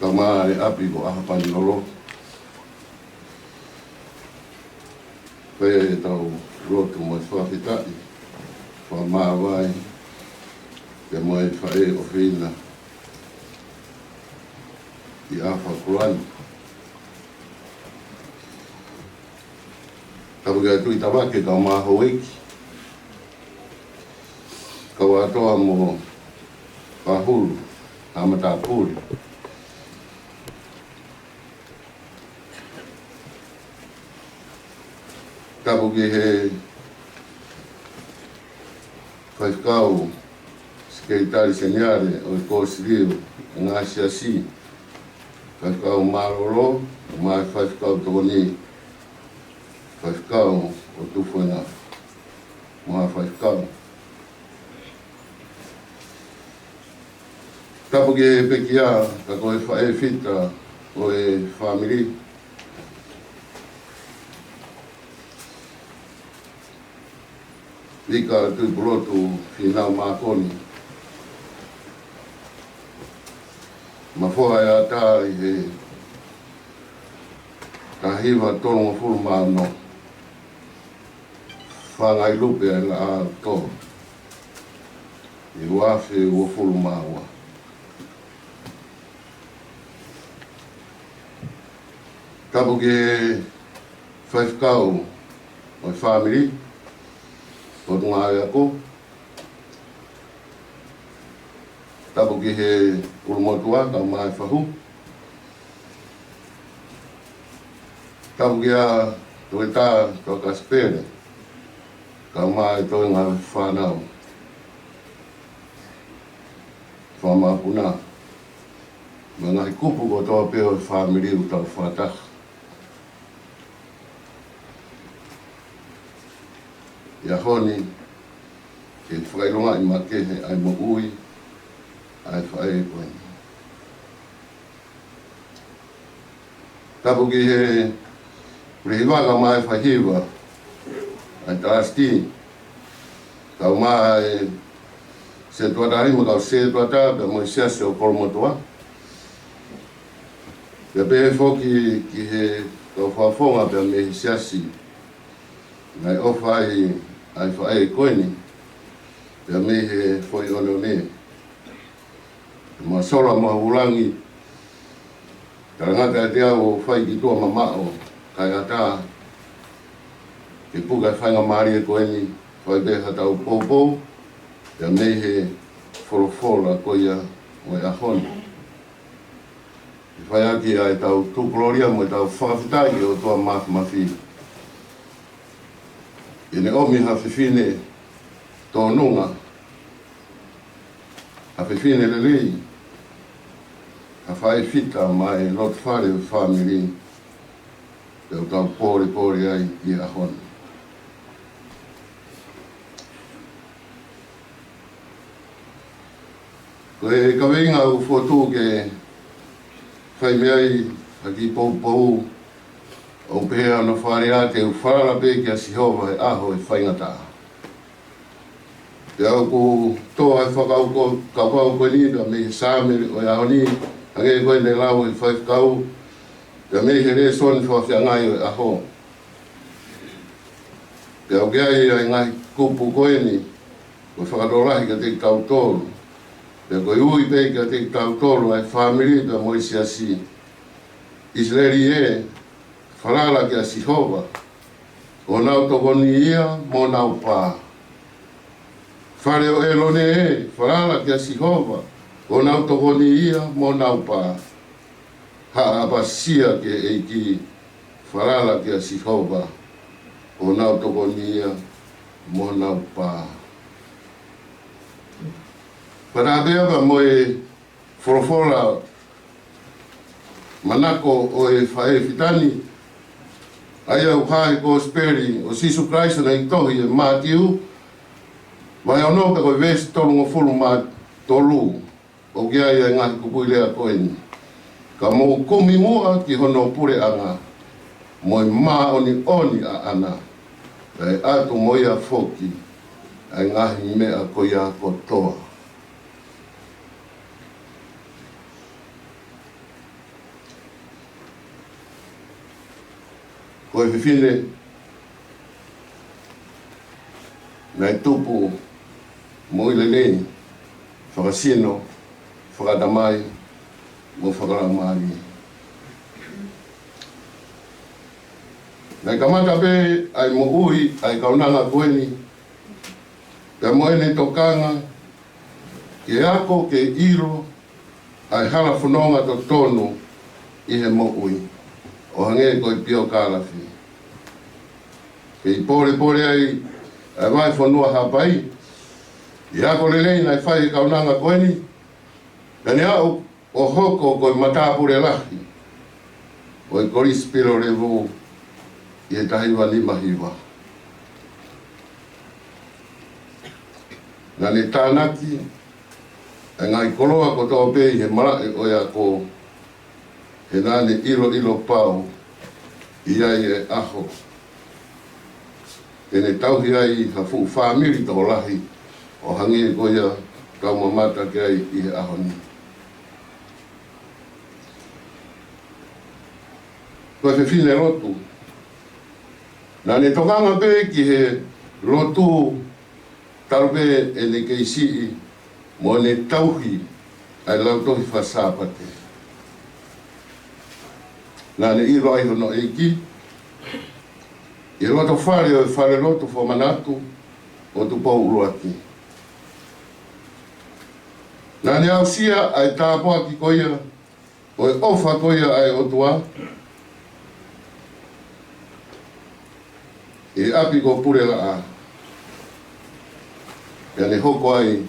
Kae ʻumaʻā e ʻapi ko ʻAhapanilolo. Pea ʻi heʻetau lotu mo e fakafetaʻi, fakamāvae, pea mo e faʻēʻofeina ʻi ʻAfakuluani. Tapu ki he Tuʻi Tavake kae ʻumaʻā Houʻeiki, kau ʻAtoa mo Pahulu, ʻa Matāpule. Tapu ki he Faifekau Sekelitali Seniale ʻo e Kōsilio ʻo e Ngaahi Siasi, Faifekau Mālōlō, mo e Faifekau Tokoni, Faifekau ʻo Tufuenga, mo ha faifekau. Tapu ki he pekia, ka ko e faʻē fita ʻo e fāmili. Vika Tuʻipulotu Fīnau Mākoni. Mafoa e ata ʻi he taha hiva tolungofulu mā ono. Fanga ʻi lupe ʻa e laʻā ʻo tō ʻi he ua afe uofulu mā ua. Tapu ki he faifekau ʻo e fāmili, Potungāue Ako. Tapu ki he ʻulumotuʻa, kae ʻumaʻā e fahu. Tapu kia Toketā Toakasi Pele, kae ʻumaʻā e toenga fānau, fakamāpuna, mo e ngaahi kupu kotoa pē ʻo e fāmili ʻoku tau fakataha ʻi he ʻaho ni, ke fakaʻilongaʻi makehe ʻa e moʻui ʻa e faʻē ko eni. Tapu ki he Pulehiva kae ʻumaʻā e Faihiva, ʻa e Talasitī, kae ʻumaʻā e Setuata Himi, kau Setuata, pea mo e Siasi ʻo Kolomotuʻa. Pea pehē foki ki he kau fakafofonga pea mei he Siasi naʻe ʻofa ai ʻa e faʻē ko eni, pea mei he foʻi ʻoneʻone. Mo Sola mo Haulangi, talangata ʻiate au ʻo fai ki tuʻa mamaʻo, kae ʻatā ke puke ʻa e faingamālie ko eni, fai pē haʻatau poupou, pea mei he folofola ko ia ʻo e ʻaho ni. ʻE fai ʻaki ʻa ʻetau tukulōlia mo ʻetau fakafetaʻi ki he ʻOtua Māfimafi, ʻi heʻene ʻomi ha fefine tōnunga, ha fefine lelei, ha faʻē fita maʻa e lotofale ʻo e fāmili, ʻoku tau pōlepole ai ʻi he ʻaho ni. Ko e kaveinga ʻoku fokotuʻu ke fai mei ai ha kiʻi poupou, ʻoku pehē hono fakalea: Te u falala pē kia Sihova he ʻaho ʻo e faingataʻa. Pea ʻoku tō ai e fakakaukau ko eni mei he Saame ʻo e ʻaho ni, hangē ko ʻene lau ʻe he faifekau, pea mei he lēsoni fakafiangai ʻo e ʻaho. Pea ʻoku ʻi ai ʻa e ngaahi kupu ko eni, ko e fakatokolahi kiate kitautolu. Pea ko e ui pē kiate kitautolu ʻa e fāmili pea mo e siasi. ʻIsileli ē, falala kia Sihova, ʻo nau tokoni ia mo nau pā. Fale ʻo ʻĒlone ē, falala kia Sihova, ʻo nau tokoni ia mo nau pā. Haʻa ʻapasia ki he ʻEiki, falala kia Sihova, ʻo nau tokoni ia mo nau pā. Pea tā pē ʻa ka mo e folofola manako ʻo e faʻē fitani, ʻa ia ʻoku hā he Kosipeli ʻo Sīsū Kalaisi naʻe tohi ʻe Mātiu, vahe ono pea ko e veesi tolungofulu mā tolu, ʻoku ʻi ai ʻa e ngaahi kupuʻi lea ko eni. Ka mou kumi muʻa ki hono puleʻanga, mo e māʻoniʻoni ʻaʻana, kae ʻatu mo ia foki ʻa e ngaahi meʻa ko ia kotoa. Ko e fefine naʻe tupu moʻui lelei, fakasino, fakaʻatamai, mo fakalaumālie. Naʻe kamata pē ʻa e moʻui ʻa e kaunanga ko eni, pea mo ʻene tokanga ke ako ke ʻilo ʻa e hala fononga totonu ʻi he moʻui, ʻo hangē ko e piokalafi. Kei pōlepole ai ʻa e vahefonua Haʻapai, ʻi he ako lelei naʻe fai ʻe he kaunanga ko eni, naʻa ne aʻu ʻo hoko ko e matāpule lahi ʻo e Kolisi Pilolevu ʻi he taha hiva nima hiva. Naʻa ne tānaki ʻa e ngaahi koloa kotoa pē ʻi he malaʻe ʻo e ako, he naʻa ne ʻiloʻilo pau ʻi ai e ʻaho te ne tauhi ai ha fuʻu fāmili tokolahi, ʻo hangē ko ia ʻoku tau mamata ki ai ʻi he ʻaho ni. Ko e fefine lotu, naʻa ne tokanga pē ki he lotu talu pē ʻene kei siʻi, mo ʻene tauhi ʻa e lautohi faka-Sāpate. Naʻa ne ʻilo ai hono ʻEiki ʻi he loto fale ʻo e falelotu fakamanatu ʻo Tupou ʻUluaki. Naʻa ne aʻusia ʻa e tāpuaki ko ia ʻo e ʻofa ko ia ʻa e ʻOtua ʻi he ʻapi ko Pulelaʻā, pea ne hoko ai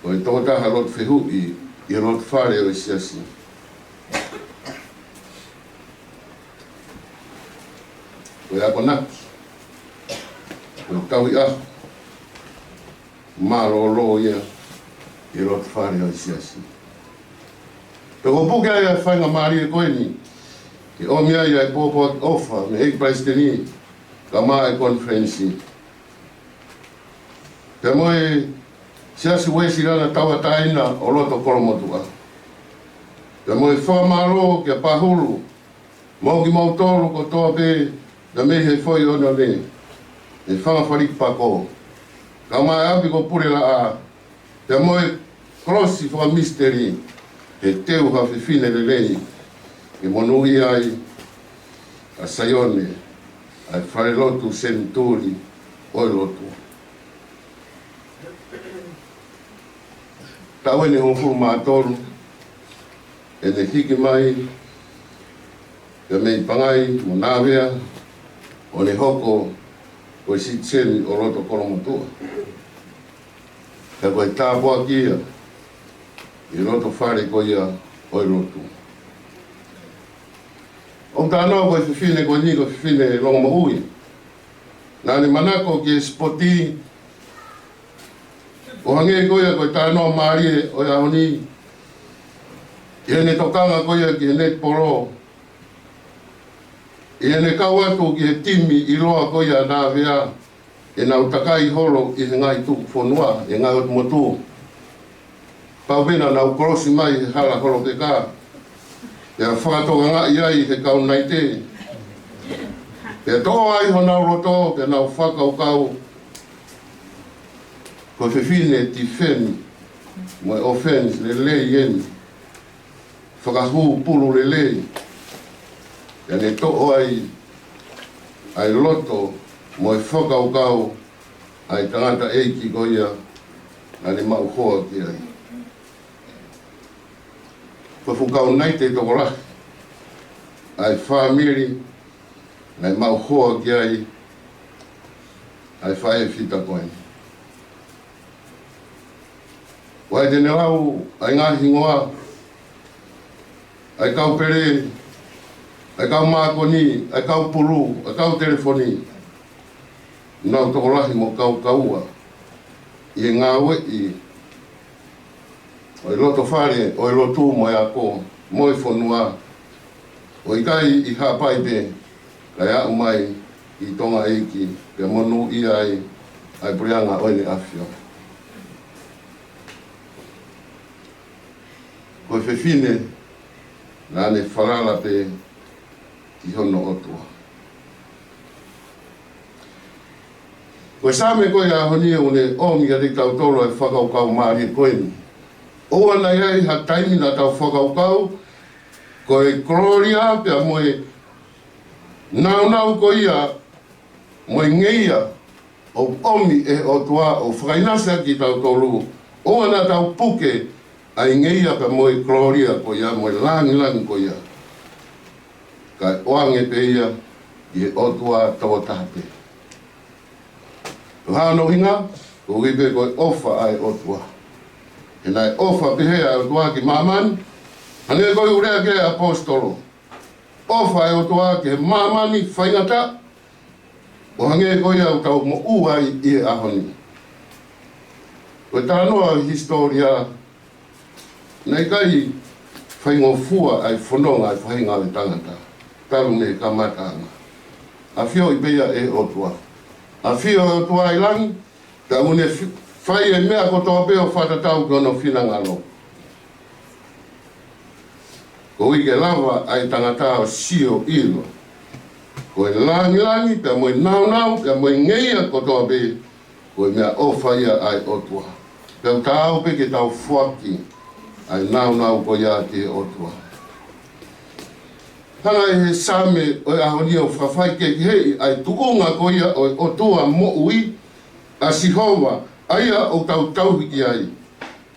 ko e tokotaha lotu fehuʻi ʻi he loto fale ʻo e siasi. Ko e akonaki, ko e tauhi ʻaho mālōlō ia ʻi he loto fale ʻo e siasi. Pea ʻoku puke ai ʻa e faingamālie ko eni ke ʻomi ai ʻa e pōpoaki ʻofa mei he ʻEiki Palesiteni, kae ʻumaʻā e konifelenisi, pea mo e Siasi Uēsiliana Tauʻatāina ʻo loto Kolomotuʻa, pea mo e fakamālō kia Pahulu, mo kimoutolu kotoa pē, pea mei he foʻi ʻunioni, ʻe fanga faliki pako, kae ʻumaʻā e ʻapi ko Pulelaʻā, pea mo e kolosi fakamisiteli, he teu ha fefine lelei ke monūʻia ai ʻa Saione, ʻa e falelotu senituli ʻo e lotu. Taʻu ʻe hongofulu mā tolu ʻene hiki mai ia mei Pangai mo Nāvea, ʻo ne hoko ko e sitiseni ʻo loto Kolomotuʻa. Pea ko e tāpuaki ia ʻi he loto fale ko ia ʻo e lotu. ʻOku talanoa ko e fefine ko eni ko e fefine longomoʻui. Naʻa ne manako ki he sipoti, ʻo hangē ko ia ko e talanoa mālie ʻo e ʻaho ni, ʻi heʻene tokanga ko ia ki he netipolo, ʻi heʻene kau atu ki he timi ʻiloa ko ia ʻa Nāvea, ʻenau takai holo ʻi he ngaahi tuku fonua, ʻi he ngaahi ʻotu motu. Pau pē naʻa nau kolosi mai he hala holo peka, pea fakatokangaʻi ai he kau Naite. Pea toʻo ai honau loto, pea nau fakakaukau, ko e fefine tifeni mo e ʻofeni lelei eni, fakahū pulu lelei. Pea ne toʻo ai ʻa e loto mo e fakakaukau ʻa e tangataʻeiki ko ia naʻa ne maʻu hoa ki ai. Ko e fuʻu kau Naite tokolahi ʻa e fāmili naʻe maʻu hoa ki ai ʻa e faʻē fita ko eni. ʻOua te ne lau ʻa e ngaahi hingoa, ʻa e kau pele, ʻa e kau mākoni, ʻa e kau pulu, ʻa e kau telefoni. Nau tokolahi mo kaukaua ʻi he ngāueʻi ʻo e loto fale, ʻo e lotu mo e ako, mo e fonua. ʻOku ʻikai ʻi Haʻapai pē, kae aʻu mai ʻi Tonga ʻeiki, pea monūʻia ai ʻa e puleʻanga ʻo ʻEne ʻAfio. Ko e fefine naʻa ne falala pē ki hono ʻOtua. Ko e Saame ko ia ʻaho ni ʻoku ne ʻomi kiate kitautolu ʻa e fakakaukau mālie ko eni. ʻOua naʻa ʻi ai ha taimi naʻa tau fakakaukau, ko e kolōlia pea mo e nāunau ko ia, mo e ngeia ʻoku ʻomi ʻe he ʻOtua ʻo fakaʻinasi ʻaki kitautolu, ʻoua naʻa tau puke ʻa e ngeia pea mo e kolōlia ko ia, mo e lāngilangi ko ia. Kae ʻoange pē ia ʻi he ʻOtua tokotaha pē. Ko hono ʻuhinga, koeʻuhi pē ko e ʻofa ʻa e ʻOtua. He naʻe ʻofa pehē ʻa e ʻOtua ki māmani, hangē ko e ʻuhinga ki he ʻaposetolo. ʻOfa ʻa e ʻOtua ki he māmani faingataʻa, ʻo hangē ko ia ʻoku tau moʻua ai ʻi he ʻaho ni. Ko e talanoa ʻo e hisitōlia, naʻe ʻikai faingofua ʻa e fononga ʻa e faʻahinga ʻo e tangata talu mei he kamataʻanga. ʻAfioʻi pē ia ʻe he ʻOtua. ʻAfio ʻa e ʻOtua ʻi langi, pea ʻoku ne fi-, fai ʻa e meʻa kotoa pē ʻo fakatatau ki hono finangalo. Koeʻuhi ke lava ʻa e tangata ʻo sio ʻilo ko e lāngilangi, pea mo e nāunau, pea mo e ngeia kotoa pē, ko e meʻaʻofa ia ʻa e ʻOtua. Pea ʻoku taau pē ke tau foaki ʻa e nāunau ko ia ki he ʻOtua. Hanga ʻe he Saame ʻo e ʻaho ni ʻo fakafaikehekeheʻi ʻa e tuʻunga ko ia ʻo e ʻOtua moʻui, ʻa Sihova, ʻa ia ʻoku tau tauhi ki ai.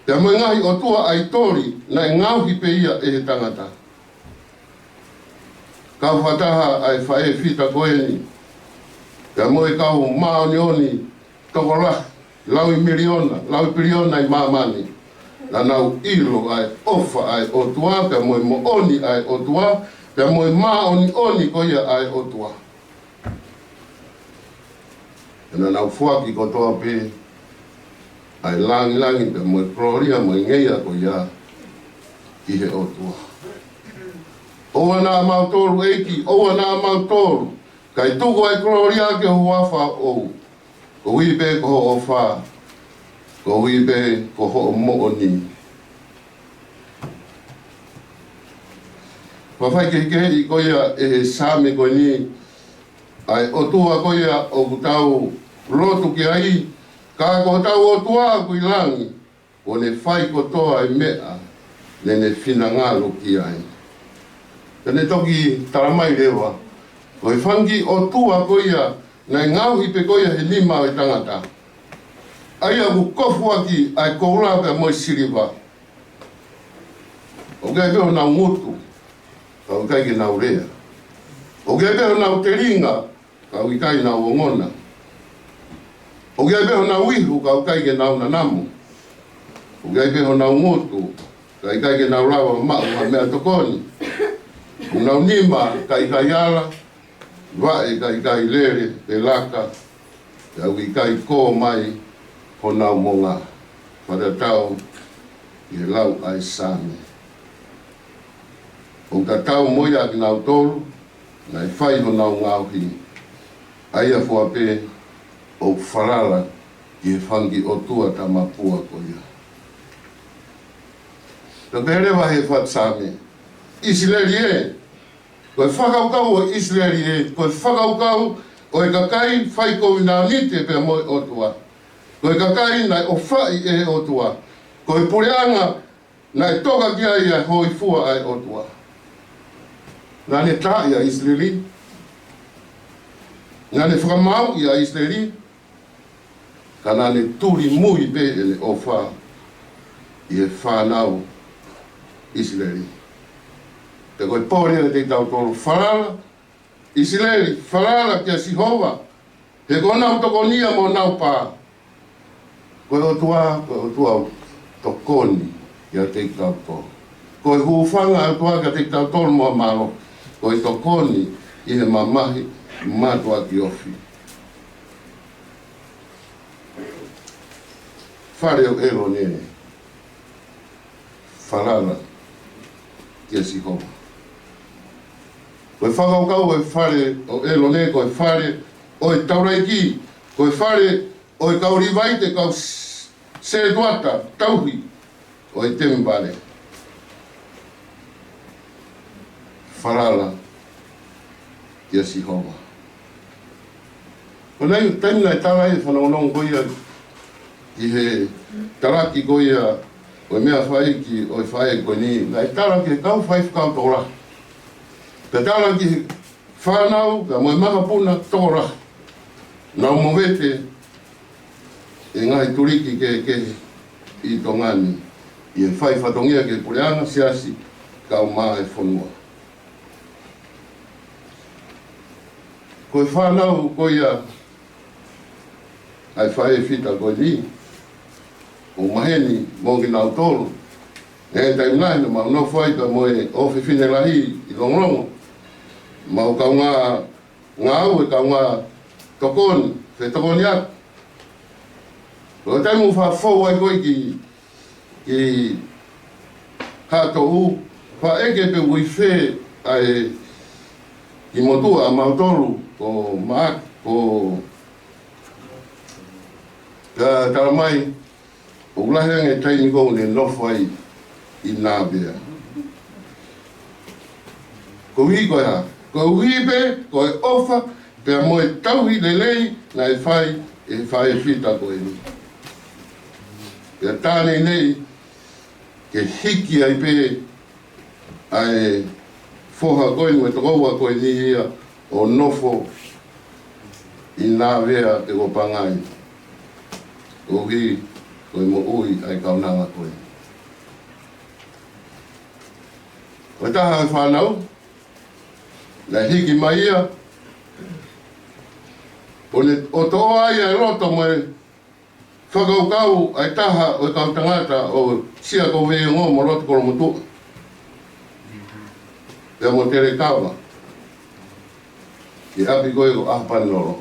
Pea mo e ngaahi ʻotua ʻaitoli naʻe ngaohi pē ia ʻe he tangata. Kau fakataha ʻa e faʻē fita ko eni, pea mo e kau māʻoniʻoni tokolahi, laui miliona, laui piliona ʻi māmani. Naʻa nau ʻilo ʻa e ʻofa ʻa e ʻOtua, pea mo e moʻoni ʻa e ʻOtua, pea mo e māʻoniʻoni ko ia ʻa e ʻOtua. Pea naʻa nau foaki kotoa pē ʻa e lāngilangi pea mo e kolōlia mo e ngeia ko ia ki he ʻOtua. ʻOua naʻa mautolu ʻEiki, ʻoua naʻa mautolu, kae tuku ʻa e kolōlia ki ho huafa ʻoʻou. Koeʻuhi pē ko hoʻo ʻofa, koeʻuhi pē ko hoʻo moʻoni. Fakafaikehekeheʻi ko ia ʻe he Saame ko eni ʻa e ʻOtua ko ia ʻoku tau lotu ki ai, ka ko hotau ʻOtua ʻoku ʻi langi, kuo ne fai kotoa e meʻa naʻa ne finangalo ki ai. Pea ne toki talamai leva, ko e fanga kiʻi ʻotua ko ia naʻe ngaohi pē ko ia he nima ʻo e tangata, ʻa ia ʻoku kofuʻaki ʻa e koula pea mo e siliva. ʻOku ʻi ai pē honau ngutu, ka ʻoku ʻikai ke nau lea. ʻOku ʻi ai pē honau telinga, ka ʻoku ʻikai nau ongona. ʻOku ʻi ai pē honau ihu, ka ʻoku ʻikai ke nau nanamo. ʻOku ʻi ai pē honau ngutu, ka ʻikai ke nau lava maʻu ha meʻatokoni. Honau nima ka ʻikai ala, vaʻe ka ʻikai lele pe laka, pea ʻoku ʻikai kō mai honau monga. Fakatatau ki he lau ʻa e Saame. ʻOku tatau mo ia kinautolu naʻe fai honau ngaohi, ʻa ia fua pē ʻo falala ki he fanga kiʻi ʻotua tamapua ko ia. Pea pehē leva ʻe he faʻu Saame, ʻIsileli ē, ko e fakakaukau ʻo ʻIsileli ē, ko e fakakaukau ʻo e kakai fai kovinānite pea mo e ʻOtua. Ko e kakai naʻe ʻofaʻi ʻe he ʻOtua. Ko e puleʻanga naʻe toka ki ai ʻa e hōifua ʻa e ʻOtua. Naʻa ne taaʻi ʻa ʻIsileli. Naʻa ne fakamāuʻi ʻa ʻIsileli. Ka naʻa ne tulimui pē ʻene ʻofa ʻi he fānau ʻIsileli. Pea ko e pole ʻiate kitautolu, falala, ʻIsileli, falala kia Sihova, he ko honau tokoni ia mo honau pā. Ko e ʻOtua, ko e ʻOtua ʻoku tokoni kiate kitautolu. Ko e hūfanga ʻa e ʻOtua kiate kitautolu mo e mālohi, ko e tokoni ʻi he mamahi mātuʻaki ofi. Fale ʻo ʻElone, falala kia Sihova. Ko e fakakaukau ʻo e fale ʻo ʻElone, ko e fale ʻo e taulaʻeiki, ko e fale ʻo e kau Līvai, ʻa e kau s-, sētuata tauhi ʻo e temipale. Falala kia Sihova. Ko e taimi naʻe tala ai e fanongonongo ko ia ki he talaki ko ia ʻo e meʻafakaʻeiki ʻo e faʻē ko eni, naʻe tala ki he kau faifekau tokolahi. Pea tala ki he fānau, pea mo e makapuna tokolahi. Naʻa nau movete ʻi he ngaahi tuliki kehekehe ʻi Tonga ni, ʻi he fai fatongia ki he puleʻanga, siasi, kae ʻumaʻā e fonua. Ko e fānau ko ia ʻa e faʻē fita ko eni, ʻoku maheni mo kinautolu, ʻi he taimi lahi naʻa mau nofo ai pea mo e ʻofefine lahi ʻi Longolongo, mau kaungā ngāue, kaungā tokoni, fetokoniʻaki. Ko e taimi ʻoku faʻa fou ai ko ē ki, ki Haʻatoʻu, faʻa ʻeke pe ʻoku ʻi fē ʻa e kiʻi motuʻa ʻamautolu, ko Maʻake, ko, ka tala mai, ʻoku lahi ange e taimi ʻoku ne nofo ai ʻi Nāvea. Koeʻuhi ko e hā? Koeʻuhi pē ko e ʻofa pea mo e tauhi lelei naʻe fai ʻe he faʻē fita ko eni. Pea tā nei nei ke hiki ai pē ʻa e foha ko ē mo e tokoua ko eni ia ʻo nofo ʻi Nāvea pe ko Pangai, koeʻuhi ko e moʻui ʻa e kaunanga ko ē. Ko e taha e fānau naʻe hiki mai ia, ʻo ne, ʻo toʻo ai ʻa e loto mo e fakakaukau ʻa e taha ʻo e kau tangata ʻo Siakoveiongo mo Lotokolomotuʻa, pea mo Telekava, ki ʻapi ko ē ko ʻAhopanilolo.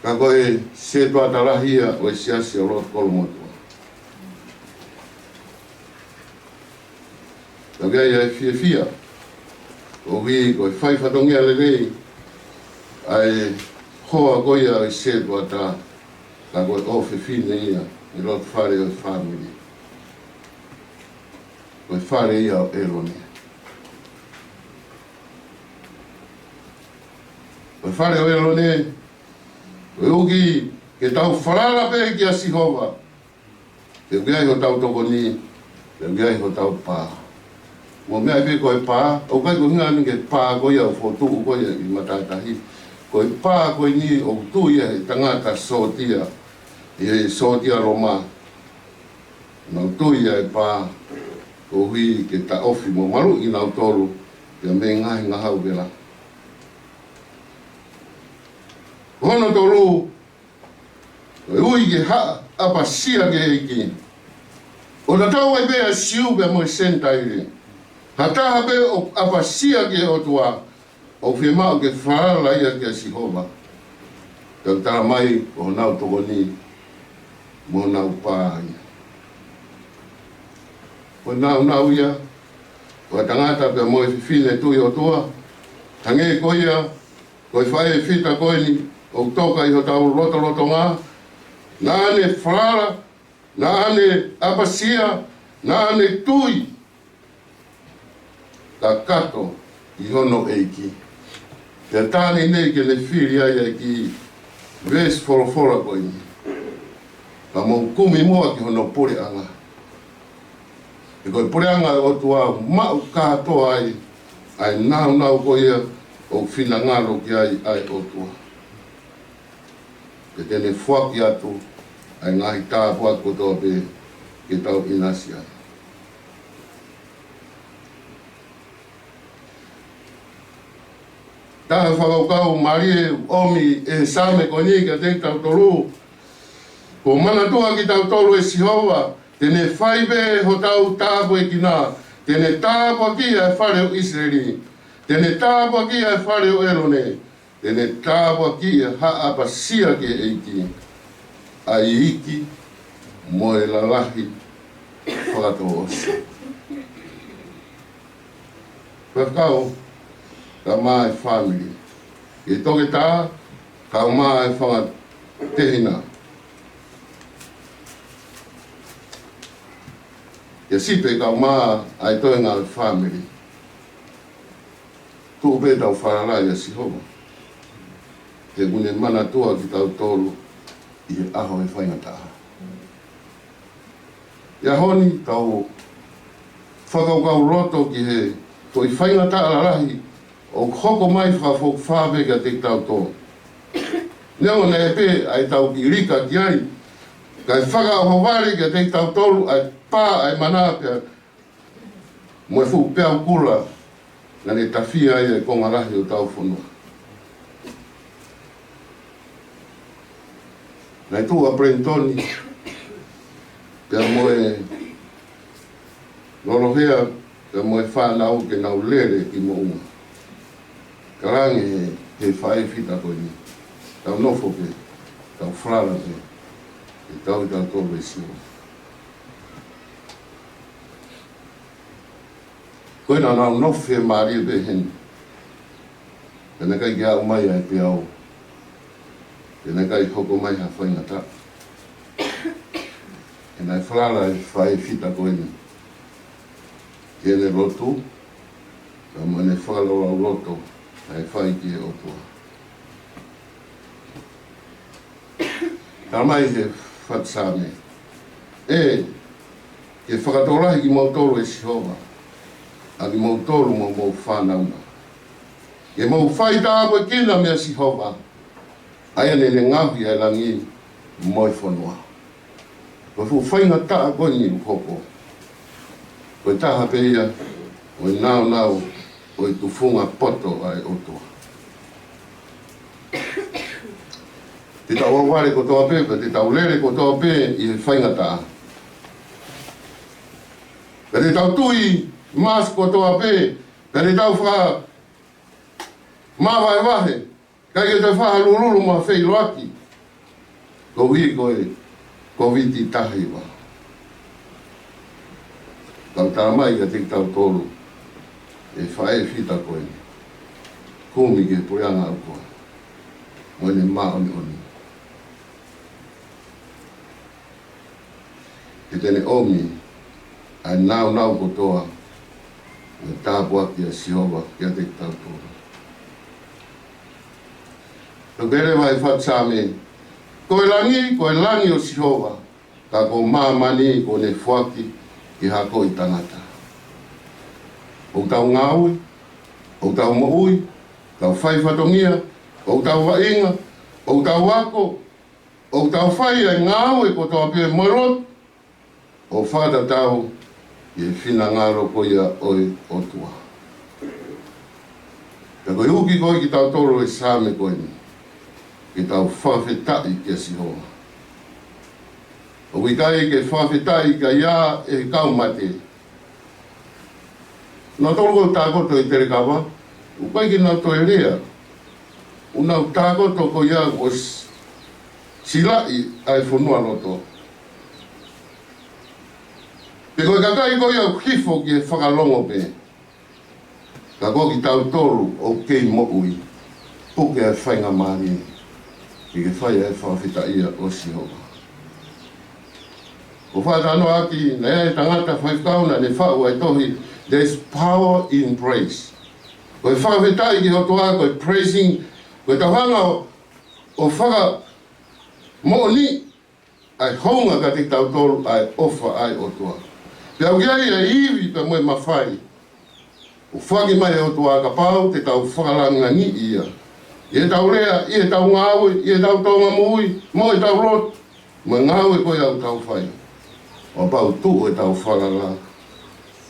Ka ko e sētuata lahi ia ʻo e siasi ʻo Lotokolomotuʻa. Ka ʻoku ʻi ai ʻa e fiefia, koeʻuhi ko e fai fatongia lelei ʻa e hoa ko ia ʻo e sētuata, ka ko e ʻofefine ia ʻi loto fale ʻo e fāmili. Ko e fale ia ʻo ʻElone. Ko e fale ʻo ʻElone, ko e ʻuhi ke tau falala pē kia Sihova, pea ʻoku ʻi ai hotau tokoni, pea ʻoku ʻi ai hotau pā. Mo e meʻa pē ko e pā, ʻoku ʻikai ko e ʻuhinga eni ki he pā ko ia ʻoku fokotuʻu ko ia ʻi matātahi. Ko e pā ko eni ʻoku tui ia he tangata sōtia, ʻi he sōtia Loma. Nau tui ia he pā, koeʻuhi ke taʻofi mo maluʻi kinautolu ia mei he ngaahi ngahau vela. Ko hono tolu, ko e ui ke haʻa ʻapasia ki he ʻEiki. ʻO tatau ai pē ʻa e Siu pea mo e Senitaile. Ha taha pē ʻoku ʻapasia ki he ʻOtua, ʻoku fiemaʻu ke falala ia kia Sihova. Pea ʻoku tala mai ko honau tokoni mo honau pā ia. Ko e nāunau ia ʻo e tangata pea mo e fefine tui ʻOtua, hangē ko ia Ko e faʻē fita ko eni ʻoku toka ʻi hotau lotolotonga, naʻa ne falala, naʻa ne ʻapasia, naʻa ne tui kakato ʻi hono ʻEiki. Pea tā naʻe ʻi ai ke ne fili ai ʻa e kiʻi veesi folofola ko eni, ka mou kumi muʻa ki hono puleʻanga. He ko e puleʻanga ʻo e ʻOtua ʻoku maʻu kātoa ai ʻa e nāunau ko ia ʻoku finangalo ki ai ʻa e ʻOtua. Pea te ne foaki atu ʻa e ngaahi tāpuaki kotoa pē ke tau ʻinasi ai. Taha fakakaukau mālie ʻoku ʻomi ʻe he Saame ko eni kiate kitautolu. Kuo manatua kitautolu ʻe Sihova, te ne fai pē hotau tāpuekina, te ne tāpuakiʻi ʻa e fale ʻo ʻIsileli, te ne tāpuakiʻi ʻa e fale ʻo ʻĒlone, te ne tāpuakiʻi ʻa e ʻapasia ki he ʻEiki, ʻa e iiki mo e lalahi fakatouʻosi. Fakakau, kaeʻumaʻā e fāmili. Ki he toketā, kaeʻumaʻā e fanga tehina. Ki he sipi, kaeʻumaʻā e toenga ʻo e fāmili. Tuʻu pē ʻetau falala ʻia Sihova, he ʻoku ne manatua kitautolu ʻi he ʻaho ʻo e faingataʻa. ʻI he ʻaho ni, tau fakakaukau loto ki he foʻi faingataʻa lalahi ʻoku hoko mai fakafokifā pē kiate kitautolu. Neongo naʻe pē ʻa ʻetau kiʻi lika ki ai, kae fakaʻohovale kiate kitautolu ʻa e pā ʻa e mana pea mo e fuʻu peau kula naʻa ne tafia ai e konga lahi ʻo hotau fonua. Naʻe tuʻu ʻa Pelengitoni pea mo e Lolohea pea mo e fānau ke nau lele ki moʻunga. Talaange ʻe he, he faʻē fita ko eni, tau nofo pē, tau falala pē, ʻe tau ʻi tautolu ʻe Sihova. Ko ia naʻa nau nofo mālie pē heni. Pea naʻe ʻikai ke aʻu mai ʻa e peau. Pea naʻe ʻikai hoko mai ha faingataʻa. He naʻe falala e faʻē fita ko eni ki heʻene lotu, pea mo ʻene fakalaulauloto naʻe fai ki he ʻOtua. Talamai ʻe he faʻu Saame, ʻE, ke fakatokolahi kimoutolu ʻe Sihova, ʻa kimoutolu mo homou fānau na. Ke mou fai tāpuekina meia Sihova, ʻa ia naʻa ne ngaohi ʻa e langi mo e fonua. Ko e fuʻu faingataʻa ko eni ʻoku hoko, ko e taha pē ia ʻo e nāunau ʻo e tufunga poto ʻa e ʻOtua. Te tau ʻohovale kotoa pē, pea te tau lele kotoa pē ʻi he faingataʻa. Pea te tau tui mask kotoa pē, pea te tau fakamavahevahe, ʻikai ke toe fakalulululu mo ha feʻiloaki koeʻuhi ko e Kōviti taha hiva. Tau talamai kiate kitautolu ʻe he faʻē fita ko eni, kumi ki he puleʻanga ʻo e ʻOtua mo ʻene māʻoniʻoni, he te ne ʻomi ʻa e nāunau kotoa ʻo e tāpuaki ʻa Sihova kiate kitautolu. Pea pehē leva ʻe he faʻu Saame, Ko e langi, ko e langi ʻo Sihova, ka ko māmani kuo ne foaki ki he hako ʻo e tangata. ʻOku tau ngāue, ʻoku tau moʻui, tau fai fatongia, ʻoku tau vaʻinga, ʻoku tau ako, ʻoku tau fai ʻa e ngāue kotoa pē mo e lotu, ʻo fakatatau ki he finangalo ko ia ʻo e ʻOtua. Pea ko e uki ko ē kiate kitautolu ʻe he Saame ko eni, ke tau fakafetaʻi kia Sihova. ʻOku ʻikai ke fakafetaʻi ki ai ʻa e kau mate. Nautolu ʻoku tākoto ʻi Telekava, ʻoku ʻikai ke nau toe lea. ʻOku nau tākoto ko ia ʻo s-, silaʻi ʻa e fonualoto. Pea ko e kakai ko ia ʻoku hifo ki he fakalongo pē. Ka ko kitautolu ʻoku kei moʻui, puke ʻa e faingamālie ke ke fai ʻa e fakafetaʻi ʻo Sihova. ʻOku fakatalanoaʻaki naʻe ʻi ai e tangata faifekau naʻa ne faʻu ʻa e tohi There's Power in Praise. Ko e fakafetaʻi ki he ʻOtua, ko e praising, ko e tauhanga ʻo, ʻo fakamoʻoni ʻa e hounga kiate kitautolu ʻa e ʻofa ʻa e ʻOtua. Pea ʻoku ʻi ai ʻa e ivi pea mo e mafai ʻoku foaki mai ʻe he ʻOtua kapau te tau fakalāngilangiʻi ia. ʻI heʻetau lea, ʻi heʻetau ngāue, ʻi heʻetau tōʻonga moʻui, mo ʻetau lotu, mo e ngāue ko ia ʻoku tau fai. ʻO kapau tuʻu ʻetau falala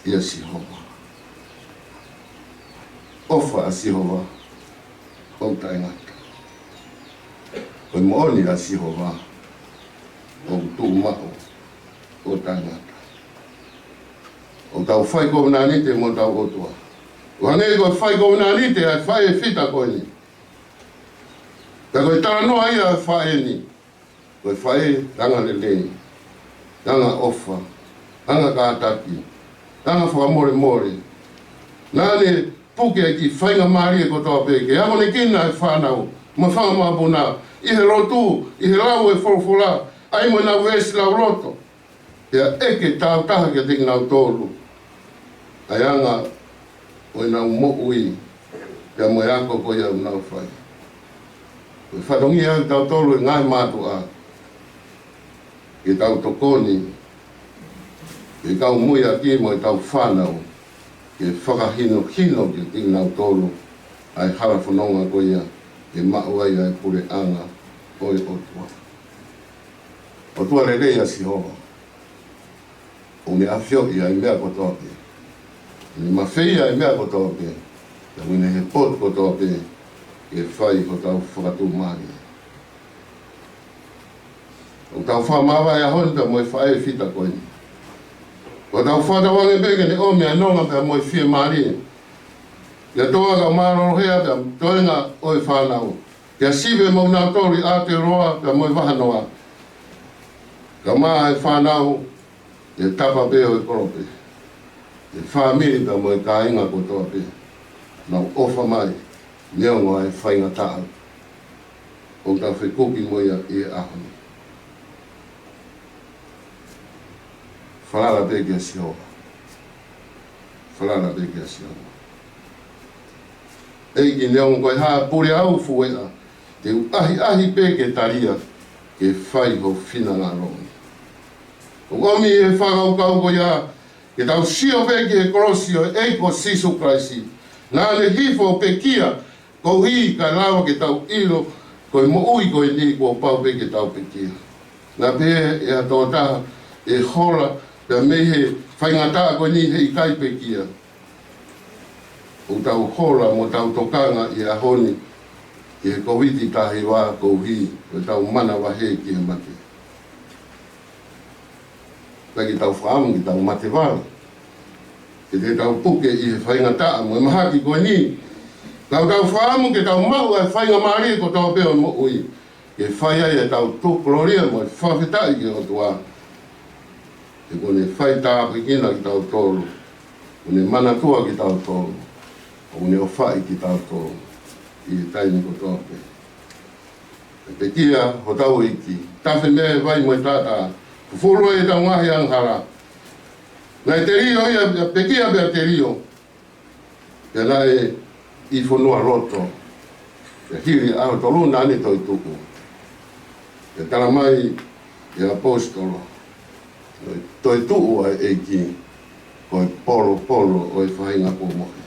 ʻia Sihova. ʻOfa ʻa Sihova ʻoku taʻengata. Ko e moʻoni ʻa Sihova ʻoku tuʻumaʻu ʻo taʻengata. ʻOku tau fai kovinānite mo hotau ʻOtua. ʻO hangē ko e fai kovinānite ʻa e faʻē fita ko eni. Pea ko e talanoa ia ʻa e faʻē ni. Ko e faʻē anga lelei, anga ʻofa, anga kātaki, anga fakamolemole. Naʻa ne puke ʻa e kiʻi faingamālie kotoa pē ke akonekina e fānau mo e fanga mokopuna ʻi he lotu, ʻi he lau e folofola, ʻa ia mo ʻenau veesi lauloto. Pea ʻeke tāutaha kiate kinautolu ʻa e anga ʻo ʻenau moʻui, pea mo e ako ko ia ʻoku nau fai. Ko e fatongia ʻa kitautolu e ngaahi mātuʻa, ke tau tokoni, ke tau muiaki mo ʻetau fānau, ke fakahinohino kiate kinautolu ʻa e hala fononga ko ia, ke maʻu ai ʻa e puleʻanga ʻo e ʻOtua. ʻOtua lelei ʻa Sihova. ʻOku ne ʻafioʻi ʻa e meʻa kotoa pē. ʻOku ne mafeia ʻa e meʻa kotoa pē. Pea ʻoku ne ʻi he potu kotoa pē ke fai hotau fakatuʻumālie. ʻOku tau fakamāvae he ʻaho ni pea mo e faʻē fita ko eni. ʻOku tau fakatauange pē ke ne ʻomi ʻa e nonga pea mo e fiemālie. Pea toʻa ka mālolohea pea toenga ʻo e fānau. Pea sivi mo kinautolu ʻi Aotearoa pea mo e vahanoa. Kae ʻumaʻā e fānau, ʻi he tapa pē ʻo e kolope, e fāmili pea mo e kāinga kotoa pē. Nau ʻofa mai, neongo ʻa e faingataʻa ʻoku tau fekuki mo ia ʻi he ʻaho ni. Falala pē kia Sihova. Falala pē kia Sihova. ʻEiki, neongo ko e hā pule au fueʻa, te u ʻahiʻahi pē ke talia, ke fai ho finangalo. ʻOku ʻomi e fakakaukau ko ia, ke tau sio pē ki he kolosi ʻo e ʻEiki ko Sīsū Kalaisi. Naʻa ne hifo ʻo pekia, koeʻuhi kae lava ke tau ʻilo, ko e moʻui ko eni kuo pau pē ke tau pekia. Naʻa pehē ʻe ha tokotaha, ʻe hola, pea mei he faingataʻa ko eni he ʻikai pekia. ʻOku tau hola mo tau tokanga ʻi he ʻaho ni, ki he Kōviti taha hiva koeʻuhi, ko ʻetau manavahē ki he mate. Pea ke tau fakaʻamu ke tau mate vale. Ke te tau puke ʻi he faingataʻa mo e mahaki ko eni. Tau tau fakaʻamu ke tau maʻu ʻa e faingamālie kotoa pē ʻo e moʻui. Ke fai ai ʻetau tuku kolōlia mo e fakafetaʻi ki he ʻOtua. He kuo ne fai tāpuekina kitautolu. Kuo ne manatua kitautolu. Kuo ne ʻofaʻi kitautolu. ʻI he taimi kotoa pē. Pekia hotau ʻEiki, tafe mei he vai mo e taʻataʻa, fufulu ʻetau ngaahi angahala. Naʻe telio ia, pekia pea telio, pea naʻe ʻi fonualoto, pea hili ʻaho tolu naʻa ne toetuʻu. Pea tala mai ʻe he ʻaposetolo, ko e toetuʻu ʻa e ʻEiki, ko e polopolo ʻo e faʻahinga kuo mohe.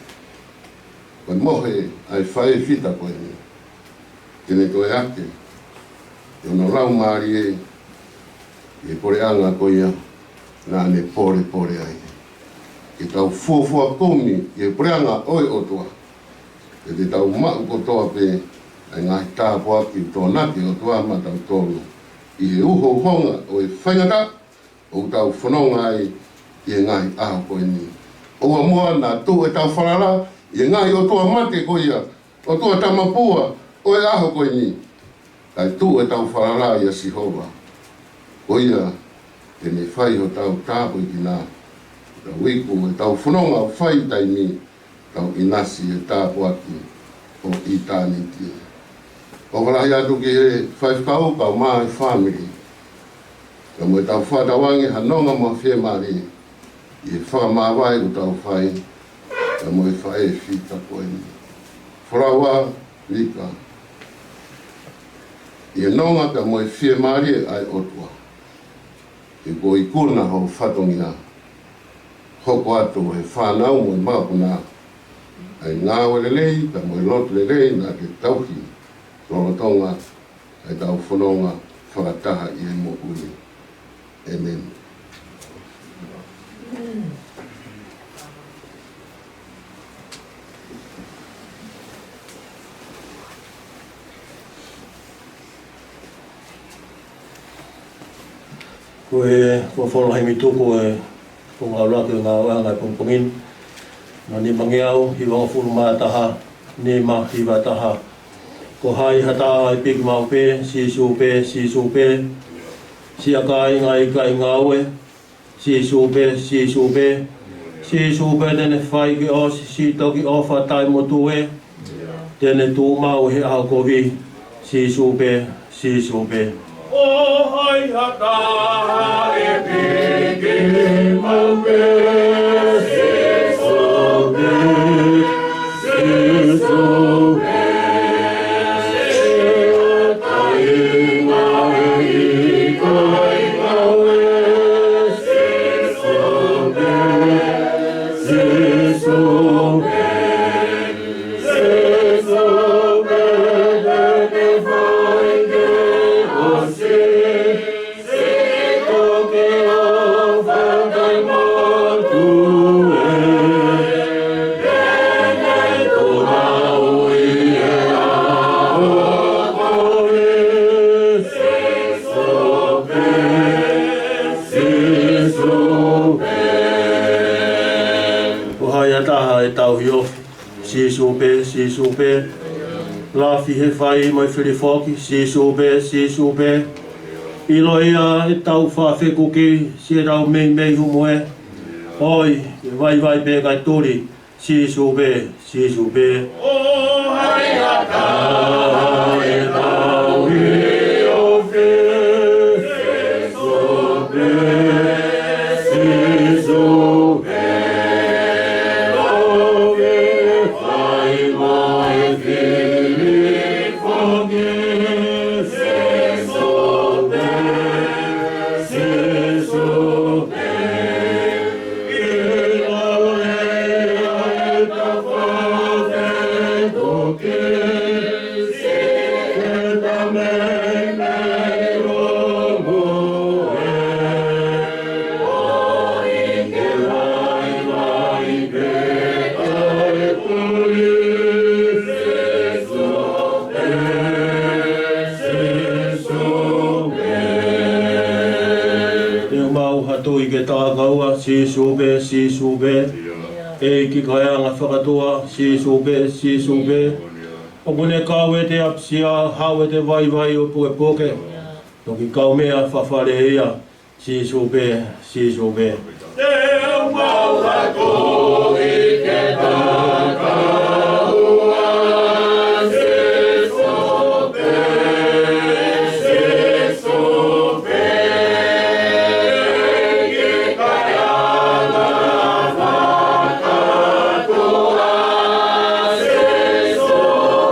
Ko e mohe ʻa e faʻē fita ko eni. Ke ne toe ake ʻi hono laumālie ʻi he puleʻanga ko ia naʻa ne polepole ai. Ke tau fuofua kumi ʻi he puleʻanga ʻo e ʻOtua. Ke te tau maʻu kotoa pē ʻa e ngaahi tāpuaki ʻoku toʻonaki ʻe he ʻOtua maʻatautolu ʻi he uhouhonga ʻo e faingataʻa ʻoku tau fononga ai ʻi he ngaahi ʻaho ko eni. ʻOua muʻa naʻa tuʻu ʻetau falala ʻi he ngaahi ʻotua mate ko ia, ʻotua tamapua ʻo e ʻaho ko eni. Kae tuʻu ʻetau falala ʻia Sihova. Ko ia te ne fai hotau tāpuekina, hotau iku, ʻetau fononga ʻo fai taimi, tau ʻinasi he tāpuaki ʻo ʻitāniti. ʻOfa lahi atu ki he faifekau kae ʻumaʻā e fāmili. Kae mo e tau fakatauange ha nonga mo e fiemālie ʻi he fakamāvae ʻoku tau fai kae mo e faʻē fika ko eni. Folaua Vika, ʻi he nonga kae mo e fiemālie ʻa e ʻOtua, ʻi he kuo ikuna ho fatongia, hoko atu he fānau mo e māpuna ʻa e ngāue lelei kae mo e lotu lelei naʻa ke tauhi lolotonga ʻa e tau fononga fakataha ʻi he moʻui. ʻĒmeni. Ko e, ko e folofola himi tuku ʻe he konga ʻuluaki ʻo e ngāueʻanga ʻo e pongipongi ni, nima ngeau hivangofulu mā taha, nima hiva taha. Ko hai ha taha ʻe piki maʻu pē, Sīsū pē, Sīsū pē. Siʻa kāinga ʻikai ngāue, Sīsū pē, Sīsū pē. Sīsū pē te ne fai ke ʻosi siʻi toki ʻofa taʻemotuʻa, te ne tuʻu maʻu he ʻaho kovi, Sīsū pē, Sīsū pē. Ko hai ha taha ʻe piki maʻu pē, Sīsū pē, Sīsū pē. Siʻa kāinga ʻikai ngāue, Sīsū pē, Sīsū pē. Sīsū pē te ne fai ke ʻosi siʻi toki ʻofa taʻemotuʻa, te ne tuʻu maʻu ʻi he ʻaho kovi, Sīsū pē, Sīsū pē. Ko hai ha taha ʻe tauhi ofi, Sīsū pē, Sīsū pē. Lafi he fai mo e fili foki, Sīsū pē, Sīsū pē. ʻIlo ia ʻe tau fafekuki, siʻetau meimei humu ē. ʻOi, ke vaivai pē kae tuli, Sīsū pē, Sīsū pē. Ko hai ha taha ʻe tauhi ofi, Sīsū pē, Sīsū pē. Lafi he fai mo e fili foki, Sīsū pē, Sīsū pē. ʻIlo ia ʻe tau fafekuki, siʻetau meimei humu ē. ʻOi, ke vaivai pē kae tuli, Sīsū pē, Sīsū pē. Te u maʻu ha tui ke tākaua, Sīsū pē, Sīsū pē. ʻEiki kaeanga fakatua, Sīsū pē, Sīsū pē. ʻOku ne kau ʻi he ʻapisia, haʻu ʻi he vaivai ʻo e pukepuke. Toki kaumeʻa fafale ia, Sīsū pē, Sīsū pē. Te u maʻu ha tui ke tākaua, Sīsū pē, Sīsū pē. ʻEiki kaeanga fakatua, Sīsū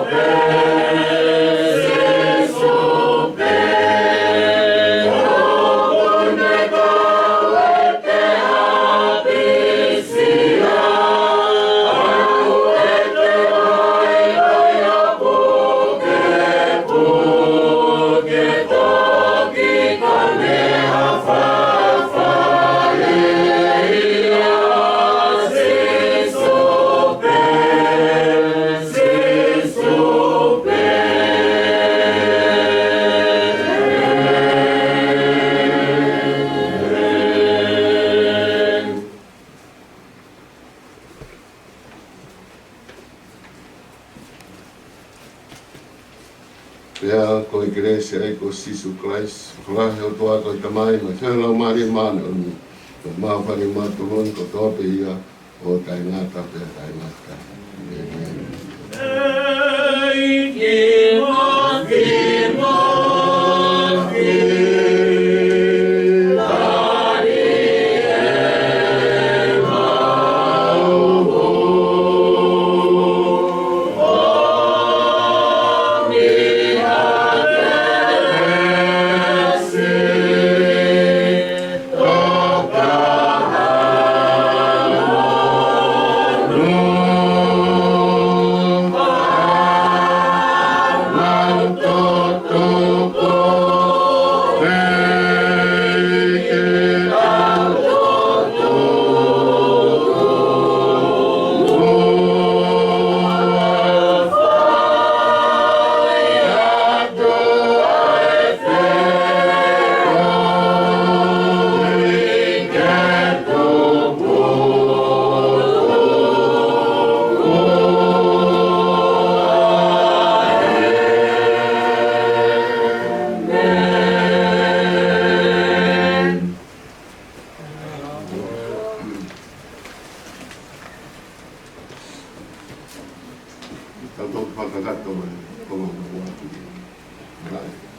pē, Sīsū pē. Pea ko e kelesi ʻa e ʻEiki ko Sīsū Kalaisi, fakalahi ʻa e ʻOtua ko e Tamai, mo e feohi ʻa e Laumālie Māʻoniʻoni, ʻo māfana mo e toloni kotoa pē ia, ʻo taʻengata pea taʻengata. ʻĒmeni. ʻEiki mo Tau toki fakakakato mai, ko e konga ʻoku ʻoatu. Right.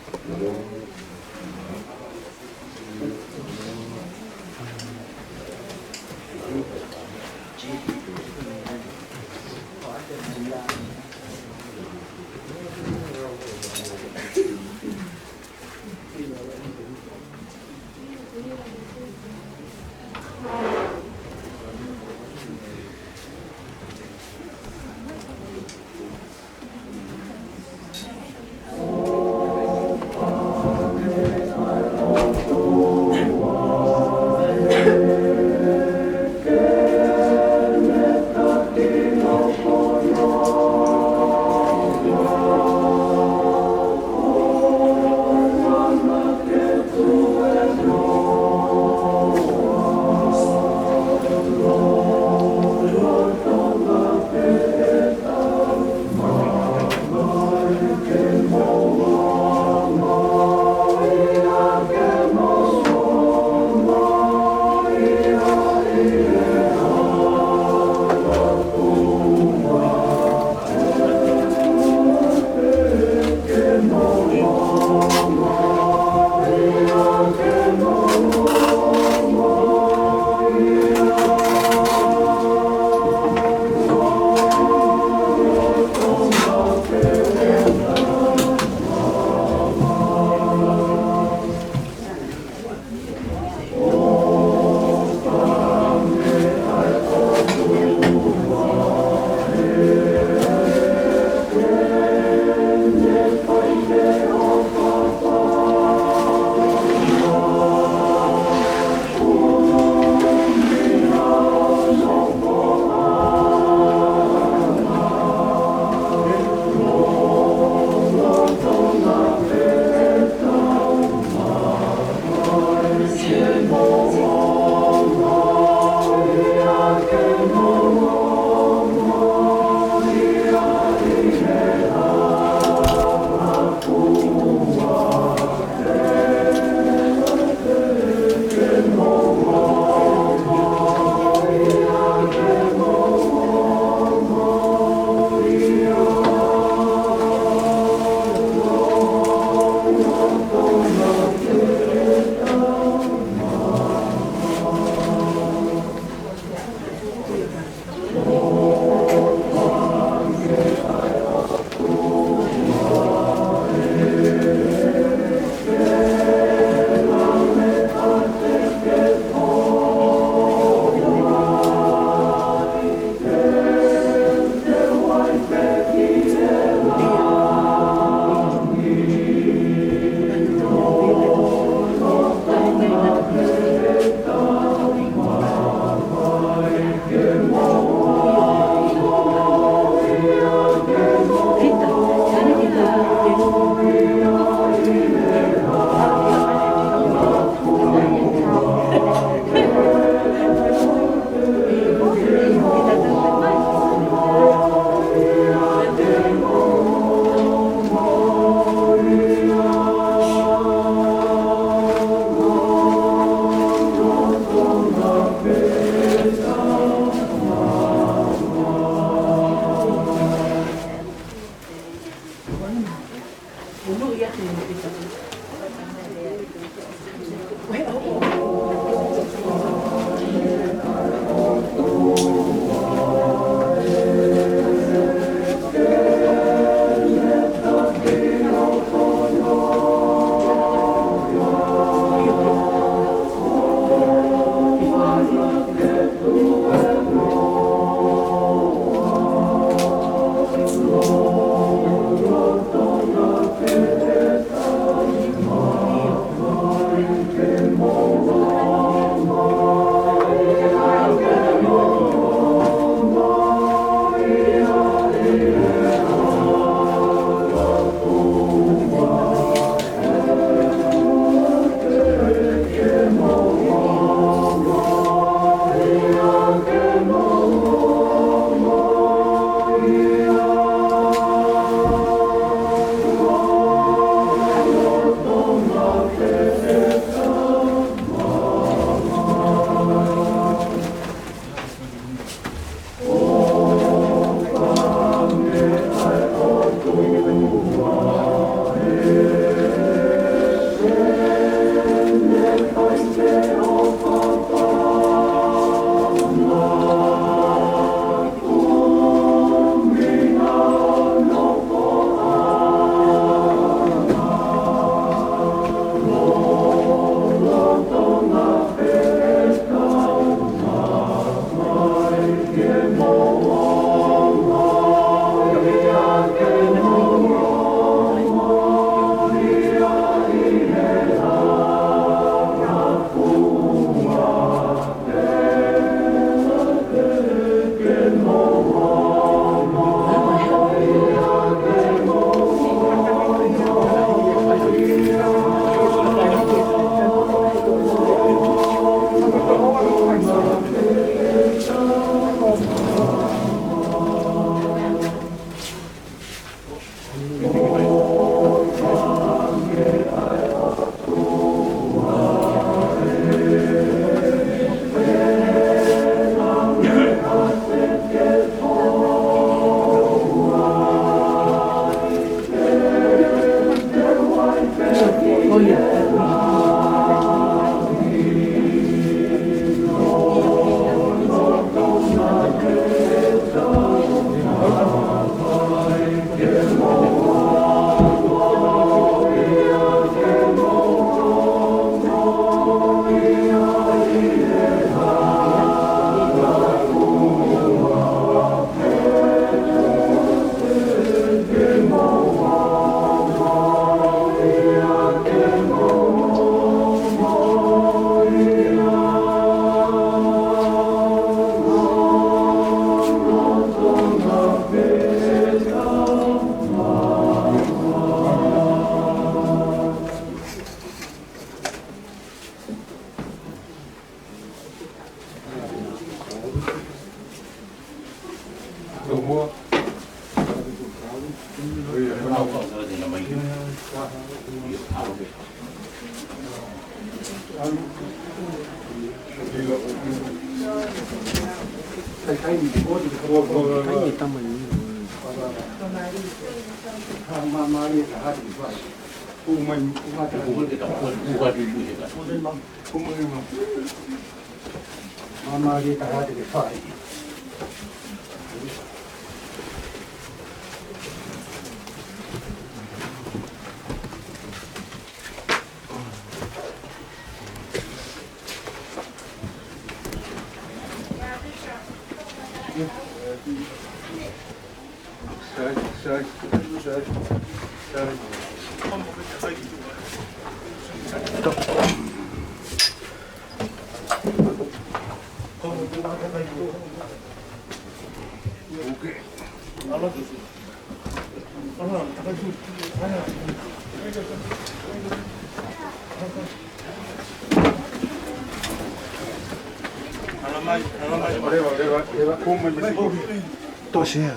Tosi ia.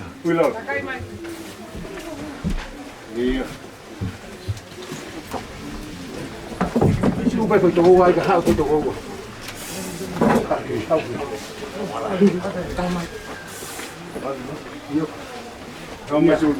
Ia. Tuku pē foʻi toko ua, ʻai ke haʻu foʻi toko ua. Ia. Kau mai sulu.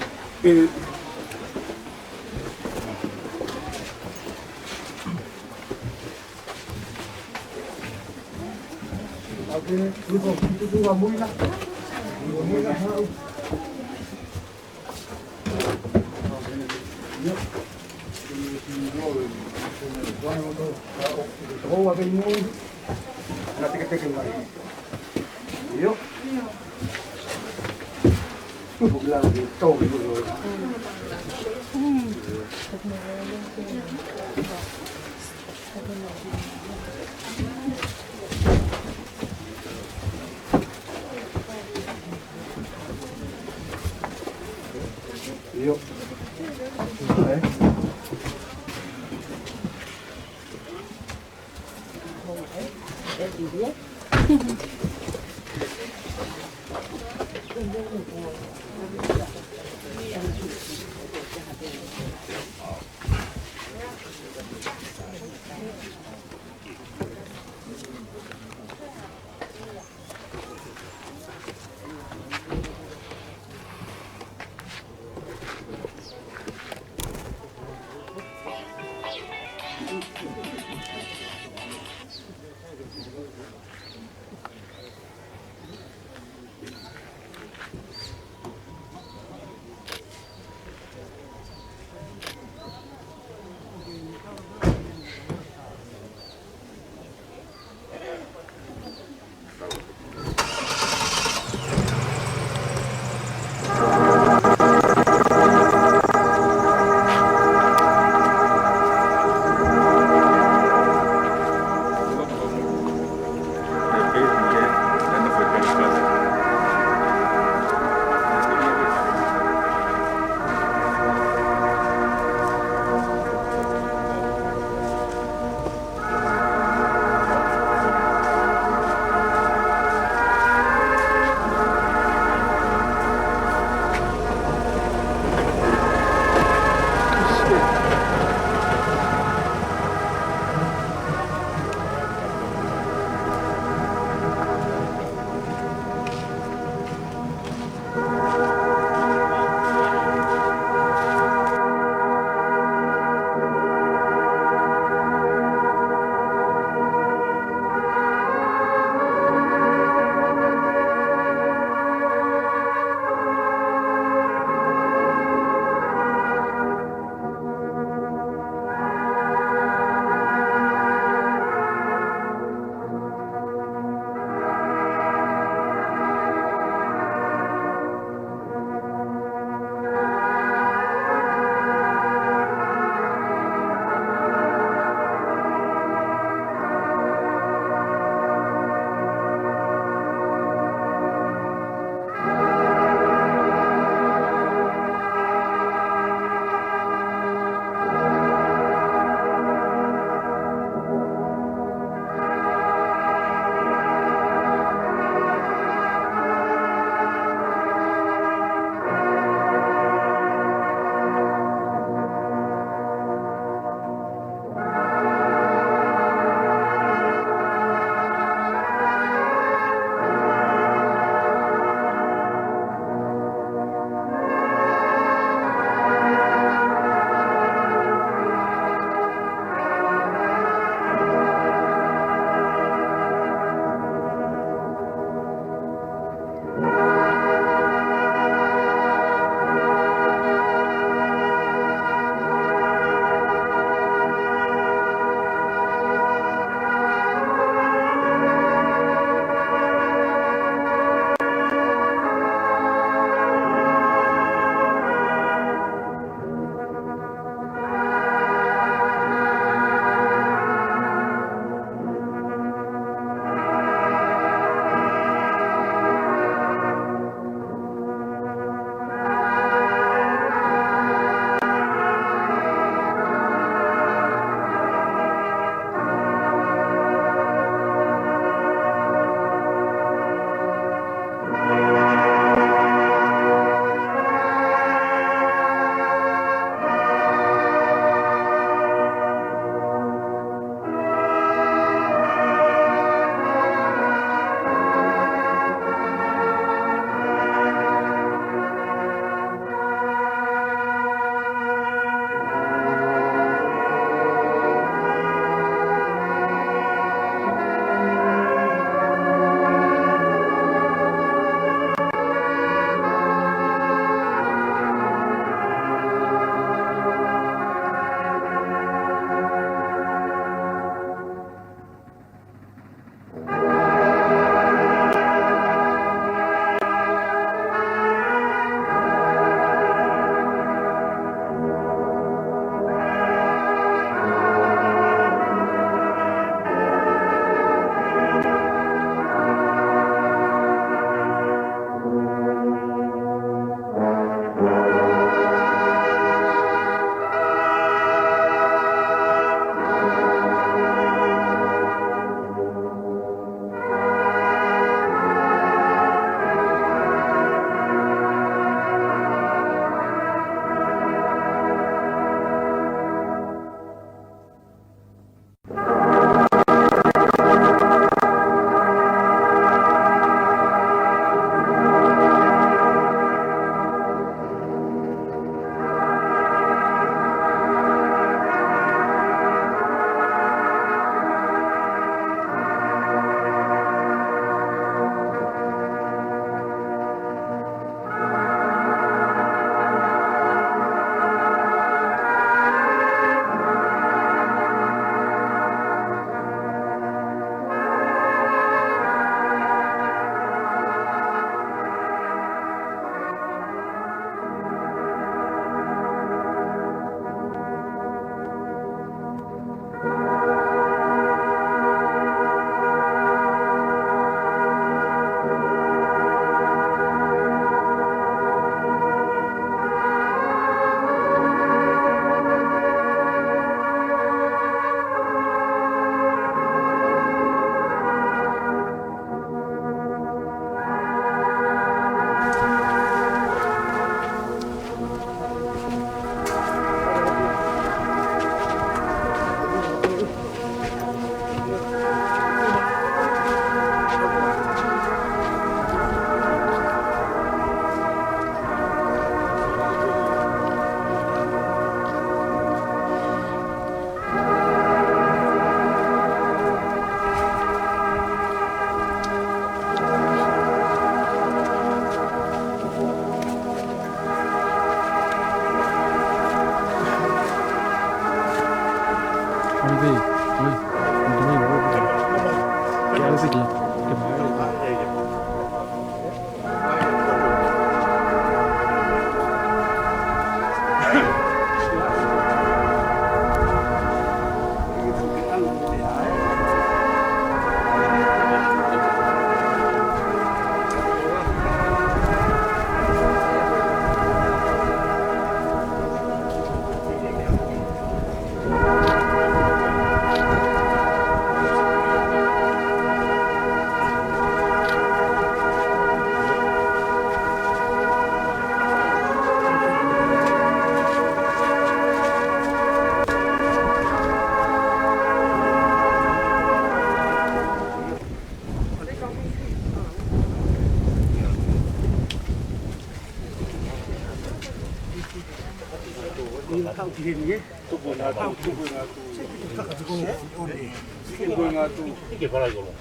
Ike pala i kolo.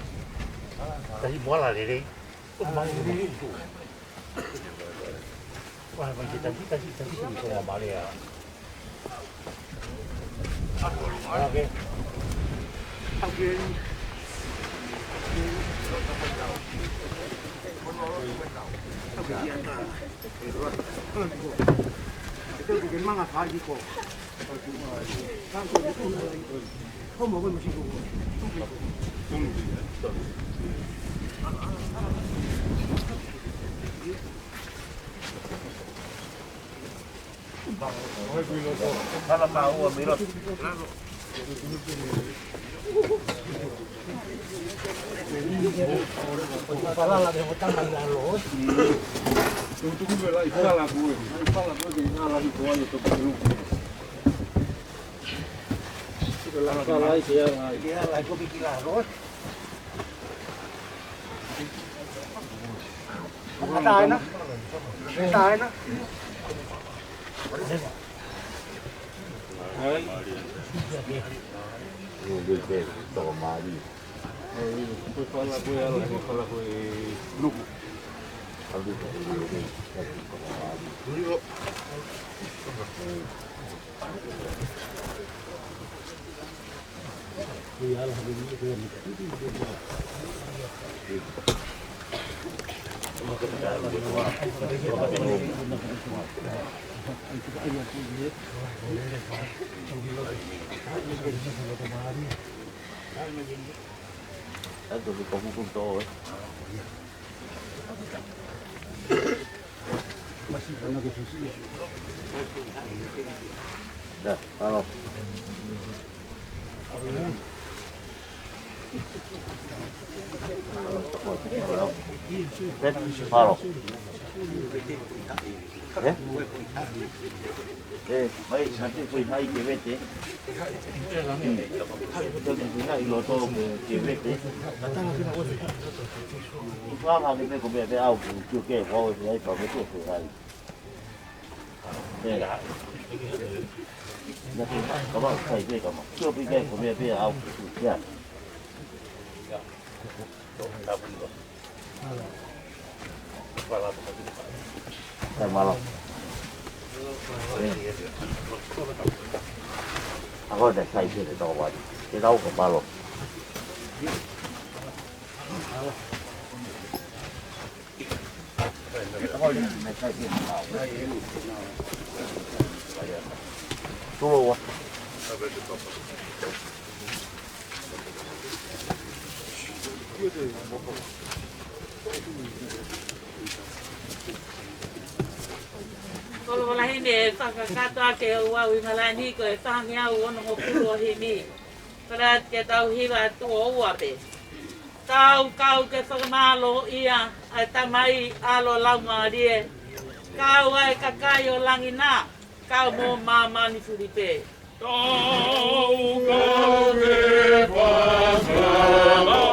Tahi moala lelei. Ko mahi lelei. Wah, mai ke taki, taki, taki, taki, ko male a. Oke. Oke. Oke, ia tā. Ito ko ke manga fai ko. Palo. Eh? Eh, mai, nanti kui hai ke vete. Hmm. Kui hai loto ke, ke vete. Kua ha ke me ko me, me au ke, ke, ke, ko e hai pa me ko hai. Eh. Ia ke, kama, kai ke, kama. Kio pi ke, ko me, me au ke, ia. Sai mālō. Ako te sai se te tau wari. Te tau ka mālō. Ako te me sai se te tau. Tulo wa. Koloa lahi ne fakakakato ake ʻo ʻAuingalani ko e fāngeau onongofulu ʻo e himi. Pea ke tau hiva atu ʻo ua pē. Tau kau ke fakamālōʻia ʻa e Tamai ʻAlo Laumālie. Kau ʻa e kakai ʻo langi na. Kau mo māmani fuli pē. Tau kau ke fakamālō.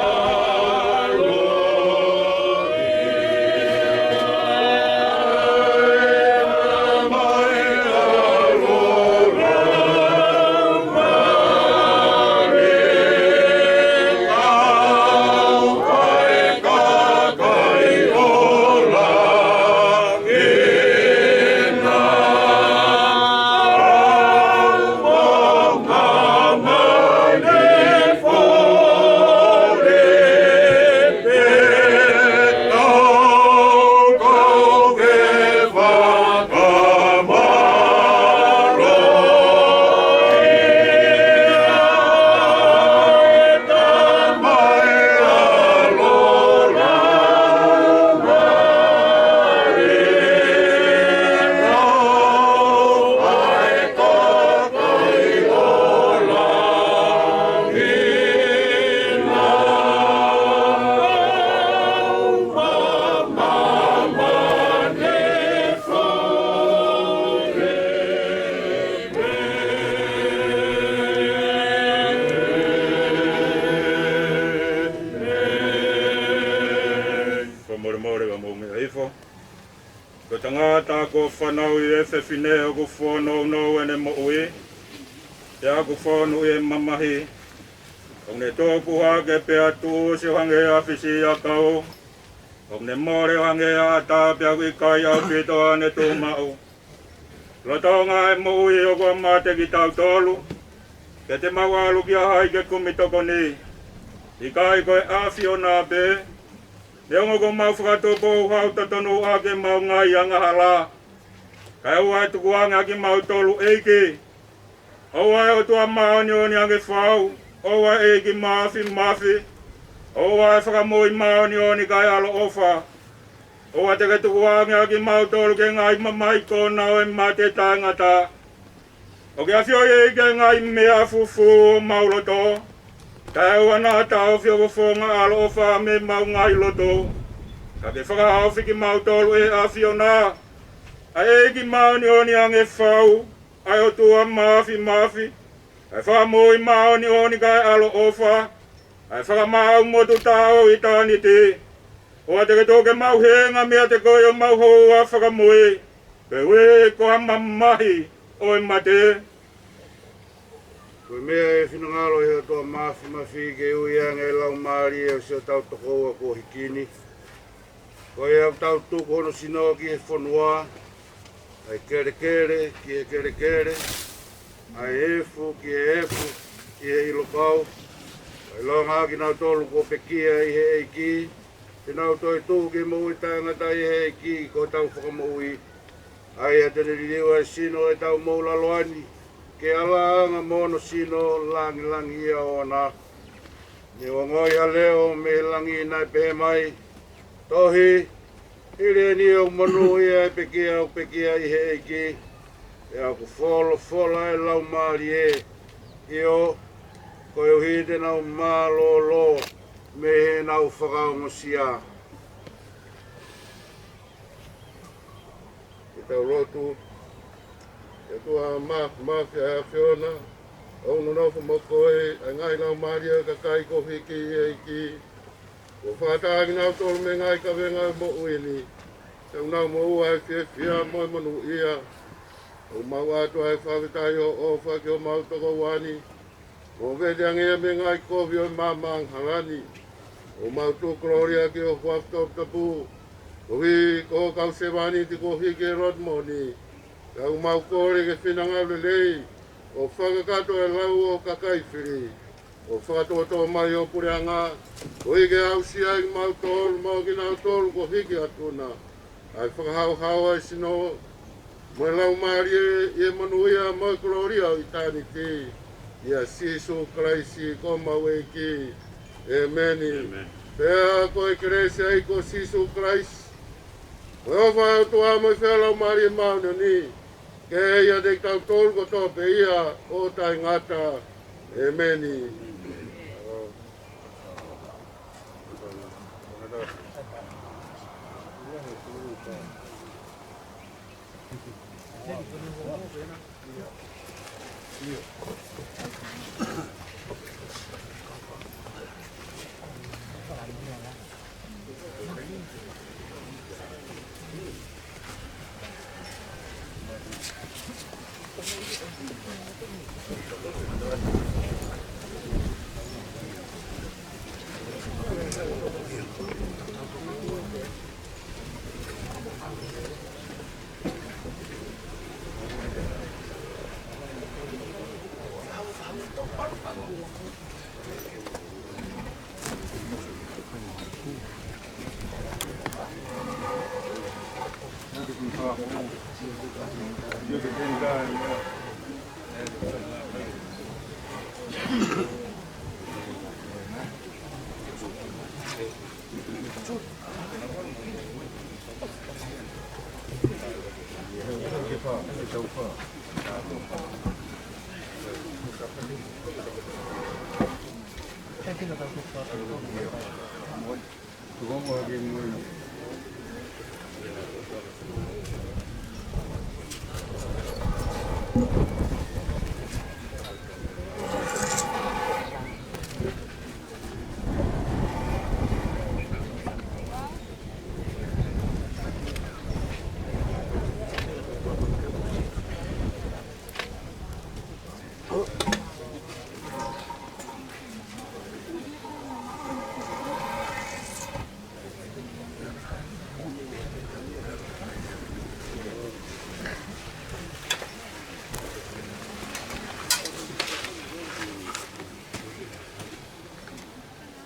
Nau ʻi he fefine ʻoku fonounou ʻene moʻui, pea ʻoku fonu ʻi he mamahi. ʻOku ne tupu hake pea tuʻusi ʻo hangē ha fisiʻiakau. ʻOku ne mole ʻo hangē ha ʻatā pea ʻoku ʻikai ʻaupito haʻane tuʻumaʻu. Lolotonga ʻa e moʻui ʻoku ʻa mate kitautolu, pea te mau ʻalu kia hai ke kumi tokoni? ʻIkai ko e ʻAfiona pē? Neongo kuo mau fakatupu ʻo hau totonu ʻaki ʻemau ngaahi angahala, kae ʻoua ʻe tukuange ʻa kimautolu, ʻEiki. ʻOua ʻe ʻOtua māʻoniʻoni ange fau, ʻoua ʻe ʻEiki māfimafi, ʻoua ʻe Fakamoʻui māʻoniʻoni kae ʻaloʻofa. ʻOua te ke tukuange ʻa kimautolu ki he ngaahi mamahi kona ʻo e mate taʻengata. ʻOku ke ʻafioʻi, ʻEiki, ʻa e ngaahi meʻa fufū ʻo homau loto, kae ʻoua naʻa taʻofi ʻa e fofonga ʻaloʻofa mei heʻemau ngaahi loto, ka ke fakahaofi kimautolu ʻe he ʻAfiona, ʻa e ʻEiki māʻoniʻoni ange fau, ʻa e ʻOtua māfimafi, ʻa e Fakamoʻui māʻoniʻoni kae ʻaloʻofa, ʻa e Fakamaau motu taʻau ʻo ʻitāniti. ʻOua te ke tuku ke mau heinga meiate koe ʻi homau houa fakamui, pe ui koe ki he mamahi ʻo e mate. Ko e meʻa ʻe finangalo ʻe he ʻOtua māfimafi ke ui ange ʻa e laumālie ʻo siʻotau tokoua kuo hiki ni. Ko ia ʻoku tau tuku hono sino ki he fonua, ʻa e kelekele ki he kelekele, ʻa e efu ki he efu, ki he ʻilo pau. Kae ʻilonga ʻa kinautolu kuo pekia ʻi he ʻEiki, te nau toe tuʻu ki he moʻui taʻengata ʻi he ʻEiki ko hotau Fakamoʻui. ʻA ia te ne liliu ʻa e sino ʻo ʻetau moʻulaloa ni, ke ʻalaʻanga mo hono sino langilangiʻia ʻoʻona. Ne u ongoʻi ha leʻo mei he langi naʻe pehē mai, Tohi, hili eni ʻoku monūʻia ʻa e pekia ʻoku pekia ʻi he ʻEiki, pea ʻoku folofola ʻa e Laumālie, ʻio, koeʻuhi te nau mālōlō mei heʻenau fakaongosia. Ke tau lotu. ʻE ʻOtua māfimafi ʻa e ʻAfiona, ʻoku nonofo mo koe ʻa e ngaahi laumālie ʻo e kakai kuo hiki ʻi he ʻEiki, kuo fakatatau kinautolu mei he ngaahi kavenga ʻo e moʻui ni, te nau moʻua ʻi he fiefia mo e monūʻia. ʻOku mau ʻoatu ʻa e fakafetaʻi ʻofa ki homau tokoua ni, mo e vete ange ia mei he ngaahi kovi ʻo e maama angahala ni. ʻOku mau tuku kolōlia ki ho huafa toputapu, koeʻuhi ko hoʻo kau sevāniti kuo hiki ʻi he lotu moʻoni. Pea ʻoku mau kole ki he finangalo lelei, ʻo fakakakato ʻa e lau ʻo e kakai fili, ʻo fakatōtō mai ho puleʻanga, koeʻuhi ke aʻusia ʻe kimautolu mo kinautolu kuo hiki atu na ʻa e fakahaohaoa ʻo e sino, mo e laumālie, ʻi he monūʻia mo e kolōlia ʻo ʻitāniti, ʻia Sīsū Kalaisi ko homau ʻEiki. ʻĒmeni. ʻĒmeni. Pea ko e kelesi ʻa e ʻEiki ko Sīsū Kalaisi, mo e ʻofa ʻa e ʻOtua, mo e feohi ʻa e Laumālie Māʻoniʻoni, ke ʻiate kitautolu kotoa pē ia ʻo taʻengata. ʻĒmeni.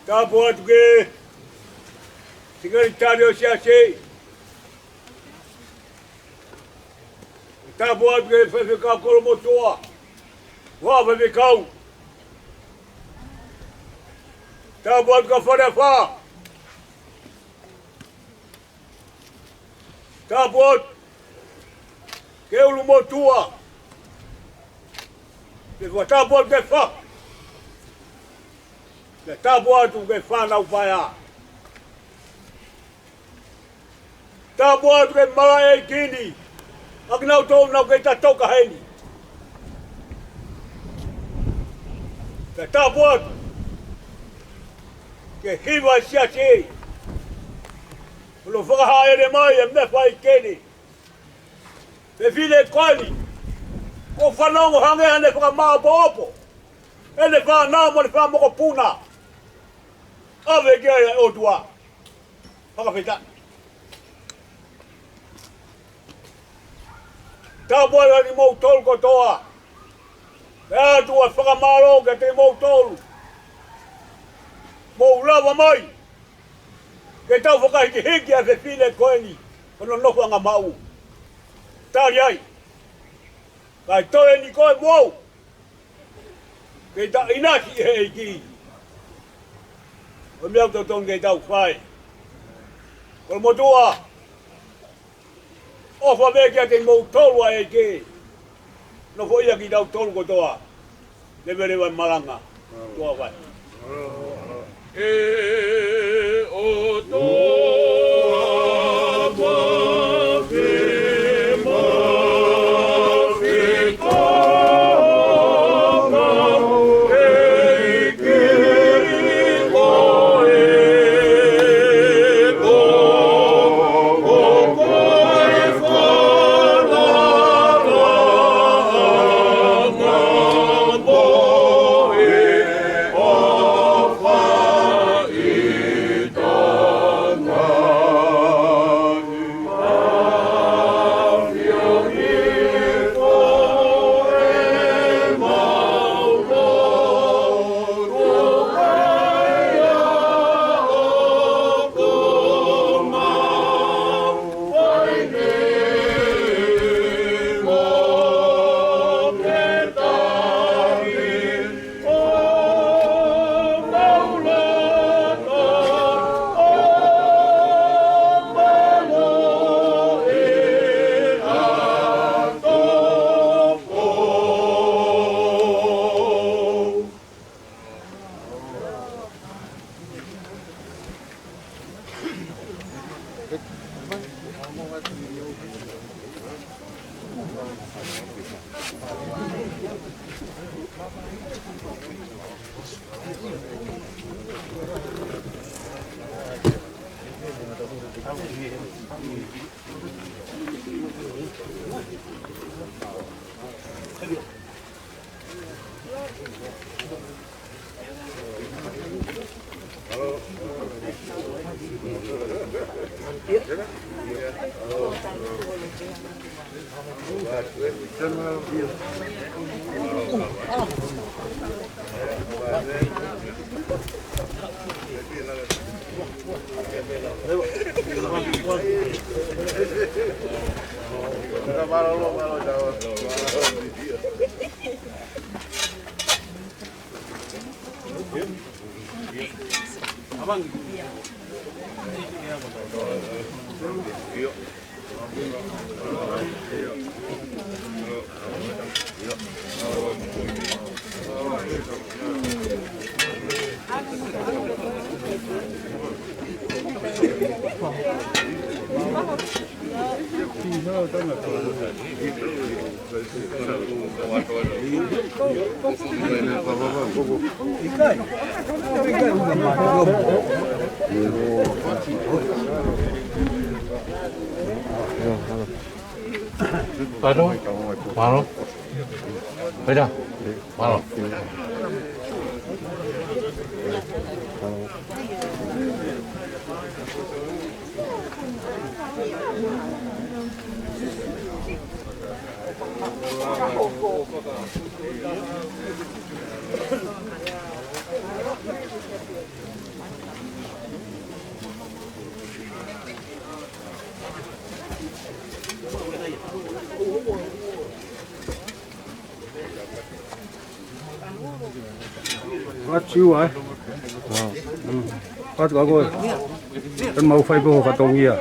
Tapu atu ki he Sekelitali ʻo e Siasi. Tapu atu ki he Faifekau Kolomotuʻa, Faifekau. Tapu atu ki he Fale Afā. Tapu atu ki he ʻulumotuʻa. Pea fakatapu atu ki he faʻu. Pea tapu atu ki he fānau paea. Tapu atu ki he malaʻe ʻeiki ni, ʻa kinautolu naʻa nau kei tatau ka heni. Pea tapu atu ki he hiva ʻo e Siasi, ʻo nau fakahāʻele mai e meʻa fai kene. Fefine ko eni, ʻoku fanongo hangē haʻane fakamāʻopoʻopo ʻene fānau mo ʻene fanga mokopuna. ʻAve ki ai ʻa e ʻOtua. Fakafetaʻi. Tapu atu kiate kimoutolu kotoa. Pea ʻoatu ʻa e fakamālō kiate kimoutolu. Mou lava mai ke tau fakahikihiki ʻa e fefine ko eni, ko hono nofoʻanga maʻu. Tali ai. Kae toe ni ko e mou ke ta ʻinasi ʻi he ʻEiki. Ko e meʻa ʻoku totonu ke tau fai. Kolomotuʻa, ʻofa mai kiate kimoutolu ʻa e ʻEiki. Nofoʻia kitautolu kotoa. Leveleva e malanga. Tuʻa vai. ʻE ʻOtua mafimafi, ko e ʻEiki koe, ko koe falalaʻanga mo e Pardon? Pardon? Pardon? Pardon? Atu siua, ē? Atu ka koe. Ka mau fai pē ho fatongia.